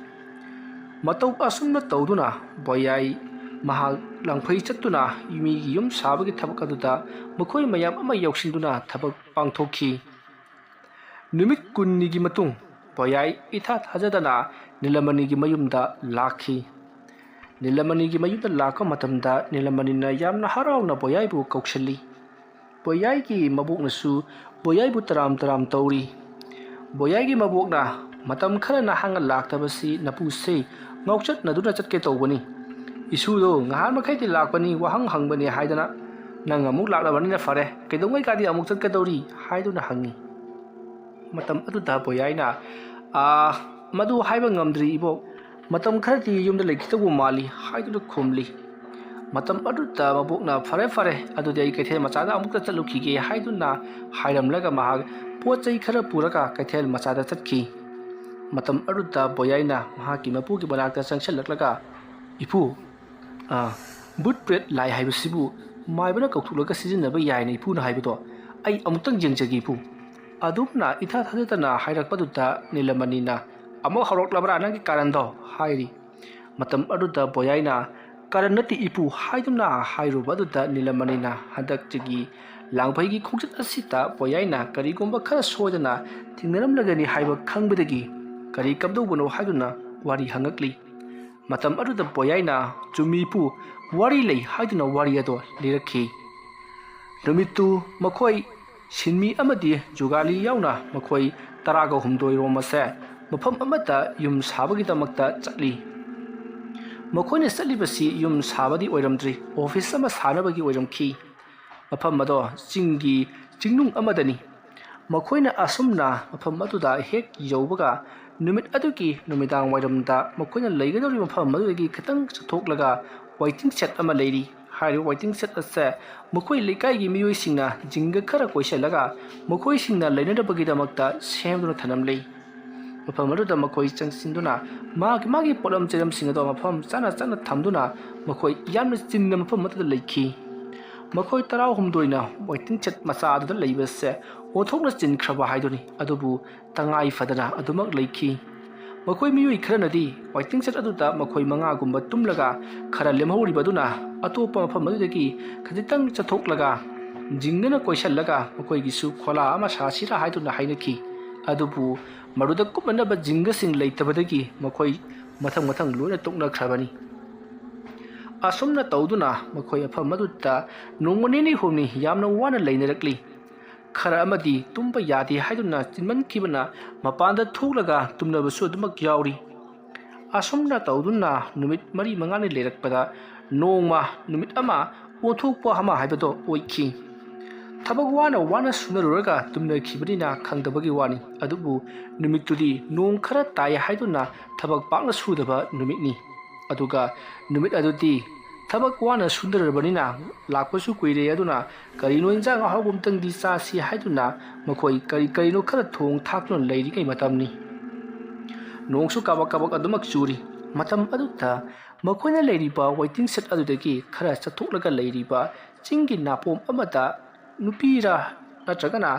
ꯃꯇꯧ ꯑꯁꯨꯝꯅ ꯇꯧꯗꯨꯅ ꯕꯣꯌꯥꯏ ꯃꯍꯥꯛ ꯂꯥꯡꯐꯩ ꯆꯠꯇꯨꯅ ꯃꯤꯒꯤ ꯌꯨꯝ ꯁꯥꯕꯒꯤ ꯊꯕꯛ ꯑꯗꯨꯗ ꯃꯈꯣꯏ ꯃꯌꯥꯝ ꯑꯃ ꯌꯥꯎꯁꯤꯟꯗꯨꯅ ꯊꯕꯛ ꯄꯥꯡꯊꯣꯛꯈꯤ꯫ ꯅꯨꯃꯤꯠ ꯀꯨꯟꯅꯤꯒꯤ ꯃꯇꯨꯡ ꯕꯣꯌꯥꯏ ꯏꯊꯥ ꯊꯥꯖꯗꯅ ꯅꯤꯂꯃꯅꯤꯒꯤ ꯃꯌꯨꯝꯗ ꯂꯥꯛꯈꯤ꯫ ꯅꯤꯂꯃꯅꯤꯒꯤ ꯃꯌꯨꯝꯗ ꯂꯥꯛꯄ ꯃꯇꯝꯗ ꯅꯤꯂꯃꯅꯤꯅ ꯌꯥꯝꯅ ꯍꯔꯥꯎꯅ ꯕꯣꯌꯥꯏꯕꯨ ꯀꯧꯁꯤꯜꯂꯤ꯫ ꯕꯣꯌꯥꯏꯒꯤ ꯃꯕꯣꯛꯅꯁꯨ ꯕꯣꯌꯥꯏꯕꯨ ꯇꯔꯥꯝ ꯇꯔꯥꯝ ꯇꯧꯔꯤ꯫ ꯕꯣꯌꯥꯏꯒꯤ ꯃꯕꯣꯛꯅ, "ꯃꯇꯝ ꯈꯔ ꯅꯍꯥꯛꯅ ꯂꯥꯛꯇꯕꯁꯤ ꯅꯄꯨꯁꯦ ꯉꯥꯎꯆꯠꯅꯗꯨꯅ ꯆꯠꯀꯦ ꯇꯧꯕꯅꯤ꯫ ꯏꯁꯨꯗꯣ ꯉꯍꯥꯟ ꯃꯈꯩꯗꯤ ꯂꯥꯛꯄꯅꯤ, ꯋꯥꯍꯪ ꯍꯪꯕꯅꯤ ꯍꯥꯏꯗꯅ, ꯅꯪ ꯑꯃꯨꯛ ꯂꯥꯛꯂꯕꯅꯤꯅ ꯐꯔꯦ, ꯀꯩꯗꯧꯉꯩꯀꯥꯗꯤ ꯑꯃꯨꯛ ꯆꯠꯀꯗꯧꯔꯤ?" ꯍꯥꯏꯗꯨꯅ ꯍꯪꯉꯤ꯫ ꯃꯇꯝ ꯑꯗꯨꯗ ꯕꯣꯌꯥꯏꯅ, "ꯑꯥ, ꯃꯗꯨ ꯍꯥꯏꯕ ꯉꯝꯗ꯭ꯔꯤ ꯏꯕꯣꯛ, ꯃꯇꯝ ꯈꯔꯗꯤ ꯌꯨꯝꯗ ꯂꯩꯈꯤꯗꯧꯕ ꯃꯥꯜꯂꯤ" ꯍꯥꯏꯗꯨꯅ ꯈꯨꯝꯂꯤ꯫ ꯃꯇꯝ ꯑꯗꯨꯗ ꯃꯕꯣꯛꯅ, "ꯐꯔꯦ ꯐꯔꯦ, ꯑꯗꯨꯗꯤ ꯑꯩ ꯀꯩꯊꯦꯜ ꯃꯆꯥꯗ ꯑꯃꯨꯛꯇ ꯆꯠꯂꯨꯈꯤꯒꯦ" ꯍꯥꯏꯗꯨꯅ ꯍꯥꯏꯔꯝꯂꯒ ꯃꯍꯥꯛ ꯄꯣꯠ ꯆꯩ ꯈꯔ ꯄꯨꯔꯒ ꯀꯩꯊꯦꯜ ꯃꯆꯥꯗ ꯆꯠꯈꯤ꯫ ꯃꯇꯝ ꯑꯗꯨꯗ ꯕꯣꯌꯥꯏꯅ ꯃꯍꯥꯛꯀꯤ ꯃꯄꯨꯒꯤ ꯃꯅꯥꯛꯇ ꯆꯪꯁꯤꯜꯂꯛꯂꯒ, "ꯏꯄꯨ, ꯑꯥ, ꯕꯨꯠ ꯄ꯭ꯔꯦꯠ ꯂꯥꯏ ꯍꯥꯏꯕꯁꯤꯕꯨ ꯃꯥꯏꯕꯅ ꯀꯧꯊꯣꯛꯂꯒ ꯁꯤꯖꯤꯟꯅꯕ ꯌꯥꯏꯅ ꯏꯄꯨꯅ ꯍꯥꯏꯕꯗꯣ ꯑꯩ ꯑꯃꯨꯛꯇꯪ ꯌꯦꯡꯖꯒꯦ ꯏꯄꯨ꯫" ꯑꯗꯨꯝꯅ ꯏꯊꯥ ꯊꯥꯖꯗꯅ ꯍꯥꯏꯔꯛꯄꯗꯨꯗ ꯅꯤꯂꯃꯅꯤꯅ, "ꯑꯃꯨꯛ ꯍꯧꯔꯛꯂꯕ꯭ꯔꯥ ꯅꯪꯒꯤ ꯀꯥꯔꯟꯗꯣ?" ꯍꯥꯏꯔꯤ꯫ ꯃꯇꯝ ꯑꯗꯨꯗ ꯕꯣꯌꯥꯏꯅ, "ꯀꯥꯔꯟ ꯅꯠꯇꯦ ꯏꯄꯨ" ꯍꯥꯏꯗꯨꯅ ꯍꯥꯏꯔꯨꯕ ꯑꯗꯨꯗ ꯅꯤꯂꯃꯅꯤꯅ, "ꯍꯟꯗꯛ ꯆꯍꯤ ꯂꯥꯡꯐꯩꯒꯤ ꯈꯣꯡꯆꯠ ꯑꯁꯤꯗ ꯕꯣꯌꯥꯏꯅ ꯀꯔꯤꯒꯨꯝꯕ ꯈꯔ ꯁꯣꯏꯗꯅ ꯊꯦꯡꯅꯔꯝꯂꯒꯅꯤ ꯍꯥꯏꯕ ꯈꯪꯕꯗꯒꯤ ꯀꯔꯤ ꯀꯝꯗꯧꯕꯅꯣ ꯍꯥꯏꯗꯨꯅ ꯋꯥꯔꯤ ꯍꯪꯉꯛꯂꯤ꯫ ꯃꯇꯝ ꯑꯗꯨꯗ ꯕꯣꯌꯥꯏꯅ, "ꯆꯨꯝꯃꯤ ꯏꯄꯨ, ꯋꯥꯔꯤ ꯂꯩ" ꯍꯥꯏꯗꯨꯅ ꯋꯥꯔꯤ ꯑꯗꯣ ꯂꯤꯔꯛꯈꯤ꯫ ꯅꯨꯃꯤꯠꯇꯨ ꯃꯈꯣꯏ ꯁꯤꯟꯃꯤ ꯑꯃꯗꯤ ꯖꯨꯒꯥꯂꯤ ꯌꯥꯎꯅ ꯃꯈꯣꯏ ꯇꯔꯥꯒ ꯍꯨꯝꯗꯣꯏ ꯔꯣꯝ ꯑꯁꯦ ꯃꯐꯝ ꯑꯃꯗ ꯌꯨꯝ ꯁꯥꯕꯒꯤꯗꯃꯛꯇ ꯆꯠꯂꯤ꯫ ꯃꯈꯣꯏꯅ ꯆꯠꯂꯤꯕꯁꯤ ꯌꯨꯝ ꯁꯥꯕꯗꯤ ꯑꯣꯏꯔꯝꯗ꯭ꯔꯤ, ꯑꯣꯐꯤꯁ ꯑꯃ ꯁꯥꯅꯕꯒꯤ ꯑꯣꯏꯔꯝꯈꯤ꯫ ꯃꯐꯝ ꯑꯗꯣ ꯆꯤꯡꯒꯤ ꯆꯤꯡꯅꯨꯡ ꯑꯃꯗꯅꯤ꯫ ꯃꯈꯣꯏꯅ ꯑꯁꯨꯝꯅ ꯃꯐꯝ ꯑꯗꯨꯗ ꯍꯦꯛ ꯌꯧꯕꯒ, ꯅꯨꯃꯤꯠ ꯑꯗꯨꯒꯤ ꯅꯨꯃꯤꯗꯥꯡ ꯋꯥꯏꯔꯝꯗ ꯃꯈꯣꯏꯅ ꯂꯩꯒꯗꯧꯔꯤꯕ ꯃꯐꯝ ꯑꯗꯨꯗꯒꯤ ꯈꯤꯇꯪ ꯆꯠꯊꯣꯛꯂꯒ ꯋꯦꯇꯤꯡ ꯁꯦꯠ ꯑꯃ ꯂꯩꯔꯤ꯫ ꯍꯥꯏꯔꯤꯕ ꯋꯦꯇꯤꯡ ꯁꯦꯠ ꯑꯁꯦ ꯃꯈꯣꯏ ꯂꯩꯀꯥꯏꯒꯤ ꯃꯤꯑꯣꯏꯁꯤꯡꯅ ꯖꯤꯡꯒ ꯈꯔ ꯀꯣꯏꯁꯤꯜꯂꯒ ꯃꯈꯣꯏꯁꯤꯡꯅ ꯂꯩꯅꯅꯕꯒꯤꯗꯃꯛꯇ ꯁꯦꯝꯗꯨꯅ ꯊꯝꯂꯝꯂꯤ꯫ ꯃꯐꯝ ꯑꯗꯨꯗ ꯃꯈꯣꯏ ꯆꯪꯁꯤꯟꯗꯨꯅ ꯃꯥꯒꯤ ꯃꯥꯒꯤ ꯄꯣꯠꯂꯝ ꯆꯩꯂꯝꯁꯤꯡ ꯑꯗꯣ ꯃꯐꯝ ꯆꯥꯅ ꯆꯥꯅ ꯊꯝꯗꯨꯅ ꯃꯈꯣꯏ ꯌꯥꯝꯅ ꯆꯤꯟꯅ ꯃꯐꯝ ꯑꯗꯨꯗ ꯂꯩꯈꯤ꯫ ꯃꯈꯣꯏ ꯇꯔꯥꯍꯨꯝꯗꯣꯏꯅ ꯋꯦꯇꯤꯡ ꯁꯦꯠ ꯃꯆꯥ ꯑꯗꯨꯗ ꯂꯩꯕꯁꯦ ꯑꯣꯟꯊꯣꯛꯅ ꯆꯤꯟꯈ꯭ꯔꯕ ꯍꯥꯏꯗꯨꯅꯤ, ꯑꯗꯨꯕꯨ ꯇꯉꯥꯏ ꯐꯗꯅ ꯑꯗꯨꯃꯛ ꯂꯩꯈꯤ꯫ ꯃꯈꯣꯏ ꯃꯤꯑꯣꯏ ꯈꯔꯅꯗꯤ ꯋꯦꯇꯤꯡ ꯁꯦꯠ ꯑꯗꯨꯗ ꯃꯈꯣꯏ ꯃꯉꯥꯒꯨꯝꯕ ꯇꯨꯝꯂꯒ ꯈꯔ ꯂꯦꯝꯍꯧꯔꯤꯕ ꯑꯗꯨꯅ ꯑꯇꯣꯞꯄ ꯃꯐꯝ ꯑꯗꯨꯗꯒꯤ ꯈꯖꯤꯛꯇꯪ ꯆꯠꯊꯣꯛꯂꯒ ꯖꯤꯡꯒꯅ ꯀꯣꯏꯁꯤꯜꯂꯒ ꯃꯈꯣꯏꯒꯤꯁꯨ ꯈꯣꯂꯥ ꯑꯃ ꯁꯥꯁꯤꯔꯥ ꯍꯥꯏꯗꯨꯅ ꯍꯥꯏꯅꯈꯤ꯫ ꯑꯗꯨꯕꯨ ꯃꯗꯨꯗ ꯀꯨꯞꯅꯅꯕ ꯖꯤꯡꯒꯁꯤꯡ ꯂꯩꯇꯕꯗꯒꯤ ꯃꯈꯣꯏ ꯃꯊꯪ ꯃꯊꯪ ꯂꯣꯏꯅ ꯇꯣꯛꯅꯈ꯭ꯔꯕꯅꯤ꯫ ꯑꯁꯨꯝꯅ ꯇꯧꯗꯨꯅ ꯃꯈꯣꯏ ꯃꯐꯝ ꯑꯗꯨꯗ ꯅꯣꯡꯃ ꯅꯤꯅꯤ ꯍꯨꯝꯅꯤ ꯌꯥꯝꯅ ꯋꯥꯅ ꯂꯩꯅꯔꯛꯂꯤ꯫ ꯈꯔ ꯑꯃꯗꯤ ꯇꯨꯝꯕ ꯌꯥꯗꯦ ꯍꯥꯏꯗꯨꯅ ꯆꯤꯟꯃꯟꯈꯤꯕꯅ ꯃꯄꯥꯟꯗ ꯊꯣꯛꯂꯒ ꯇꯨꯝꯅꯕꯁꯨ ꯑꯗꯨꯃꯛ ꯌꯥꯎꯔꯤ꯫ ꯑꯁꯨꯝꯅ ꯇꯧꯗꯨꯅ ꯅꯨꯃꯤꯠ ꯃꯔꯤ ꯃꯉꯥꯅꯤ ꯂꯩꯔꯛꯄꯗ ꯅꯣꯡꯃ ꯅꯨꯃꯤꯠ ꯑꯃ ꯑꯣꯟꯊꯣꯛꯄ ꯑꯃ ꯍꯥꯏꯕꯗꯣ ꯑꯣꯏꯈꯤ꯫ ꯊꯕꯛ ꯋꯥꯅ ꯋꯥꯅ ꯁꯨꯅꯔꯨꯔꯒ ꯇꯨꯝꯅꯈꯤꯕꯅꯤꯅ ꯈꯪꯗꯕꯒꯤ ꯋꯥꯅꯤ, ꯑꯗꯨꯕꯨ ꯅꯨꯃꯤꯠꯇꯨꯗꯤ ꯅꯣꯡ ꯈꯔ ꯇꯥꯏ ꯍꯥꯏꯗꯨꯅ ꯊꯕꯛ ꯄꯥꯛꯅ ꯁꯨꯗꯕ ꯅꯨꯃꯤꯠꯅꯤ꯫ ꯑꯗꯨꯒ ꯅꯨꯃꯤꯠ ꯑꯗꯨꯗꯤ ꯊꯕꯛ ꯋꯥꯅ ꯁꯨꯅꯔꯕꯅꯤꯅ ꯂꯥꯛꯄꯁꯨ ꯀꯨꯏꯔꯦ, ꯑꯗꯨꯅ ꯀꯔꯤꯅꯣ ꯏꯟꯖꯥꯡ ꯑꯍꯥꯎꯕ ꯑꯝꯇꯪꯗꯤ ꯆꯥꯁꯤ ꯍꯥꯏꯗꯨꯅ ꯃꯈꯣꯏ ꯀꯔꯤ ꯀꯔꯤꯅꯣ ꯈꯔ ꯊꯣꯡ ꯊꯥꯛꯇꯨꯅ ꯂꯩꯔꯤꯉꯩ ꯃꯇꯝꯅꯤ꯫ ꯅꯣꯡꯁꯨ ꯀꯥꯕꯛ ꯀꯥꯕꯛ ꯑꯗꯨꯃꯛ ꯆꯨꯔꯤ꯫ ꯃꯇꯝ ꯑꯗꯨꯗ ꯃꯈꯣꯏꯅ ꯂꯩꯔꯤꯕ ꯋꯦꯇꯤꯡ ꯁꯦꯠ ꯑꯗꯨꯗꯒꯤ ꯈꯔ ꯆꯠꯊꯣꯛꯂꯒ ꯂꯩꯔꯤꯕ ꯆꯤꯡꯒꯤ ꯅꯥꯄꯣꯝ ꯑꯃꯗ ꯅꯨꯄꯤꯔ ꯅꯠꯇ꯭ꯔꯒꯅ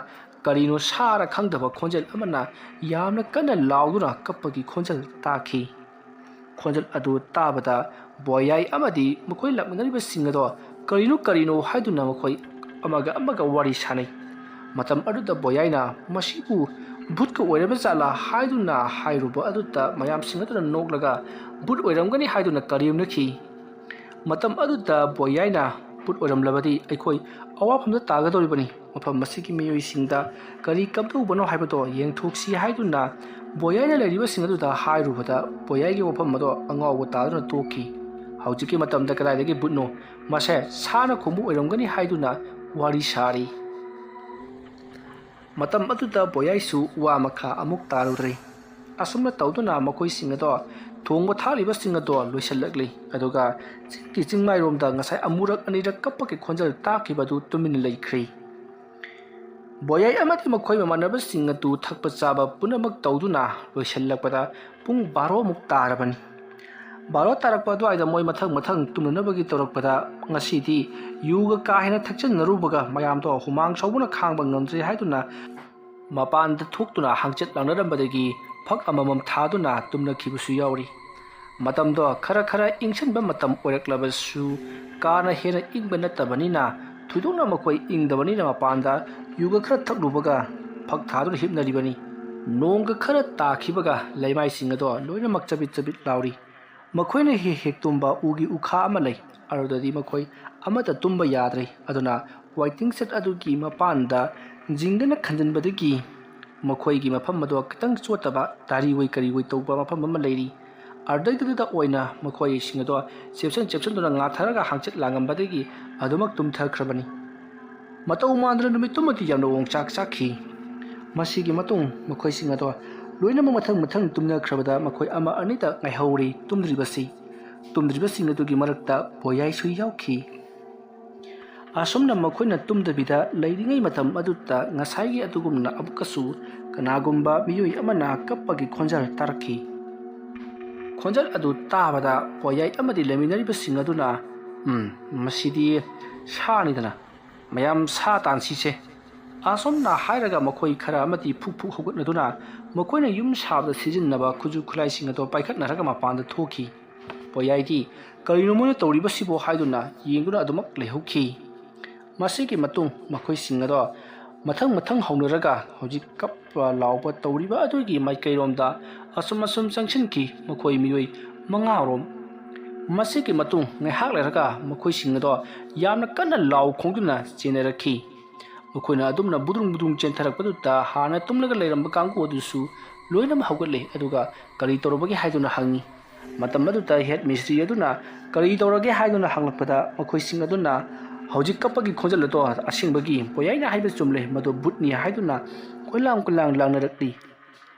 ꯀꯔꯤꯅꯣ ꯁꯥꯔ ꯈꯪꯗꯕ ꯈꯣꯟꯖꯦꯜ ꯑꯃꯅ ꯌꯥꯝꯅ ꯀꯟꯅ ꯂꯥꯎꯗꯨꯅ ꯀꯞꯄꯒꯤ ꯈꯣꯟꯖꯦꯜ ꯇꯥꯈꯤ꯫ ꯈꯣꯟꯖꯦꯜ ꯑꯗꯨ ꯇꯥꯕꯗ ꯕꯣꯌꯥꯏ ꯑꯃꯗꯤ ꯃꯈꯣꯏ ꯂꯥꯛꯃꯤꯟꯅꯔꯤꯕꯁꯤꯡ ꯑꯗꯣ ꯀꯔꯤꯅꯣ ꯀꯔꯤꯅꯣ ꯍꯥꯏꯗꯨꯅ ꯃꯈꯣꯏ ꯑꯃꯒ ꯑꯃꯒ ꯋꯥꯔꯤ ꯁꯥꯅꯩ꯫ ꯃꯇꯝ ꯑꯗꯨꯗ ꯕꯣꯌꯥꯏꯅ ꯃꯁꯤꯕꯨ ꯚꯨꯠꯀ ꯑꯣꯏꯔꯕ ꯖꯥꯠꯂꯥ ꯍꯥꯏꯗꯨꯅ ꯍꯥꯏꯔꯨꯕ ꯑꯗꯨꯗ ꯃꯌꯥꯝꯁꯤꯡ ꯑꯗꯨꯅ ꯅꯣꯛꯂꯒ ꯚꯨꯠ ꯑꯣꯏꯔꯝꯒꯅꯤ ꯍꯥꯏꯗꯨꯅ ꯀꯔꯦꯝꯅꯈꯤ꯫ ꯃꯇꯝ ꯑꯗꯨꯗ ꯕꯣꯌꯥꯏꯅ ꯚꯨꯠ ꯑꯣꯏꯔꯝꯂꯕꯗꯤ ꯑꯩꯈꯣꯏ ꯑꯋꯥꯐꯝꯗ ꯇꯥꯒꯗꯧꯔꯤꯕꯅꯤ꯫ ꯃꯐꯝ ꯑꯁꯤꯒꯤ ꯃꯤꯑꯣꯏꯁꯤꯡꯗ ꯀꯔꯤ ꯀꯝꯗꯧꯕꯅꯣ ꯍꯥꯏꯕꯗꯣ ꯌꯦꯡꯊꯣꯛꯁꯤ ꯍꯥꯏꯗꯨꯅ ꯕꯣꯌꯥꯏꯅ ꯂꯩꯔꯤꯕꯁꯤꯡ ꯑꯗꯨꯗ ꯍꯥꯏꯔꯨꯕꯗ, ꯕꯣꯌꯥꯏꯒꯤ ꯋꯥꯐꯝ ꯑꯗꯣ ꯑꯉꯥꯎꯕ ꯇꯥꯗꯨꯅ ꯇꯣꯛꯈꯤ꯫ ꯍꯧꯖꯤꯛꯀꯤ ꯃꯇꯝꯗ ꯀꯗꯥꯏꯗꯒꯤ ꯕꯨꯠꯅꯣ? ꯃꯁꯦ ꯁꯥꯅ ꯈꯣꯡꯕ ꯑꯣꯏꯔꯝꯒꯅꯤ ꯍꯥꯏꯗꯨꯅ ꯋꯥꯔꯤ ꯁꯥꯔꯤ꯫ ꯃꯇꯝ ꯑꯗꯨꯗ ꯕꯣꯌꯥꯏꯁꯨ ꯋꯥ ꯃꯈꯥ ꯑꯃꯨꯛ ꯇꯥꯔꯨꯗ꯭ꯔꯦ꯫ ꯑꯁꯨꯝꯅ ꯇꯧꯗꯨꯅ ꯃꯈꯣꯏꯁꯤꯡ ꯑꯗꯣ ꯊꯣꯡꯕ ꯊꯥꯛꯂꯤꯕꯁꯤꯡ ꯑꯗꯣ ꯂꯣꯏꯁꯤꯜꯂꯛꯂꯤ꯫ ꯑꯗꯨꯒ ꯆꯤꯡꯒꯤ ꯆꯤꯡꯃꯥꯏꯔꯣꯝꯗ ꯉꯁꯥꯏ ꯑꯃꯨꯔꯛ ꯑꯅꯤꯔꯛ ꯀꯞꯄꯒꯤ ꯈꯣꯟꯖꯦꯜ ꯇꯥꯈꯤꯕ ꯑꯗꯨ ꯇꯨꯃꯤꯟꯅ ꯂꯩꯈ꯭ꯔꯦ꯫ ꯕꯣꯌꯥꯏ ꯑꯃꯗꯤ ꯃꯈꯣꯏ ꯃꯃꯥꯟꯅꯕꯁꯤꯡ ꯑꯗꯨ ꯊꯛꯄ ꯆꯥꯕ ꯄꯨꯝꯅꯃꯛ ꯇꯧꯗꯨꯅ ꯂꯣꯏꯁꯤꯜꯂꯛꯄꯗ ꯄꯨꯡ ꯕꯥꯔꯣꯃꯨꯛ ꯇꯥꯔꯕꯅꯤ꯫ ꯕꯥꯔꯣ ꯇꯥꯔꯛꯄ ꯑꯗꯨꯋꯥꯏꯗ ꯃꯣꯏ ꯃꯊꯪ ꯃꯊꯪ ꯇꯨꯝꯅꯅꯕꯒꯤ ꯇꯧꯔꯛꯄꯗ, ꯉꯁꯤꯗꯤ ꯌꯨꯒ ꯀꯥ ꯍꯦꯟꯅ ꯊꯛꯆꯟꯅꯔꯨꯕꯒ ꯃꯌꯥꯝꯗꯣ ꯍꯨꯃꯥꯡ ꯁꯧꯕꯅ ꯈꯥꯡꯕ ꯉꯝꯗ꯭ꯔꯦ ꯍꯥꯏꯗꯨꯅ ꯃꯄꯥꯟꯗ ꯊꯣꯛꯇꯨꯅ ꯍꯪꯆꯤꯠ ꯂꯥꯡꯅꯔꯝꯕꯗꯒꯤ ꯐꯛ ꯑꯃꯃꯝ ꯊꯥꯗꯨꯅ ꯇꯨꯝꯅꯈꯤꯕꯁꯨ ꯌꯥꯎꯔꯤ꯫ ꯃꯇꯝꯗꯣ ꯈꯔ ꯈꯔ ꯏꯪꯁꯤꯟꯕ ꯃꯇꯝ ꯑꯣꯏꯔꯛꯂꯕꯁꯨ, ꯀꯥꯅ ꯍꯦꯟꯅ ꯏꯪꯕ ꯅꯠꯇꯕꯅꯤꯅ, ꯊꯣꯏꯗꯣꯛꯅ ꯃꯈꯣꯏ ꯏꯪꯗꯕꯅꯤꯅ ꯃꯄꯥꯟꯗ ꯌꯨꯒ ꯈꯔ ꯊꯛꯂꯨꯕꯒ ꯐꯛ ꯊꯥꯗꯨꯅ ꯍꯤꯞꯅꯔꯤꯕꯅꯤ꯫ ꯅꯣꯡꯒ ꯈꯔ ꯇꯥꯈꯤꯕꯒ ꯂꯩꯃꯥꯏꯁꯤꯡ ꯑꯗꯣ ꯂꯣꯏꯅꯃꯛ ꯆꯕꯤꯠ ꯆꯕꯤꯠ ꯂꯥꯎꯔꯤ꯫ ꯃꯈꯣꯏꯅ ꯍꯦꯛ ꯍꯦꯛ ꯇꯨꯝꯕ ꯎꯒꯤ ꯎꯈꯥ ꯑꯃ ꯂꯩ, ꯑꯗꯨꯗꯗꯤ ꯃꯈꯣꯏ ꯑꯃꯠꯇ ꯇꯨꯝꯕ ꯌꯥꯗ꯭ꯔꯦ꯫ ꯑꯗꯨꯅ waiting shed ꯑꯗꯨꯒꯤ ꯃꯄꯥꯟꯗ ꯖꯤꯡꯒꯅ ꯈꯟꯖꯤꯟꯕꯗꯒꯤ ꯃꯈꯣꯏꯒꯤ ꯃꯐꯝ ꯑꯗꯣ ꯈꯤꯇꯪ ꯆꯣꯠꯇꯕ ꯇꯥꯔꯤꯑꯣꯏ ꯀꯔꯤꯑꯣꯏ ꯇꯧꯕ ꯃꯐꯝ ꯑꯃ ꯂꯩꯔꯤ꯫ ꯑꯗꯨꯗꯩꯗꯨꯗ ꯑꯣꯏꯅ ꯃꯈꯣꯏꯁꯤꯡ ꯑꯗꯣ ꯆꯦꯞꯁꯟ ꯆꯦꯞꯁꯟꯗꯨꯅ ꯉꯥꯊꯔꯒ ꯍꯪꯆꯤꯠ ꯂꯥꯡꯉꯝꯕꯗꯒꯤ ꯑꯗꯨꯃꯛ ꯇꯨꯝꯊꯈ꯭ꯔꯕꯅꯤ꯫ ꯃꯇꯧ ꯃꯥꯟꯗꯅ ꯅꯨꯃꯤꯠꯇꯨꯃꯗꯤ ꯌꯥꯝꯅ ꯑꯣꯝꯆꯥꯛ ꯆꯥꯛꯈꯤ꯫ ꯃꯁꯤꯒꯤ ꯃꯇꯨꯡ ꯃꯈꯣꯏꯁꯤꯡ ꯑꯗꯣ ꯂꯣꯏꯅꯃꯛ ꯃꯊꯪ ꯃꯊꯪ ꯇꯨꯝꯅꯈ꯭ꯔꯕꯗ ꯃꯈꯣꯏ ꯑꯃ ꯑꯅꯤꯗ ꯉꯥꯏꯍꯧꯔꯤ ꯇꯨꯝꯗ꯭ꯔꯤꯕꯁꯤ꯫ ꯇꯨꯝꯗ꯭ꯔꯤꯕꯁꯤꯡ ꯑꯗꯨꯒꯤ ꯃꯔꯛꯇ ꯕꯣꯌꯥꯏꯁꯨ ꯌꯥꯎꯈꯤ꯫ ꯑꯁꯨꯝꯅ ꯃꯈꯣꯏꯅ ꯇꯨꯝꯗꯕꯤꯗ ꯂꯩꯔꯤꯉꯩ ꯃꯇꯝ ꯑꯗꯨꯗ ꯉꯁꯥꯏꯒꯤ ꯑꯗꯨꯒꯨꯝꯅ ꯑꯃꯨꯛꯀꯁꯨ ꯀꯅꯥꯒꯨꯝꯕ ꯃꯤꯑꯣꯏ ꯑꯃꯅ ꯀꯞꯄꯒꯤ ꯈꯣꯟꯖꯦꯜ ꯇꯥꯔꯛꯈꯤ꯫ ꯈꯣꯟꯖꯦꯜ ꯑꯗꯨ ꯇꯥꯕꯗ ꯕꯣꯌꯥꯏ ꯑꯃꯗꯤ ꯂꯩꯃꯤꯟꯅꯔꯤꯕꯁꯤꯡ ꯑꯗꯨꯅ, "ꯎꯝ, ꯃꯁꯤꯗꯤ ꯁꯥꯅꯤꯗꯅ, ꯃꯌꯥꯝ ꯁꯥ ꯇꯥꯟꯁꯤꯁꯦ" ꯑꯁꯨꯝꯅ ꯍꯥꯏꯔꯒ ꯃꯈꯣꯏ ꯈꯔ ꯑꯃꯗꯤ ꯐꯨꯛ ꯐꯨꯛ ꯍꯧꯒꯠꯅꯗꯨꯅ ꯃꯈꯣꯏꯅ ꯌꯨꯝ ꯁꯥꯕꯗ ꯁꯤꯖꯤꯟꯅꯕ ꯈꯨꯠꯁꯨ ꯈꯨꯠꯂꯥꯏꯁꯤꯡ ꯑꯗꯨ ꯄꯥꯏꯈꯠꯅꯔꯒ ꯃꯄꯥꯟꯗ ꯊꯣꯛꯈꯤ꯫ ꯕꯣꯌꯥꯏꯗꯤ "ꯀꯔꯤꯅꯣ ꯃꯣꯏꯅ ꯇꯧꯔꯤꯕꯁꯤꯕꯣ?" ꯍꯥꯏꯗꯨꯅ ꯌꯦꯡꯗꯨꯅ ꯑꯗꯨꯃꯛ ꯂꯩꯍꯧꯈꯤ꯫ ꯃꯁꯤꯒꯤ ꯃꯇꯨꯡ ꯃꯈꯣꯏꯁꯤꯡ ꯑꯗꯣ ꯃꯊꯪ ꯃꯊꯪ ꯍꯧꯅꯔꯒ ꯍꯧꯖꯤꯛ ꯀꯞꯄ ꯂꯥꯎꯕ ꯇꯧꯔꯤꯕ ꯑꯗꯨꯒꯤ ꯃꯥꯏꯀꯩꯔꯣꯝꯗ ꯑꯁꯨꯝ ꯑꯁꯨꯝ ꯆꯪꯁꯤꯟꯈꯤ, ꯃꯈꯣꯏ ꯃꯤꯑꯣꯏ ꯃꯉꯥꯔꯣꯝ꯫ ꯃꯁꯤꯒꯤ ꯃꯇꯨꯡ ꯉꯥꯏꯍꯥꯛ ꯂꯩꯔꯒ ꯃꯈꯣꯏꯁꯤꯡ ꯑꯗꯣ ꯌꯥꯝꯅ ꯀꯟꯅ ꯂꯥꯎ ꯈꯣꯡꯗꯨꯅ ꯆꯦꯟꯅꯔꯛꯈꯤ꯫ ꯃꯈꯣꯏꯅ ꯑꯗꯨꯝꯅ ꯕꯨꯗ꯭ꯔꯨꯡ ꯕꯨꯗ꯭ꯔꯨꯡ ꯆꯦꯟꯊꯔꯛꯄꯗꯨꯗ ꯍꯥꯟꯅ ꯇꯨꯝꯂꯒ ꯂꯩꯔꯝꯕ ꯀꯥꯡꯕꯨ ꯑꯗꯨꯁꯨ ꯂꯣꯏꯅꯃꯛ ꯍꯧꯒꯠꯂꯦ꯫ ꯑꯗꯨꯒ "ꯀꯔꯤ ꯇꯧꯔꯕꯒꯦ?" ꯍꯥꯏꯗꯨꯅ ꯍꯪꯉꯤ꯫ ꯃꯇꯝ ꯑꯗꯨꯗ ꯍꯦꯗ ꯃꯤꯁꯇ꯭ꯔꯤ ꯑꯗꯨꯅ "ꯀꯔꯤ ꯇꯧꯔꯒꯦ?" ꯍꯥꯏꯗꯨꯅ ꯍꯪꯂꯛꯄꯗ, ꯃꯈꯣꯏꯁꯤꯡ ꯑꯗꯨꯅ "ꯍꯧꯖꯤꯛ ꯀꯞꯄꯒꯤ ꯈꯣꯟꯖꯦꯜ ꯑꯗꯣ ꯑꯁꯦꯡꯕꯒꯤ ꯕꯣꯌꯥꯏꯅ ꯍꯥꯏꯕ ꯆꯨꯝꯂꯦ, ꯃꯗꯨ ꯚꯨꯠꯅꯤ" ꯍꯥꯏꯗꯨꯅ ꯀꯣꯏꯂꯥꯡ ꯀꯣꯏꯂꯥꯡ ꯂꯥꯡꯅꯔꯛꯂꯤ꯫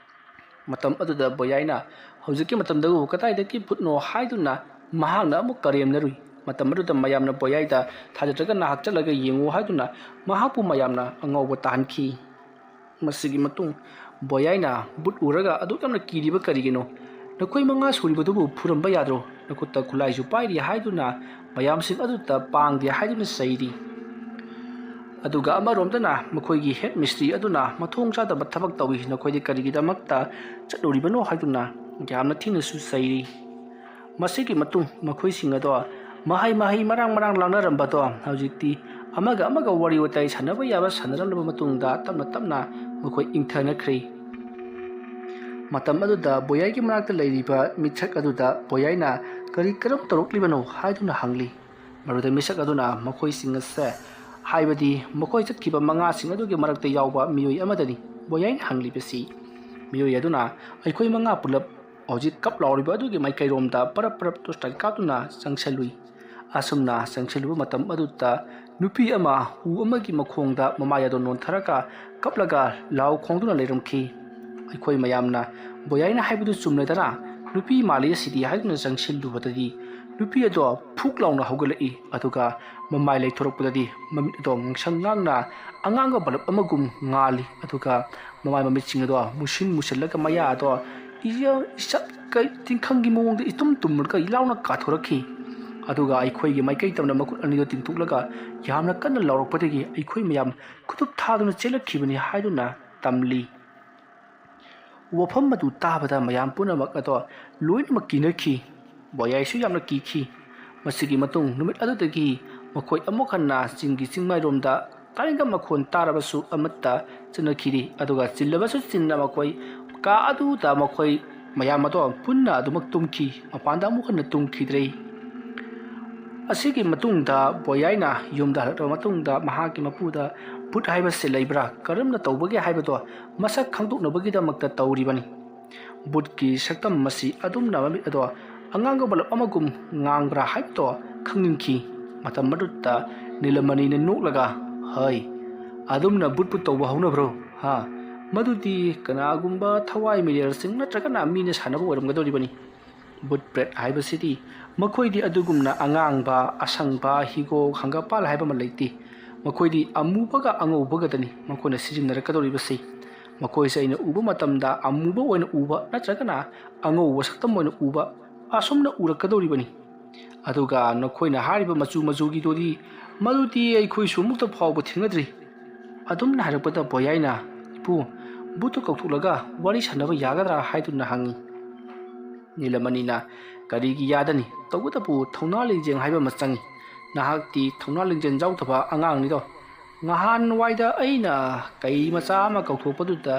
ꯃꯇꯝ ꯑꯗꯨꯗ ꯕꯣꯌꯥꯏꯅ "ꯍꯧꯖꯤꯛꯀꯤ ꯃꯇꯝꯗꯕꯨ ꯀꯗꯥꯏꯗꯒꯤ ꯚꯨꯠꯅꯣ?" ꯍꯥꯏꯗꯨꯅ ꯃꯍꯥꯛꯅ ꯑꯃꯨꯛ ꯀꯔꯦꯝꯅꯔꯨꯏ꯫ ꯃꯇꯝ ꯑꯗꯨꯗ ꯃꯌꯥꯝꯅ ꯕꯣꯌꯥꯏꯗ "ꯊꯥꯖꯗ꯭ꯔꯒ ꯅꯍꯥꯛ ꯆꯠꯂꯒ ꯌꯦꯡꯉꯨ" ꯍꯥꯏꯗꯨꯅ ꯃꯍꯥꯛꯄꯨ ꯃꯌꯥꯝꯅ ꯑꯉꯥꯎꯕ ꯇꯥꯍꯟꯈꯤ꯫ ꯃꯁꯤꯒꯤ ꯃꯇꯨꯡ ꯕꯣꯌꯥꯏꯅ "ꯚꯨꯠ ꯎꯔꯒ ꯑꯗꯨꯛ ꯌꯥꯝꯅ ꯀꯤꯔꯤꯕ ꯀꯔꯤꯒꯤꯅꯣ? ꯅꯈꯣꯏ ꯃꯉꯥ ꯁꯨꯔꯤꯕꯗꯨꯕꯨ ꯐꯨꯔꯝꯕ ꯌꯥꯗ꯭ꯔꯣ? ꯅꯈꯨꯠꯇ ꯈꯨꯠꯂꯥꯏꯁꯨ ꯄꯥꯏꯔꯤ" ꯍꯥꯏꯗꯨꯅ ꯃꯌꯥꯝꯁꯤꯡ ꯑꯗꯨꯗ ꯄꯥꯡꯗꯦ ꯍꯥꯏꯗꯨꯅ ꯆꯩꯔꯤ꯫ ꯑꯗꯨꯒ ꯑꯃꯔꯣꯝꯗꯅ ꯃꯈꯣꯏꯒꯤ ꯍꯦꯗ ꯃꯤꯁꯇ꯭ꯔꯤ ꯑꯗꯨꯅ "ꯃꯊꯣꯡ ꯆꯥꯗꯕ ꯊꯕꯛ ꯇꯧꯏ, ꯅꯈꯣꯏꯗꯤ ꯀꯔꯤꯒꯤꯗꯃꯛꯇ ꯆꯠꯂꯨꯔꯤꯕꯅꯣ?" ꯍꯥꯏꯗꯨꯅ ꯌꯥꯝꯅ ꯊꯤꯅꯁꯨ ꯆꯩꯔꯤ꯫ ꯃꯁꯤꯒꯤ ꯃꯇꯨꯡ ꯃꯈꯣꯏꯁꯤꯡ ꯑꯗꯣ ꯃꯍꯩ ꯃꯍꯩ ꯃꯔꯥꯡ ꯃꯔꯥꯡ ꯂꯥꯡꯅꯔꯝꯕꯗꯣ ꯍꯧꯖꯤꯛꯇꯤ ꯑꯃꯒ ꯑꯃꯒ ꯋꯥꯔꯤ ꯋꯥꯇꯥꯏ ꯁꯥꯟꯅꯕ ꯌꯥꯕ ꯁꯥꯟꯅꯔꯝꯂꯕ ꯃꯇꯨꯡꯗ ꯇꯞꯅ ꯇꯞꯅ ꯃꯈꯣꯏ ꯏꯪꯊꯅꯈ꯭ꯔꯦ꯫ ꯃꯇꯝ ꯑꯗꯨꯗ ꯕꯣꯌꯥꯏꯒꯤ ꯃꯅꯥꯛꯇ ꯂꯩꯔꯤꯕ ꯃꯤꯁꯛ ꯑꯗꯨꯗ ꯕꯣꯌꯥꯏꯅ "ꯀꯔꯤ ꯀꯔꯝ ꯇꯧꯔꯛꯂꯤꯕꯅꯣ?" ꯍꯥꯏꯗꯨꯅ ꯍꯪꯂꯤ꯫ ꯃꯗꯨꯗ ꯃꯤꯁꯛ ꯑꯗꯨꯅ ꯃꯈꯣꯏꯁꯤꯡ ꯑꯁꯦ, ꯍꯥꯏꯕꯗꯤ ꯃꯈꯣꯏ ꯆꯠꯈꯤꯕ ꯃꯉꯥꯁꯤꯡ ꯑꯗꯨꯒꯤ ꯃꯔꯛꯇ ꯌꯥꯎꯕ ꯃꯤꯑꯣꯏ ꯑꯃꯗꯅꯤ ꯕꯣꯌꯥꯏꯅ ꯍꯪꯂꯤꯕꯁꯤ꯫ ꯃꯤꯑꯣꯏ ꯑꯗꯨꯅ "ꯑꯩꯈꯣꯏ ꯃꯉꯥ ꯄꯨꯂꯞ ꯍꯧꯖꯤꯛ ꯀꯞ ꯂꯥꯎꯔꯤꯕ ꯑꯗꯨꯒꯤ ꯃꯥꯏꯀꯩꯔꯣꯝꯗ ꯄꯔꯞ ꯄꯔꯞ ꯇꯣꯁꯇꯥꯏ ꯀꯥꯞꯇꯨꯅ ꯆꯪꯁꯜꯂꯨꯏ꯫ ꯑꯁꯨꯝꯅ ꯆꯪꯁꯤꯜꯂꯨꯕ ꯃꯇꯝ ꯑꯗꯨꯗ ꯅꯨꯄꯤ ꯑꯃ ꯎ ꯑꯃꯒꯤ ꯃꯈꯣꯡꯗ ꯃꯃꯥꯏ ꯑꯗꯨ ꯅꯣꯟꯊꯔꯒ ꯀꯞꯂꯒ ꯂꯥꯎ ꯈꯣꯡꯗꯨꯅ ꯂꯩꯔꯝꯈꯤ꯫ ꯑꯩꯈꯣꯏ ꯃꯌꯥꯝꯅ ꯕꯣꯌꯥꯏꯅ ꯍꯥꯏꯕꯗꯨ ꯆꯨꯝꯂꯗꯅ ꯅꯨꯄꯤ ꯃꯥꯜꯂꯤ ꯑꯁꯤꯗꯤ" ꯍꯥꯏꯗꯨꯅ ꯆꯪꯁꯤꯜꯂꯨꯕꯗꯗꯤ ꯅꯨꯄꯤ ꯑꯗꯣ ꯐꯨꯛ ꯂꯥꯎꯅ ꯍꯧꯒꯠꯂꯛꯏ꯫ ꯑꯗꯨꯒ ꯃꯃꯥꯏ ꯂꯩꯊꯣꯔꯛꯄꯗꯗꯤ ꯃꯃꯤꯠ ꯑꯗꯣ ꯉꯥꯡꯁꯪ ꯉꯥꯡꯅ ꯑꯉꯥꯡꯕ ꯕꯂꯞ ꯑꯃꯒꯨꯝ ꯉꯥꯜꯂꯤ꯫ ꯑꯗꯨꯒ ꯃꯃꯥꯏ ꯃꯃꯤꯠꯁꯤꯡ ꯑꯗꯣ ꯃꯨꯁꯤꯟ ꯃꯨꯁꯤꯜꯂꯒ ꯃꯌꯥ ꯑꯗꯣ ꯏꯌꯥ-, ꯏꯁ-, ꯀꯩ-, ꯇꯤꯡꯈꯪꯒꯤ ꯃꯑꯣꯡꯗ ꯏꯇꯨꯝ ꯇꯨꯝꯂꯒ ꯏꯂꯥꯎꯅ ꯀꯥꯊꯣꯔꯛꯈꯤ꯫ ꯑꯗꯨꯒ ꯑꯩꯈꯣꯏꯒꯤ ꯃꯥꯏꯀꯩ ꯇꯝꯅ ꯃꯈꯨꯠ ꯑꯅꯤꯗꯣ ꯇꯤꯡꯊꯣꯛꯂꯒ ꯌꯥꯝꯅ ꯀꯟꯅ ꯂꯥꯎꯔꯛꯄꯗꯒꯤ ꯑꯩꯈꯣꯏ ꯃꯌꯥꯝ ꯈꯨꯇꯨꯞ ꯊꯥꯗꯨꯅ ꯆꯦꯜꯂꯛꯈꯤꯕꯅꯤ ꯍꯥꯏꯗꯨꯅ ꯇꯝꯂꯤ꯫ ꯋꯥꯐꯝ ꯑꯗꯨ ꯇꯥꯕꯗ ꯃꯌꯥꯝ ꯄꯨꯝꯅꯃꯛ ꯑꯗꯣ ꯂꯣꯏꯅꯃꯛ ꯀꯤꯅꯈꯤ꯫ ꯕꯣꯌꯥꯏꯁꯨ ꯌꯥꯝꯅ ꯀꯤꯈꯤ꯫ ꯃꯁꯤꯒꯤ ꯃꯇꯨꯡ ꯅꯨꯃꯤꯠ ꯑꯗꯨꯗꯒꯤ ꯃꯈꯣꯏ ꯑꯃꯨꯛ ꯍꯟꯅ ꯆꯤꯡꯒꯤ ꯆꯤꯡꯃꯥꯏꯔꯣꯝꯗ ꯇꯥꯅꯤꯡꯕ ꯃꯈꯣꯟ ꯇꯥꯔꯕꯁꯨ ꯑꯃꯠꯇ ꯆꯠꯅꯈꯤꯗꯦ꯫ ꯑꯗꯨꯒ ꯆꯤꯜꯂꯕꯁꯨ ꯆꯤꯟꯅ ꯃꯈꯣꯏ ꯀꯥ ꯑꯗꯨꯗ ꯃꯈꯣꯏ ꯃꯌꯥꯝ ꯑꯗꯣ ꯄꯨꯟꯅ ꯑꯗꯨꯃꯛ ꯇꯨꯝꯈꯤ꯫ ꯃꯄꯥꯟꯗ ꯑꯃꯨꯛ ꯍꯟꯅ ꯇꯨꯝꯈꯤꯗ꯭ꯔꯦ꯫ ꯑꯁꯤꯒꯤ ꯃꯇꯨꯡꯗ ꯕꯣꯌꯥꯏꯅ ꯌꯨꯝꯗ ꯍꯜꯂꯛꯂꯕ ꯃꯇꯨꯡꯗ ꯃꯍꯥꯛꯀꯤ ꯃꯄꯨꯗ ꯚꯨꯠ ꯍꯥꯏꯕꯁꯤ ꯂꯩꯕ꯭ꯔꯥ, ꯀꯔꯝꯅ ꯇꯧꯕꯒꯦ ꯍꯥꯏꯕꯗꯣ ꯃꯁꯛ ꯈꯪꯗꯣꯛꯅꯕꯒꯤꯗꯃꯛꯇ ꯇꯧꯔꯤꯕꯅꯤ꯫ ꯚꯨꯠꯀꯤ ꯁꯛꯇꯝ ꯑꯁꯤ ꯑꯗꯨꯝꯅ ꯃꯃꯤꯠ ꯑꯗꯣ ꯑꯉꯥꯡꯕ ꯕꯂꯕ ꯑꯃꯒꯨꯝ ꯉꯥꯡꯕ꯭ꯔꯥ ꯍꯥꯏꯕꯗꯣ ꯈꯪꯅꯤꯡꯈꯤ꯫ ꯃꯇꯝ ꯑꯗꯨꯗ ꯅꯤꯂꯃꯅꯤꯅ ꯅꯣꯛꯂꯒ, "ꯍꯩ, ꯑꯗꯨꯝꯅ ꯚꯨꯠ ꯚꯨꯠ ꯇꯧꯕ ꯍꯧꯅꯕ꯭ꯔꯣ? ꯍꯥ? ꯃꯗꯨꯗꯤ ꯀꯅꯥꯒꯨꯝꯕ ꯊꯋꯥꯏ ꯃꯤꯔꯦꯜꯁꯤꯡ ꯅꯠꯇ꯭ꯔꯒꯅ ꯃꯤꯅ ꯁꯥꯟꯅꯕ ꯑꯣꯏꯔꯝꯒꯗꯧꯔꯤꯕꯅꯤ꯫ ꯚꯨꯠ ꯄ꯭ꯔꯦꯠ ꯍꯥꯏꯕꯁꯤꯗꯤ ꯃꯈꯣꯏꯗꯤ ꯑꯗꯨꯒꯨꯝꯅ ꯑꯉꯥꯡꯕ, ꯑꯁꯪꯕ, ꯍꯤꯒꯣꯛ, ꯍꯪꯒꯄꯥꯜ ꯍꯥꯏꯕ ꯑꯃ ꯂꯩꯇꯦ꯫ ꯃꯈꯣꯏꯗꯤ ꯑꯃꯨꯕꯒ ꯑꯉꯧꯕꯒꯗꯅꯤ ꯃꯈꯣꯏꯅ ꯁꯤꯖꯤꯟꯅꯔꯛꯀꯗꯧꯔꯤꯕꯁꯤ꯫ ꯃꯈꯣꯏꯁꯦ ꯑꯩꯅ ꯎꯕ ꯃꯇꯝꯗ ꯑꯃꯨꯕ ꯑꯣꯏꯅ ꯎꯕ ꯅꯠꯇ꯭ꯔꯒꯅ ꯑꯉꯧꯕ ꯁꯛꯇꯝ ꯑꯣꯏꯅ ꯎꯕ, ꯑꯁꯨꯝꯅ ꯎꯔꯛꯀꯗꯧꯔꯤꯕꯅꯤ꯫ ꯑꯗꯨꯒ ꯅꯈꯣꯏꯅ ꯍꯥꯏꯔꯤꯕ ꯃꯆꯨ ꯃꯆꯨꯒꯤꯗꯨꯗꯤ, ꯃꯗꯨꯗꯤ ꯑꯩꯈꯣꯏꯁꯨ ꯑꯃꯨꯛꯇ ꯐꯥꯎꯕ ꯊꯦꯡꯅꯗ꯭ꯔꯤ꯫" ꯑꯗꯨꯝꯅ ꯍꯥꯏꯔꯛꯄꯗ ꯕꯣꯌꯥꯏꯅ, "ꯏꯄꯨ, ꯚꯨꯠꯇꯨ ꯀꯧꯊꯣꯛꯂꯒ ꯋꯥꯔꯤ ꯁꯥꯟꯅꯕ ꯌꯥꯒꯗ꯭ꯔꯥ?" ꯍꯥꯏꯗꯨꯅ ꯍꯪꯉꯤ꯫ ꯅꯤꯂꯃꯅꯤꯅ, "ꯀꯔꯤꯒꯤ ꯌꯥꯗꯅꯤ? ꯇꯧꯕꯇꯕꯨ ꯊꯧꯅꯥ ꯂꯤꯡꯖꯦꯜ ꯍꯥꯏꯕ ꯑꯃ ꯆꯪꯏ꯫ ꯅꯍꯥꯛꯇꯤ ꯊꯧꯅꯥ ꯂꯤꯡꯖꯦꯜ ꯌꯥꯎꯗꯕ ꯑꯉꯥꯡꯅꯤꯗꯣ꯫ ꯉꯍꯥꯟꯋꯥꯏꯗ ꯑꯩꯅ ꯀꯩ ꯃꯆꯥ ꯑꯃ ꯀꯧꯊꯣꯛꯄꯗꯨꯗ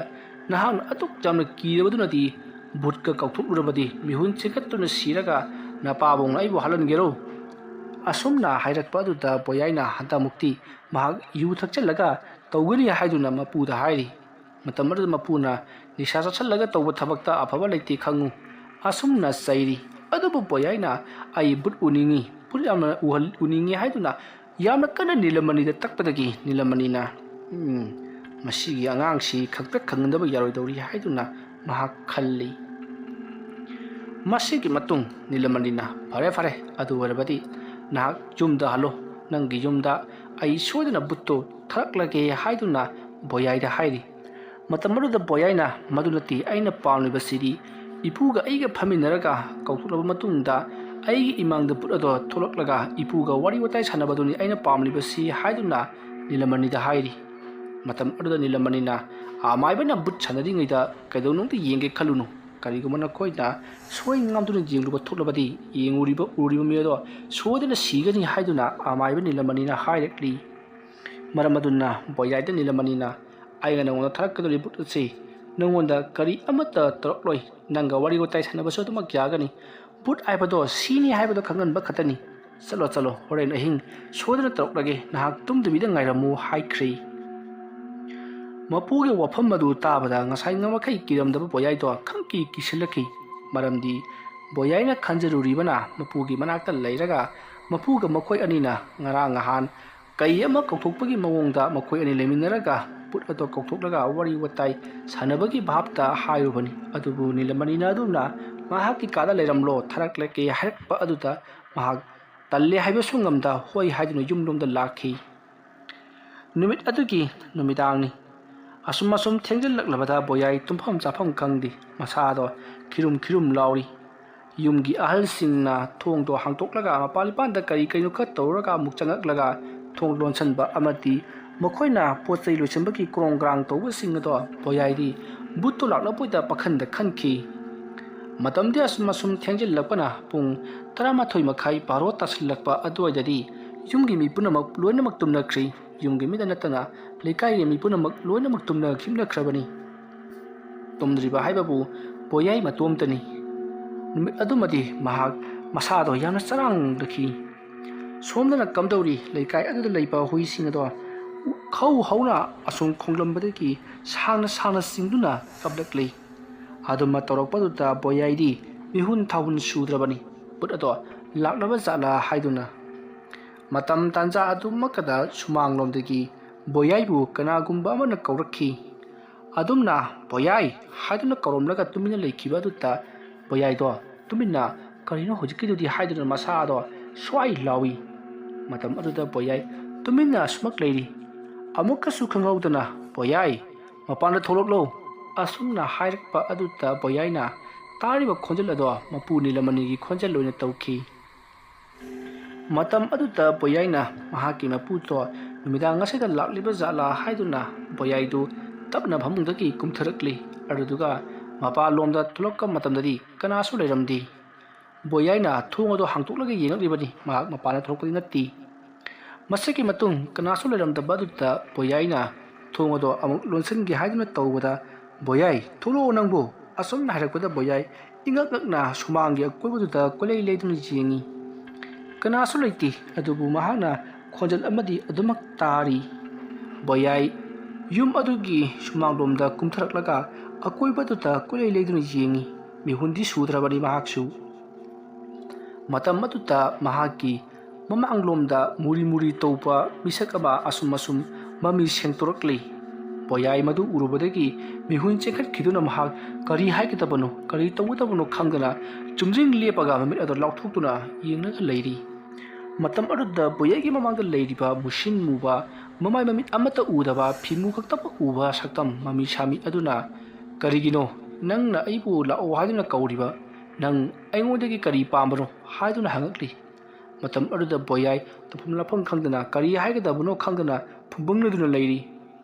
ꯅꯍꯥꯛꯅ ꯑꯗꯨꯛ ꯌꯥꯝꯅ ꯀꯤꯔꯕꯗꯨꯅꯗꯤ ꯚꯨꯠꯀ ꯀꯧꯊꯣꯛꯂꯨꯔꯕꯗꯤ ꯃꯤꯍꯨꯟ ꯆꯤꯡꯈꯠꯇꯨꯅ ꯁꯤꯔꯒ ꯅꯄꯥꯕꯨꯡꯅ ꯑꯩꯕꯨ ꯍꯥꯠꯍꯟꯒꯦꯔꯣ?" ꯑꯁꯨꯝꯅ ꯍꯥꯏꯔꯛꯄ ꯑꯗꯨꯗ ꯕꯣꯌꯥꯏꯅ ꯍꯟꯗꯛꯃꯨꯛꯇꯤ ꯃꯍꯥꯛ ꯌꯨ ꯊꯛꯆꯜꯂꯒ ꯇꯧꯒꯅꯤ ꯍꯥꯏꯗꯨꯅ ꯃꯄꯨꯗ ꯍꯥꯏꯔꯤ꯫ ꯃꯇꯝ ꯑꯗꯨꯗ ꯃꯄꯨꯅ ꯅꯤꯁꯥ ꯆꯥꯁꯤꯜꯂꯒ ꯇꯧꯕ ꯊꯕꯛꯇ ꯑꯐꯕ ꯂꯩꯇꯦ ꯈꯪꯉꯨ꯫ ꯑꯁꯨꯝꯅ ꯆꯩꯔꯤ꯫ ꯑꯗꯨꯕꯨ ꯕꯣꯌꯥꯏꯅ, "ꯑꯩ ꯚꯨꯠ ꯎꯅꯤꯡꯉꯤ, ꯚꯨꯠ ꯌꯥꯝꯅ ꯎꯍꯜ-, ꯎꯅꯤꯡꯉꯤ" ꯍꯥꯏꯗꯨꯅ ꯌꯥꯝꯅ ꯀꯟꯅ ꯅꯤꯂꯃꯅꯤꯗ ꯇꯛꯄꯗꯒꯤ ꯅꯤꯂꯃꯅꯤꯅ, "ꯎꯝ, ꯃꯁꯤꯒꯤ ꯑꯉꯥꯡꯁꯤ ꯈꯪꯄ꯭ꯔꯦꯛ ꯈꯪꯍꯟꯗꯕ ꯌꯥꯔꯣꯏꯗꯧꯔꯤ" ꯍꯥꯏꯗꯨꯅ ꯃꯍꯥꯛ ꯈꯜꯂꯤ꯫ ꯃꯁꯤꯒꯤ ꯃꯇꯨꯡ ꯅꯤꯂꯃꯅꯤꯅ, "ꯐꯔꯦ, ꯐꯔꯦ, ꯑꯗꯨ ꯑꯣꯏꯔꯕꯗꯤ ꯅꯍꯥꯛ ꯌꯨꯝꯗ ꯍꯜꯂꯣ꯫ ꯅꯪꯒꯤ ꯌꯨꯝꯗ ꯑꯩ ꯁꯣꯏꯗꯅ ꯚꯨꯠꯇꯨ ꯊꯥꯔꯛꯂꯒꯦ" ꯍꯥꯏꯗꯨꯅ ꯕꯣꯌꯥꯏꯗ ꯍꯥꯏꯔꯤ꯫ ꯃꯇꯝ ꯑꯗꯨꯗ ꯕꯣꯌꯥꯏꯅ, "ꯃꯗꯨ ꯅꯠꯇꯦ ꯑꯩꯅ ꯄꯥꯝꯂꯤꯕꯁꯤꯗꯤ, ꯏꯄꯨꯒ ꯑꯩꯒ ꯐꯝꯃꯤꯟꯅꯔꯒ ꯀꯧꯊꯣꯛꯂꯕ ꯃꯇꯨꯡꯗ ꯑꯩꯒꯤ ꯏꯃꯥꯡꯗ ꯚꯨꯠ ꯑꯗꯣ ꯊꯣꯛꯂꯛꯂꯒ ꯏꯄꯨꯒ ꯋꯥꯔꯤ ꯋꯥꯇꯥꯏ ꯁꯥꯟꯅꯕꯗꯨꯅꯤ ꯑꯩꯅ ꯄꯥꯝꯂꯤꯕꯁꯤ" ꯍꯥꯏꯗꯨꯅ ꯅꯤꯂꯃꯅꯤꯗ ꯍꯥꯏꯔꯤ꯫ ꯃꯇꯝ ꯑꯗꯨꯗ ꯅꯤꯂꯃꯅꯤꯅ, "ꯑꯃꯥꯏꯕꯅ ꯚꯨꯠ ꯁꯥꯟꯅꯔꯤꯉꯩꯗ ꯀꯩꯗꯧꯅꯨꯡꯗ ꯌꯦꯡꯒꯦ ꯈꯜꯂꯨꯅꯨ꯫ ꯀꯔꯤꯒꯨꯝꯕ ꯅꯈꯣꯏꯅ ꯁꯣꯏ ꯉꯥꯝꯗꯨꯅ ꯌꯦꯡꯂꯨꯕ ꯊꯣꯛꯂꯕꯗꯤ, ꯌꯦꯡꯉꯨꯔꯤꯕ, ꯎꯔꯤꯕ ꯃꯤ ꯑꯗꯣ ꯁꯣꯏꯗꯅ ꯁꯤꯒꯅꯤ" ꯍꯥꯏꯗꯨꯅ ꯑꯃꯥꯏꯕ ꯅꯤꯂꯃꯅꯤꯅ ꯍꯥꯏꯔꯛꯂꯤ꯫ ꯃꯔꯝ ꯑꯗꯨꯅ ꯕꯣꯌꯥꯏꯗ ꯅꯤꯂꯃꯅꯤꯅ, "ꯑꯩꯅ ꯅꯉꯣꯟꯗ ꯊꯥꯔꯛꯀꯗꯧꯔꯤꯕ ꯚꯨꯠ ꯑꯁꯤ ꯅꯉꯣꯟꯗ ꯀꯔꯤ ꯑꯃꯠꯇ ꯇꯧꯔꯛꯂꯣꯏ꯫ ꯅꯪꯒ ꯋꯥꯔꯤ ꯋꯥꯇꯥꯏ ꯁꯥꯟꯅꯕꯁꯨ ꯑꯗꯨꯃꯛ ꯌꯥꯒꯅꯤ꯫ ꯚꯨꯠ ꯍꯥꯏꯕꯗꯣ ꯁꯤꯅꯤ ꯍꯥꯏꯕꯗꯣ ꯈꯪꯍꯟꯕ ꯈꯛꯇꯅꯤ꯫ ꯆꯠꯂꯣ, ꯆꯠꯂꯣ, ꯍꯣꯔꯦꯟ ꯑꯍꯤꯡ ꯁꯣꯏꯗꯅ ꯇꯧꯔꯛꯂꯒꯦ, ꯅꯍꯥꯛ ꯇꯨꯝꯗꯕꯤꯗ ꯉꯥꯏꯔꯝꯃꯨ" ꯍꯥꯏꯈ꯭ꯔꯦ꯫ ꯃꯄꯨꯒꯤ ꯋꯥꯐꯝ ꯑꯗꯨ ꯇꯥꯕꯗ ꯉꯁꯥꯏ ꯉꯝꯃꯈꯩ ꯀꯤꯔꯝꯗꯕ ꯕꯣꯌꯥꯏꯗꯣ ꯈꯪꯀꯤ ꯀꯤꯁꯤꯜꯂꯛꯈꯤ꯫ ꯃꯔꯝꯗꯤ ꯕꯣꯌꯥꯏꯅ ꯈꯟꯖꯔꯨꯔꯤꯕꯅ ꯃꯄꯨꯒꯤ ꯃꯅꯥꯛꯇ ꯂꯩꯔꯒ ꯃꯄꯨꯒ ꯃꯈꯣꯏ ꯑꯅꯤꯅ ꯉꯔꯥꯡ ꯅꯍꯥꯟ ꯀꯩ ꯑꯃ ꯀꯧꯊꯣꯛꯄꯒꯤ ꯃꯑꯣꯡꯗ ꯃꯈꯣꯏ ꯑꯅꯤ ꯂꯩꯃꯤꯟꯅꯔꯒ ꯄꯣꯠ ꯑꯗꯨ ꯀꯧꯊꯣꯛꯂꯒ ꯋꯥꯔꯤ ꯋꯥꯇꯥꯏ ꯁꯥꯟꯅꯕꯒꯤ ꯚꯥꯞꯇ ꯍꯥꯏꯔꯨꯕꯅꯤ꯫ ꯑꯗꯨꯕꯨ ꯅꯤꯂꯃꯅꯤꯅ ꯑꯗꯨꯝꯅ ꯃꯍꯥꯛꯀꯤ ꯀꯥꯗ ꯂꯩꯔꯝꯂꯣ, ꯊꯥꯔꯛꯂꯒꯦ ꯍꯥꯏꯔꯛꯄ ꯑꯗꯨꯗ ꯃꯍꯥꯛ ꯇꯜꯂꯦ ꯍꯥꯏꯕꯁꯨ ꯉꯝꯗ ꯍꯣꯏ ꯍꯥꯏꯗꯨꯅ ꯌꯨꯝꯂꯣꯝꯗ ꯂꯥꯛꯈꯤ꯫ ꯅꯨꯃꯤꯠ ꯑꯗꯨꯒꯤ ꯅꯨꯃꯤꯗꯥꯡꯅꯤ꯫ ꯑꯁꯨꯝ ꯑꯁꯨꯝ ꯊꯦꯡꯖꯤꯜꯂꯛꯂꯕꯗ ꯕꯣꯌꯥꯏ ꯇꯨꯝꯐꯝ ꯆꯥꯐꯝ ꯈꯪꯗꯦ꯫ ꯃꯁꯥꯗꯣ ꯈꯤꯔꯨꯝ ꯈꯤꯔꯨꯝ ꯂꯥꯎꯔꯤ꯫ ꯌꯨꯝꯒꯤ ꯑꯍꯜꯁꯤꯡꯅ ꯊꯣꯡꯗꯣ ꯍꯥꯡꯗꯣꯛꯂꯒ ꯃꯄꯥꯟ ꯏꯄꯥꯟꯗ ꯀꯔꯤ ꯀꯔꯤꯅꯣ ꯈꯔ ꯇꯧꯔꯒ ꯑꯃꯨꯛ ꯆꯪꯉꯛꯂꯒ ꯊꯣꯡ ꯂꯣꯟꯁꯤꯟꯕ ꯑꯃꯗꯤ ꯃꯈꯣꯏꯅ ꯄꯣꯠ ꯆꯩ ꯂꯣꯏꯁꯤꯟꯕꯒꯤ ꯀ꯭ꯔꯣꯡ ꯀ꯭ꯔꯥꯡ ꯇꯧꯕꯁꯤꯡ ꯑꯗꯣ ꯕꯣꯌꯥꯏꯗꯤ ꯚꯨꯠꯇꯣ ꯂꯥꯛꯂꯛꯄꯣꯏꯗ ꯄꯥꯈꯟꯗ ꯈꯟꯈꯤ꯫ ꯃꯇꯝꯗꯤ ꯑꯁꯨꯝ ꯑꯁꯨꯝ ꯊꯦꯡꯖꯤꯜꯂꯛꯄꯅ ꯄꯨꯡ ꯇꯔꯥꯃꯥꯊꯣꯏ ꯃꯈꯥꯏ, ꯕꯥꯔꯣ ꯇꯥꯁꯤꯜꯂꯛꯄ ꯑꯗꯨꯋꯥꯏꯗꯗꯤ ꯌꯨꯝꯒꯤ ꯃꯤ ꯄꯨꯝꯅꯃꯛ ꯂꯣꯏꯅꯃꯛ ꯇꯨꯝꯅꯈ꯭ꯔꯤ꯫ ꯌꯨꯝꯒꯤ ꯃꯤꯗ ꯅꯠꯇꯅ ꯂꯩꯀꯥꯏꯒꯤ ꯃꯤ ꯄꯨꯝꯅꯃꯛ ꯂꯣꯏꯅꯃꯛ ꯇꯨꯝꯅꯈꯤꯕꯅꯈ꯭ꯔꯕꯅꯤ꯫ ꯇꯨꯝꯗ꯭ꯔꯤꯕ ꯍꯥꯏꯕꯕꯨ ꯕꯣꯌꯥꯏ ꯃꯇꯣꯝꯇꯅꯤ꯫ ꯅꯨꯃꯤꯠ ꯑꯗꯨꯃꯗꯤ ꯃꯍꯥꯛ ꯃꯁꯥꯗꯣ ꯌꯥꯝꯅ ꯆꯔꯥꯡꯅꯈꯤ꯫ ꯁꯣꯝꯗꯅ ꯀꯝꯗꯧꯔꯤ? ꯂꯩꯀꯥꯏ ꯑꯗꯨꯗ ꯂꯩꯕ ꯍꯨꯏꯁꯤꯡ ꯑꯗꯣ ꯈꯧ ꯍꯧꯅ ꯑꯁꯨꯝ ꯈꯣꯡꯂꯝꯕꯗꯒꯤ ꯁꯥꯡꯅ ꯁꯥꯡꯅ ꯆꯤꯡꯗꯨꯅ ꯀꯞꯂꯛꯂꯤ꯫ ꯑꯗꯨꯝꯅ ꯇꯧꯔꯛꯄꯗꯨꯗ ꯕꯣꯌꯥꯏꯗꯤ ꯃꯤꯍꯨꯟ ꯊꯥꯍꯨꯟ ꯁꯨꯗ꯭ꯔꯕꯅꯤ꯫ ꯚꯨꯠ ꯑꯗꯣ ꯂꯥꯛꯂꯕ ꯖꯥꯠꯂꯥ ꯍꯥꯏꯗꯨꯅ꯫ ꯃꯇꯝ ꯇꯥꯟꯖꯥ ꯑꯗꯨꯃꯛꯇꯗ ꯁꯨꯃꯥꯡꯂꯣꯝꯗꯒꯤ ꯕꯣꯌꯥꯏꯕꯨ ꯀꯅꯥꯒꯨꯝꯕ ꯑꯃꯅ ꯀꯧꯔꯛꯈꯤ꯫ ꯑꯗꯨꯝꯅ "ꯕꯣꯌꯥꯏ" ꯍꯥꯏꯗꯨꯅ ꯀꯧꯔꯝꯂꯒ ꯇꯨꯃꯤꯟꯅ ꯂꯩꯈꯤꯕ ꯑꯗꯨꯗ ꯕꯣꯌꯥꯏꯗꯣ ꯇꯨꯃꯤꯟꯅ "ꯀꯔꯤꯅꯣ ꯍꯧꯖꯤꯛꯀꯤꯗꯨꯗꯤ?" ꯍꯥꯏꯗꯨꯅ ꯃꯁꯥꯗꯣ ꯁ꯭ꯋꯥꯏ ꯂꯥꯎꯏ꯫ ꯃꯇꯝ ꯑꯗꯨꯗ ꯕꯣꯌꯥꯏ ꯇꯨꯃꯤꯟꯅ ꯑꯁꯨꯃꯛ ꯂꯩꯔꯤ꯫ ꯑꯃꯨꯛꯀꯁꯨ ꯈꯪꯍꯧꯗꯅ "ꯕꯣꯌꯥꯏ, ꯃꯄꯥꯟꯗ ꯊꯣꯛꯂꯛꯂꯣ" ꯑꯁꯨꯝꯅ ꯍꯥꯏꯔꯛꯄ ꯑꯗꯨꯗ ꯕꯣꯌꯥꯏꯅ ꯇꯥꯔꯤꯕ ꯈꯣꯟꯖꯦꯜ ꯑꯗꯣ ꯃꯄꯨ ꯅꯤꯂꯃꯅꯤꯒꯤ ꯈꯣꯟꯖꯦꯜ ꯑꯣꯏꯅ ꯇꯧꯈꯤ꯫ ꯃꯇꯝ ꯑꯗꯨꯗ ꯕꯣꯌꯥꯏꯅ ꯃꯍꯥꯛꯀꯤ ꯃꯄꯨꯗꯣ ꯅꯨꯃꯤꯗꯥꯡ ꯑꯁꯤꯗ ꯂꯥꯛꯂꯤꯕ ꯖꯥꯠꯂꯥ ꯍꯥꯏꯗꯨꯅ ꯕꯣꯌꯥꯏꯗꯨ ꯇꯞꯅ ꯐꯃꯨꯡꯗꯒꯤ ꯀꯨꯝꯊꯔꯛꯂꯤ꯫ ꯑꯗꯨꯗꯨꯒ ꯃꯄꯥꯟꯂꯣꯝꯗ ꯊꯣꯛꯂꯛꯄ ꯃꯇꯝꯗꯗꯤ ꯀꯅꯥꯁꯨ ꯂꯩꯔꯝꯗꯦ꯫ ꯕꯣꯌꯥꯏꯅ ꯊꯣꯡ ꯑꯗꯨ ꯍꯥꯡꯗꯣꯛꯂꯒ ꯌꯦꯡꯂꯛꯂꯤꯕꯅꯤ꯫ ꯃꯍꯥꯛ ꯃꯄꯥꯟꯗ ꯊꯣꯛꯂꯛꯄꯗꯤ ꯅꯠꯇꯦ꯫ ꯃꯁꯤꯒꯤ ꯃꯇꯨꯡ ꯀꯅꯥꯁꯨ ꯂꯩꯔꯝꯗꯕ ꯑꯗꯨꯗ ꯕꯣꯌꯥꯏꯅ ꯊꯣꯡ ꯑꯗꯣ ꯑꯃꯨꯛ ꯂꯣꯟꯁꯤꯟꯒꯦ ꯍꯥꯏꯗꯨꯅ ꯇꯧꯕꯗ, "ꯕꯣꯌꯥꯏ, ꯊꯣꯛꯂꯛꯑꯣ ꯅꯪꯕꯨ!" ꯑꯁꯨꯝꯅ ꯍꯥꯏꯔꯛꯄꯗ ꯕꯣꯌꯥꯏ ꯏꯉꯛ ꯉꯛꯅ ꯁꯨꯃꯥꯡꯒꯤ ꯑꯀꯣꯏꯕꯗꯨꯗ ꯀꯣꯏꯂꯩ ꯂꯩꯗꯨꯅ ꯌꯦꯡꯉꯤ꯫ ꯀꯅꯥꯁꯨ ꯂꯩꯇꯦ, ꯑꯗꯨꯕꯨ ꯃꯍꯥꯛꯅ ꯈꯣꯟꯖꯦꯜ ꯑꯃꯗꯤ ꯑꯗꯨꯃꯛ ꯇꯥꯔꯤ꯫ "ꯕꯣꯌꯥꯏ, ꯌꯨꯝ ꯑꯗꯨꯒꯤ ꯁꯨꯃꯥꯡꯂꯣꯝꯗ ꯀꯨꯝꯊꯔꯛꯂꯒ ꯑꯀꯣꯏꯕꯗꯨꯗ ꯀꯣꯏꯂꯩ ꯂꯩꯗꯨꯅ ꯌꯦꯡꯉꯤ꯫ ꯃꯤꯍꯨꯟꯗꯤ ꯁꯨꯗ꯭ꯔꯕꯅꯤ ꯃꯍꯥꯛꯁꯨ꯫ ꯃꯇꯝ ꯑꯗꯨꯗ ꯃꯍꯥꯛꯀꯤ ꯃꯃꯥꯡꯂꯣꯝꯗ ꯃꯨꯔꯤ ꯃꯨꯔꯤ ꯇꯧꯕ ꯃꯤꯁꯛ ꯑꯃ ꯑꯁꯨꯝ ꯑꯁꯨꯝ ꯃꯃꯤ ꯁꯦꯡꯇꯣꯔꯛꯂꯤ꯫ ꯕꯣꯌꯥꯏ ꯃꯗꯨ ꯎꯔꯨꯕꯗꯒꯤ ꯃꯤꯍꯨꯟ ꯆꯦꯟꯈꯠꯈꯤꯗꯨꯅ ꯃꯍꯥꯛ ꯀꯔꯤ ꯍꯥꯏꯒꯗꯕꯅꯣ, ꯀꯔꯤ ꯇꯧꯒꯗꯕꯅꯣ ꯈꯪꯗꯅ ꯆꯨꯝꯗ꯭ꯔꯤꯡ ꯂꯦꯞꯄꯒ ꯃꯃꯤꯠ ꯑꯗꯨ ꯂꯥꯎꯊꯣꯛꯇꯨꯅ ꯌꯦꯡꯂꯒ ꯂꯩꯔꯤ꯫ ꯃꯇꯝ ꯑꯗꯨꯗ ꯕꯣꯌꯥꯏꯒꯤ ꯃꯃꯥꯡꯗ ꯂꯩꯔꯤꯕ ꯃꯨꯁꯤꯟ ꯃꯨꯕ, ꯃꯃꯥꯏ ꯃꯃꯤꯠ ꯑꯃꯠꯇ ꯎꯗꯕ, ꯐꯤꯃꯨ ꯈꯛꯇꯃꯛ ꯎꯕ ꯁꯛꯇꯝ ꯃꯃꯤ ꯁꯥꯃꯤ ꯑꯗꯨꯅ, "ꯀꯔꯤꯒꯤꯅꯣ ꯅꯪꯅ ꯑꯩꯕꯨ ꯂꯥꯛꯑꯣ ꯍꯥꯏꯗꯨꯅ ꯀꯧꯔꯤꯕ? ꯅꯪ ꯑꯩꯉꯣꯟꯗꯒꯤ ꯀꯔꯤ ꯄꯥꯝꯕꯅꯣ?" ꯍꯥꯏꯗꯨꯅ ꯍꯪꯉꯛꯂꯤ꯫ ꯃꯇꯝ ꯑꯗꯨꯗ ꯕꯣꯌꯥꯏ ꯇꯧꯐꯝ ꯂꯥꯛꯐꯝ ꯈꯪꯗꯅ, ꯀꯔꯤ ꯍꯥꯏꯒꯗꯕꯅꯣ ꯈꯪꯗꯅ ꯐꯨꯝꯕꯪꯅꯗꯨꯅ ꯂꯩꯔꯤ꯫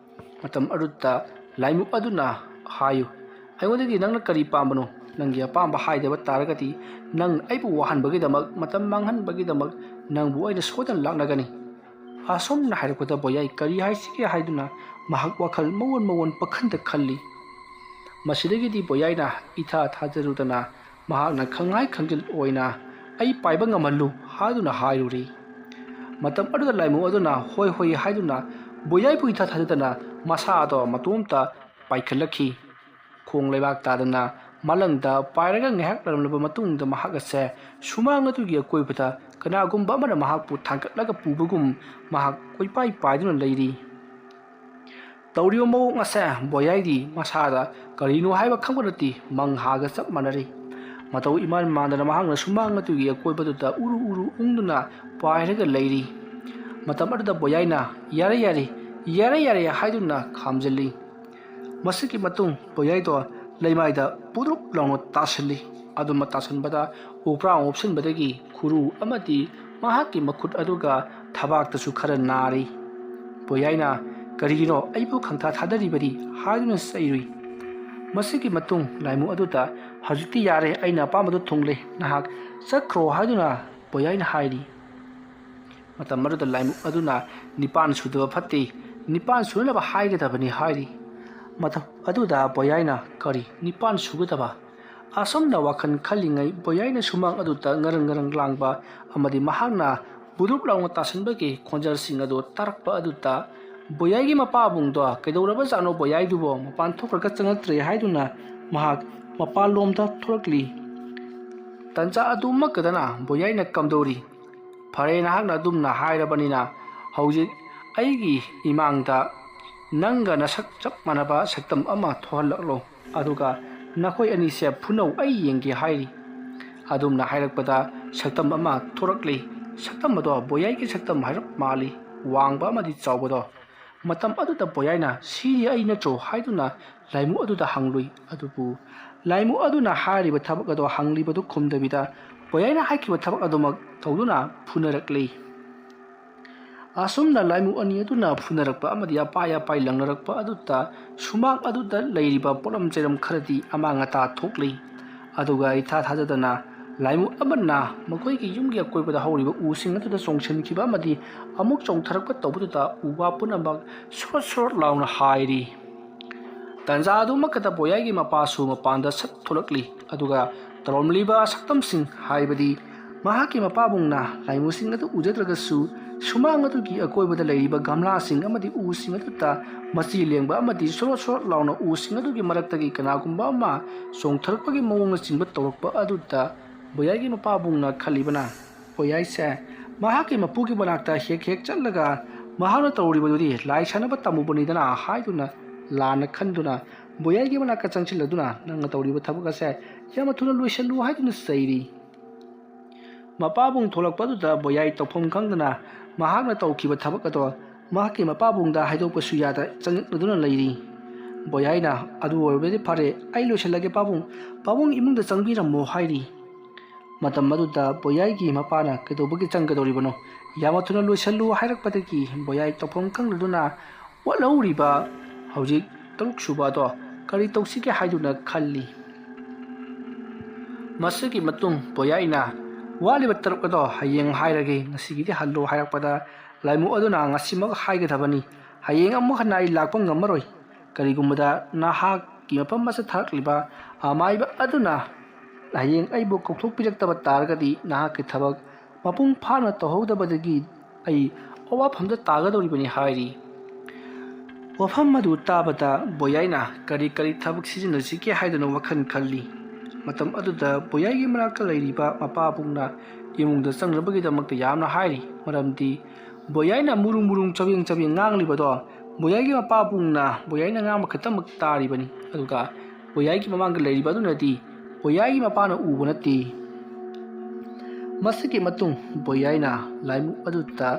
ꯃꯇꯝ ꯑꯗꯨꯗ ꯂꯥꯏꯃꯨ ꯑꯗꯨꯅ ꯍꯥꯏꯌꯨ, "ꯑꯩꯉꯣꯟꯗꯒꯤ ꯅꯪꯅ ꯀꯔꯤ ꯄꯥꯝꯕꯅꯣ? ꯅꯪꯒꯤ ꯑꯄꯥꯝꯕ ꯍꯥꯏꯗꯕ ꯇꯥꯔꯒꯗꯤ ꯅꯪ ꯑꯩꯕꯨ ꯋꯥꯍꯟꯕꯒꯤꯗꯃꯛ, ꯃꯇꯝ ꯃꯥꯡꯍꯟꯕꯒꯤꯗꯃꯛ ꯅꯪꯕꯨ ꯑꯩꯅ ꯁꯣꯏꯗꯅ ꯂꯥꯛꯅꯒꯅꯤ꯫" ꯑꯁꯨꯝꯅ ꯍꯥꯏꯔꯛꯄꯗ ꯕꯣꯌꯥꯏ ꯀꯔꯤ ꯍꯥꯏꯁꯤꯒꯦ ꯍꯥꯏꯗꯨꯅ ꯃꯍꯥꯛ ꯋꯥꯈꯜ ꯃꯑꯣꯟ ꯃꯑꯣꯟ ꯄꯈꯟꯗ ꯈꯜꯂꯤ꯫ ꯃꯁꯤꯗꯒꯤꯗꯤ ꯕꯣꯌꯥꯏꯅ ꯏꯊꯥ ꯊꯥꯖꯔꯨꯗꯅ ꯃꯍꯥꯛꯅ ꯈꯪꯍꯥꯏ ꯈꯪꯖꯤꯜ ꯑꯣꯏꯅ, "ꯑꯩ ꯄꯥꯏꯕ ꯉꯝꯍꯜꯂꯨ" ꯍꯥꯏꯗꯨꯅ ꯍꯥꯏꯔꯨꯔꯤ꯫ ꯃꯇꯝ ꯑꯗꯨꯗ ꯂꯥꯏꯃꯨ ꯑꯗꯨꯅ "ꯍꯣꯏ, ꯍꯣꯏ" ꯍꯥꯏꯗꯨꯅ ꯕꯣꯌꯥꯏꯕꯨ ꯏꯊꯥ ꯊꯥꯖꯗꯅ ꯃꯁꯥꯗꯣ ꯃꯇꯣꯝꯇ ꯄꯥꯏꯈꯠꯂꯛꯈꯤ꯫ ꯈꯣꯡ ꯂꯩꯕꯥꯛ ꯇꯥꯗꯅ ꯃꯥꯂꯪꯗ ꯄꯥꯏꯔꯒ ꯉꯥꯏꯍꯥꯛ ꯂꯩꯔꯝꯂꯕ ꯃꯇꯨꯡꯗ ꯃꯍꯥꯛ ꯑꯁꯦ ꯁꯨꯃꯥꯡ ꯑꯗꯨꯒꯤ ꯑꯀꯣꯏꯕꯗ ꯀꯅꯥꯒꯨꯝꯕ ꯑꯃꯅ ꯃꯍꯥꯛꯄꯨ ꯊꯥꯡꯒꯠꯂꯒ ꯄꯨꯕꯒꯨꯝ ꯃꯍꯥꯛ ꯀꯣꯏꯄꯥꯏ ꯄꯥꯏꯗꯨꯅ ꯂꯩꯔꯤ꯫ ꯇꯧꯔꯤꯕ ꯃꯑꯣꯡ ꯑꯁꯦ ꯕꯣꯌꯥꯏꯗꯤ ꯃꯁꯥꯗ ꯀꯔꯤꯅꯣ ꯍꯥꯏꯕ ꯈꯪꯕ ꯅꯠꯇꯦ, ꯃꯪꯍꯥꯒ ꯆꯞ ꯃꯥꯟꯅꯔꯤ꯫ ꯃꯇꯧ ꯏꯃꯥꯟ ꯃꯥꯟꯗꯅ ꯃꯍꯥꯛꯅ ꯁꯨꯃꯥꯡ ꯑꯗꯨꯒꯤ ꯑꯀꯣꯏꯕꯗꯨꯗ ꯎꯔꯨ ꯎꯔꯨ ꯎꯪꯗꯨꯅ ꯄꯥꯏꯔꯒ ꯂꯩꯔꯤ꯫ ꯃꯇꯝ ꯑꯗꯨꯗ ꯕꯣꯌꯥꯏꯅ, "ꯌꯥꯔꯦ, ꯌꯥꯔꯦ, ꯌꯥꯔꯦ, ꯌꯥꯔꯦ" ꯍꯥꯏꯗꯨꯅ ꯈꯥꯝꯖꯤꯜꯂꯤ꯫ ꯃꯁꯤꯒꯤ ꯃꯇꯨꯡ ꯕꯣꯌꯥꯏꯗꯣ ꯂꯩꯃꯥꯏꯗ ꯄꯨꯗ꯭ꯔꯨꯞ ꯂꯥꯎꯅ ꯇꯥꯁꯤꯜꯂꯤ꯫ ꯑꯗꯨꯃ ꯇꯥꯁꯤꯟꯕꯗ ꯎꯄ꯭ꯔꯥꯡ ꯎꯞꯁꯤꯟꯕꯗꯒꯤ ꯈꯨꯔꯨ ꯑꯃꯗꯤ ꯃꯍꯥꯛꯀꯤ ꯃꯈꯨꯠ ꯑꯗꯨꯒ ꯊꯕꯥꯛꯇꯁꯨ ꯈꯔ ꯅꯥꯔꯤ꯫ ꯕꯣꯌꯥꯏꯅ, "ꯀꯔꯤꯒꯤꯅꯣ ꯑꯩꯕꯨ ꯈꯪꯊꯥ ꯊꯥꯗꯔꯤꯕꯗꯤ?" ꯍꯥꯏꯗꯨꯅ ꯆꯩꯔꯨꯏ꯫ ꯃꯁꯤꯒꯤ ꯃꯇꯨꯡ ꯂꯥꯏꯃꯨ ꯑꯗꯨꯗ, "ꯍꯧꯖꯤꯛꯇꯤ ꯌꯥꯔꯦ, ꯑꯩꯅ ꯑꯄꯥꯝꯕꯗꯨ ꯊꯨꯡꯂꯦ, ꯅꯍꯥꯛ ꯆꯠꯈ꯭ꯔꯣ" ꯍꯥꯏꯗꯨꯅ ꯕꯣꯌꯥꯏꯅ ꯍꯥꯏꯔꯤ꯫ ꯃꯇꯝ ꯑꯗꯨꯗ ꯂꯥꯏꯃꯨ ꯑꯗꯨꯅ, "ꯅꯤꯄꯥꯟ ꯁꯨꯗꯕ ꯐꯠꯇꯦ, ꯅꯤꯄꯥꯟ ꯁꯨꯅꯅꯕ ꯍꯥꯏꯒꯗꯕꯅꯤ" ꯍꯥꯏꯔꯤ꯫ ꯃꯇꯝ ꯑꯗꯨꯗ ꯕꯣꯌꯥꯏꯅ, "ꯀꯔꯤ ꯅꯤꯄꯥꯟ ꯁꯨꯒꯗꯕ?" ꯑꯁꯨꯝꯅ ꯋꯥꯈꯜ ꯈꯜꯂꯤꯉꯩ ꯕꯣꯌꯥꯏꯅ ꯁꯨꯃꯥꯡ ꯑꯗꯨꯗ ꯉꯔꯪ ꯉꯔꯪ ꯂꯥꯡꯕ ꯑꯃꯗꯤ ꯃꯍꯥꯛꯅ ꯕꯨꯗꯨꯞ ꯂꯥꯎꯅ ꯇꯥꯁꯤꯟꯕꯒꯤ ꯈꯣꯟꯖꯦꯜꯁꯤꯡ ꯑꯗꯨ ꯇꯥꯔꯛꯄ ꯑꯗꯨꯗ ꯕꯣꯌꯥꯏꯒꯤ ꯃꯄꯥꯕꯨꯡꯗꯣ ꯀꯩꯗꯧꯔꯕꯖꯥꯠꯅꯣ, ꯕꯣꯌꯥꯏꯗꯨꯕꯣ ꯃꯄꯥꯟ ꯊꯣꯛꯈ꯭ꯔꯒ ꯆꯪꯉꯛꯇ꯭ꯔꯦ ꯍꯥꯏꯗꯨꯅ ꯃꯍꯥꯛ ꯃꯄꯥꯟꯂꯣꯝꯗ ꯊꯣꯔꯛꯂꯤ꯫ ꯇꯟꯖꯥ ꯑꯗꯨꯃꯛꯇꯗꯅ ꯕꯣꯌꯥꯏꯅ ꯀꯝꯗꯧꯔꯤ? "ꯐꯔꯦ, ꯅꯍꯥꯛꯅ ꯑꯗꯨꯝꯅ ꯍꯥꯏꯔꯕꯅꯤꯅ ꯍꯧꯖꯤꯛ ꯑꯩꯒꯤ ꯏꯃꯥꯡꯗ ꯅꯪꯒ ꯅꯁꯛ ꯆꯞ ꯃꯥꯟꯅꯕ ꯁꯛꯇꯝ ꯑꯃ ꯊꯣꯛꯍꯜꯂꯛꯂꯣ, ꯑꯗꯨꯒ ꯅꯈꯣꯏ ꯑꯅꯤꯁꯦ ꯐꯨꯅꯧ, ꯑꯩ ꯌꯦꯡꯒꯦ" ꯍꯥꯏꯔꯤ꯫ ꯑꯗꯨꯝꯅ ꯍꯥꯏꯔꯛꯄꯗ ꯁꯛꯇꯝ ꯑꯃ ꯊꯣꯔꯛꯂꯤ꯫ ꯁꯛꯇꯝ ꯑꯗꯣ ꯕꯣꯌꯥꯏꯒꯤ ꯁꯛꯇꯝ ꯍꯥꯏꯔꯞ ꯃꯥꯜꯂꯤ, ꯋꯥꯡꯕ ꯑꯃꯗꯤ ꯆꯥꯎꯕꯗꯣ꯫ ꯃꯇꯝ ꯑꯗꯨꯗ ꯕꯣꯌꯥꯏꯅ "ꯁꯤꯗꯤ ꯑꯩ ꯅꯠꯇ꯭ꯔꯣ?" ꯍꯥꯏꯗꯨꯅ ꯂꯥꯏꯃꯨ ꯑꯗꯨꯗ ꯍꯪꯂꯨꯏ꯫ ꯑꯗꯨꯕꯨ ꯂꯥꯏꯃꯨ ꯑꯗꯨꯅ ꯍꯥꯏꯔꯤꯕ ꯊꯕꯛ ꯑꯗꯣ ꯍꯪꯂꯤꯕꯗꯨ ꯈꯨꯝꯗꯕꯤꯗ ꯕꯣꯌꯥꯏꯅ ꯍꯥꯏꯈꯤꯕ ꯊꯕꯛ ꯑꯗꯨꯃꯛ ꯇꯧꯗꯨꯅ ꯐꯨꯅꯔꯛꯂꯤ꯫ ꯑꯁꯨꯝꯅ ꯂꯥꯏꯃꯨ ꯑꯅꯤ ꯑꯗꯨꯅ ꯐꯨꯅꯔꯛꯄ ꯑꯃꯗꯤ ꯑꯄꯥꯏ ꯑꯄꯥꯏ ꯂꯪꯅꯔꯛꯄ ꯑꯗꯨꯗ ꯁꯨꯃꯥꯡ ꯑꯗꯨꯗ ꯂꯩꯔꯤꯕ ꯄꯣꯠꯂꯝ ꯆꯩꯔꯝ ꯈꯔꯗꯤ ꯑꯃꯥꯡ ꯑꯇꯥ ꯊꯣꯛꯂꯤ꯫ ꯑꯗꯨꯒ ꯏꯊꯥ ꯊꯥꯖꯗꯅ ꯂꯥꯏꯃꯨ ꯑꯃꯅ ꯃꯈꯣꯏꯒꯤ ꯌꯨꯝꯒꯤ ꯑꯀꯣꯏꯕꯗ ꯍꯧꯔꯤꯕ ꯎꯁꯤꯡ ꯑꯗꯨꯗ ꯆꯣꯡꯁꯤꯟꯈꯤꯕ ꯑꯃꯗꯤ ꯑꯃꯨꯛ ꯆꯣꯡꯊꯔꯛꯄ ꯇꯧꯕꯗꯨꯗ ꯎ ꯋꯥ ꯄꯨꯝꯅꯃꯛ ꯁꯣꯔꯣꯠ ꯁꯣꯔꯣꯠ ꯂꯥꯎꯅ ꯍꯥꯏꯔꯤ꯫ ꯇꯟꯖꯥ ꯑꯗꯨꯃꯛꯇꯗ ꯕꯣꯌꯥꯏꯒꯤ ꯃꯄꯥꯁꯨ ꯃꯄꯥꯟꯗ ꯁꯠ ꯊꯣꯛꯂꯛꯂꯤ꯫ ꯑꯗꯨꯒ ꯇꯧꯔꯝꯂꯤꯕ ꯁꯛꯇꯝꯁꯤꯡ, ꯍꯥꯏꯕꯗꯤ ꯃꯍꯥꯛꯀꯤ ꯃꯄꯥꯕꯨꯡꯅ ꯂꯥꯏꯃꯨꯁꯤꯡ ꯑꯗꯨ ꯎꯖꯗ꯭ꯔꯒꯁꯨ, ꯁꯨꯃꯥꯡ ꯑꯗꯨꯒꯤ ꯑꯀꯣꯏꯕꯗ ꯂꯩꯔꯤꯕ ꯒꯝꯂꯥꯁꯤꯡ ꯑꯃꯗꯤ ꯎꯁꯤꯡ ꯑꯗꯨꯗ ꯃꯆꯤ ꯂꯦꯡꯕ ꯑꯃꯗꯤ ꯁꯣꯔꯣꯠ ꯁꯣꯔꯣꯠ ꯂꯥꯎꯅ ꯎꯁꯤꯡ ꯑꯗꯨꯒꯤ ꯃꯔꯛꯇꯒꯤ ꯀꯅꯥꯒꯨꯝꯕ ꯑꯃ ꯆꯣꯡꯊꯔꯛꯄꯒꯤ ꯃꯑꯣꯡꯅꯆꯤꯡꯕ ꯇꯧꯔꯛꯄ ꯑꯗꯨꯗ ꯕꯣꯌꯥꯏꯒꯤ ꯃꯄꯥꯕꯨꯡꯅ ꯈꯜꯂꯤꯕꯅ, ꯕꯣꯌꯥꯏꯁꯦ ꯃꯍꯥꯛꯀꯤ ꯃꯄꯨꯒꯤ ꯃꯅꯥꯛꯇ ꯍꯦꯛ ꯍꯦꯛ ꯆꯠꯂꯒ ꯃꯍꯥꯛꯅ ꯇꯧꯔꯤꯕꯗꯨꯗꯤ ꯂꯥꯏ ꯁꯥꯟꯅꯕ ꯇꯝꯃꯨꯕꯅꯤꯗꯅ ꯍꯥꯏꯗꯨꯅ ꯂꯥꯟꯅ ꯈꯟꯗꯨꯅ ꯕꯣꯌꯥꯏꯒꯤ ꯃꯅꯥꯛꯇ ꯆꯪꯁꯤꯜꯂꯗꯨꯅ, "ꯅꯪꯅ ꯇꯧꯔꯤꯕ ꯊꯕꯛ ꯑꯁꯦ ꯌꯥꯝꯅ ꯊꯨꯅ ꯂꯣꯏꯁꯤꯜꯂꯨ" ꯍꯥꯏꯗꯨꯅ ꯆꯩꯔꯤ꯫ ꯃꯄꯥꯕꯨꯡ ꯊꯣꯛꯂꯛꯄ ꯑꯗꯨꯗ ꯕꯣꯌꯥꯏ ꯇꯧꯐꯝ ꯈꯪꯗꯅ ꯃꯍꯥꯛꯅ ꯇꯧꯈꯤꯕ ꯊꯕꯛ ꯑꯗꯣ ꯃꯍꯥꯛꯀꯤ ꯃꯄꯥꯕꯨꯡꯗ ꯍꯥꯏꯗꯣꯛꯄꯁꯨ ꯌꯥꯗ ꯆꯪꯂꯛꯅꯗꯨꯅ ꯂꯩꯔꯤ꯫ ꯕꯣꯌꯥꯏꯅ, "ꯑꯗꯨ ꯑꯣꯏꯔꯕꯗꯤ ꯐꯔꯦ, ꯑꯩ ꯂꯣꯏꯁꯤꯜꯂꯒꯦ ꯄꯥꯕꯨꯡ, ꯄꯥꯕꯨꯡ ꯏꯃꯨꯡꯗ ꯆꯪꯕꯤꯔꯝꯃꯣ" ꯍꯥꯏꯔꯤ꯫ ꯃꯇꯝ ꯑꯗꯨꯗ ꯕꯣꯌꯥꯏꯒꯤ ꯃꯄꯥꯅ "ꯀꯩꯗꯧꯕꯒꯤ ꯆꯪꯒꯗꯧꯔꯤꯕꯅꯣ? ꯌꯥꯝꯅ ꯊꯨꯅ ꯂꯣꯏꯁꯤꯜꯂꯨ" ꯍꯥꯏꯔꯛꯄꯗꯒꯤ ꯕꯣꯌꯥꯏ ꯇꯧꯐꯝ ꯈꯪꯗꯗꯨꯅ ꯋꯥꯠꯍꯧꯔꯤꯕ ꯍꯧꯖꯤꯛ ꯇꯔꯨꯛ ꯁꯨꯕ ꯑꯗꯣ ꯀꯔꯤ ꯇꯧꯁꯤꯒꯦ ꯍꯥꯏꯗꯨꯅ ꯈꯜꯂꯤ꯫ ꯃꯁꯤꯒꯤ ꯃꯇꯨꯡ ꯕꯣꯌꯥꯏꯅ ꯋꯥꯠꯂꯤꯕ ꯇꯔꯨꯛ ꯑꯗꯣ ꯍꯌꯦꯡ ꯍꯥꯏꯔꯒꯦ, ꯉꯁꯤꯒꯤꯗꯤ ꯍꯜꯂꯨ ꯍꯥꯏꯔꯛꯄꯗ ꯂꯥꯏꯃꯨ ꯑꯗꯨꯅ "ꯉꯁꯤꯃꯛ ꯍꯥꯏꯒꯗꯕꯅꯤ, ꯍꯌꯦꯡ ꯑꯃꯨꯛ ꯍꯟꯅ ꯑꯩ ꯂꯥꯛꯄ ꯉꯝꯃꯔꯣꯏ꯫ ꯀꯔꯤꯒꯨꯝꯕꯗ ꯅꯍꯥꯛꯀꯤ ꯃꯐꯝ ꯑꯁꯤꯗ ꯊꯥꯔꯛꯂꯤꯕ ꯑꯃꯥꯏꯕ ꯑꯗꯨꯅ ꯍꯌꯦꯡ ꯑꯩꯕꯨ ꯀꯧꯊꯣꯛꯄꯤꯔꯛꯇꯕ ꯇꯥꯔꯒꯗꯤ ꯅꯍꯥꯛꯀꯤ ꯊꯕꯛ ꯃꯄꯨꯡ ꯐꯥꯅ ꯇꯧꯍꯧꯗꯕꯗꯒꯤ ꯑꯩ ꯑꯋꯥꯐꯝꯗ ꯇꯥꯒꯗꯧꯔꯤꯕꯅꯤ" ꯍꯥꯏꯔꯤ꯫ ꯋꯥꯐꯝ ꯑꯗꯨ ꯇꯥꯕꯗ ꯕꯣꯌꯥꯏꯅ ꯀꯔꯤ ꯀꯔꯤ ꯊꯕꯛ ꯁꯤꯖꯤꯟꯅꯁꯤꯒꯦ ꯍꯥꯏꯗꯨꯅ ꯋꯥꯈꯜ ꯈꯜꯂꯤ꯫ ꯃꯇꯝ ꯑꯗꯨꯗ ꯕꯣꯌꯥꯏꯒꯤ ꯃꯅꯥꯛꯇ ꯂꯩꯔꯤꯕ ꯃꯄꯥꯕꯨꯡꯅ ꯏꯃꯨꯡꯗ ꯆꯪꯅꯕꯒꯤꯗꯃꯛꯇ ꯌꯥꯝꯅ ꯍꯥꯏꯔꯤ꯫ ꯃꯔꯝꯗꯤ ꯕꯣꯌꯥꯏꯅ ꯃꯨꯔꯨꯝ ꯃꯨꯔꯨꯝ ꯆꯕꯦꯡ ꯆꯕꯦꯡ ꯉꯥꯡꯂꯤꯕꯗꯣ ꯕꯣꯌꯥꯏꯒꯤ ꯃꯄꯥꯕꯨꯡꯅ ꯕꯣꯌꯥꯏꯅ ꯉꯥꯡꯕ ꯈꯛꯇꯃꯛ ꯇꯥꯔꯤꯕꯅꯤ꯫ ꯑꯗꯨꯒ ꯕꯣꯌꯥꯏꯒꯤ ꯃꯃꯥꯡꯗ ꯂꯩꯔꯤꯕ ꯑꯗꯨꯅꯗꯤ ꯕꯣꯌꯥꯏꯒꯤ ꯃꯄꯥꯅ ꯎꯕ ꯅꯠꯇꯦ꯫ ꯃꯁꯤꯒꯤ ꯃꯇꯨꯡ ꯕꯣꯌꯥꯏꯅ ꯂꯥꯏꯃꯨꯛ ꯑꯗꯨꯗ,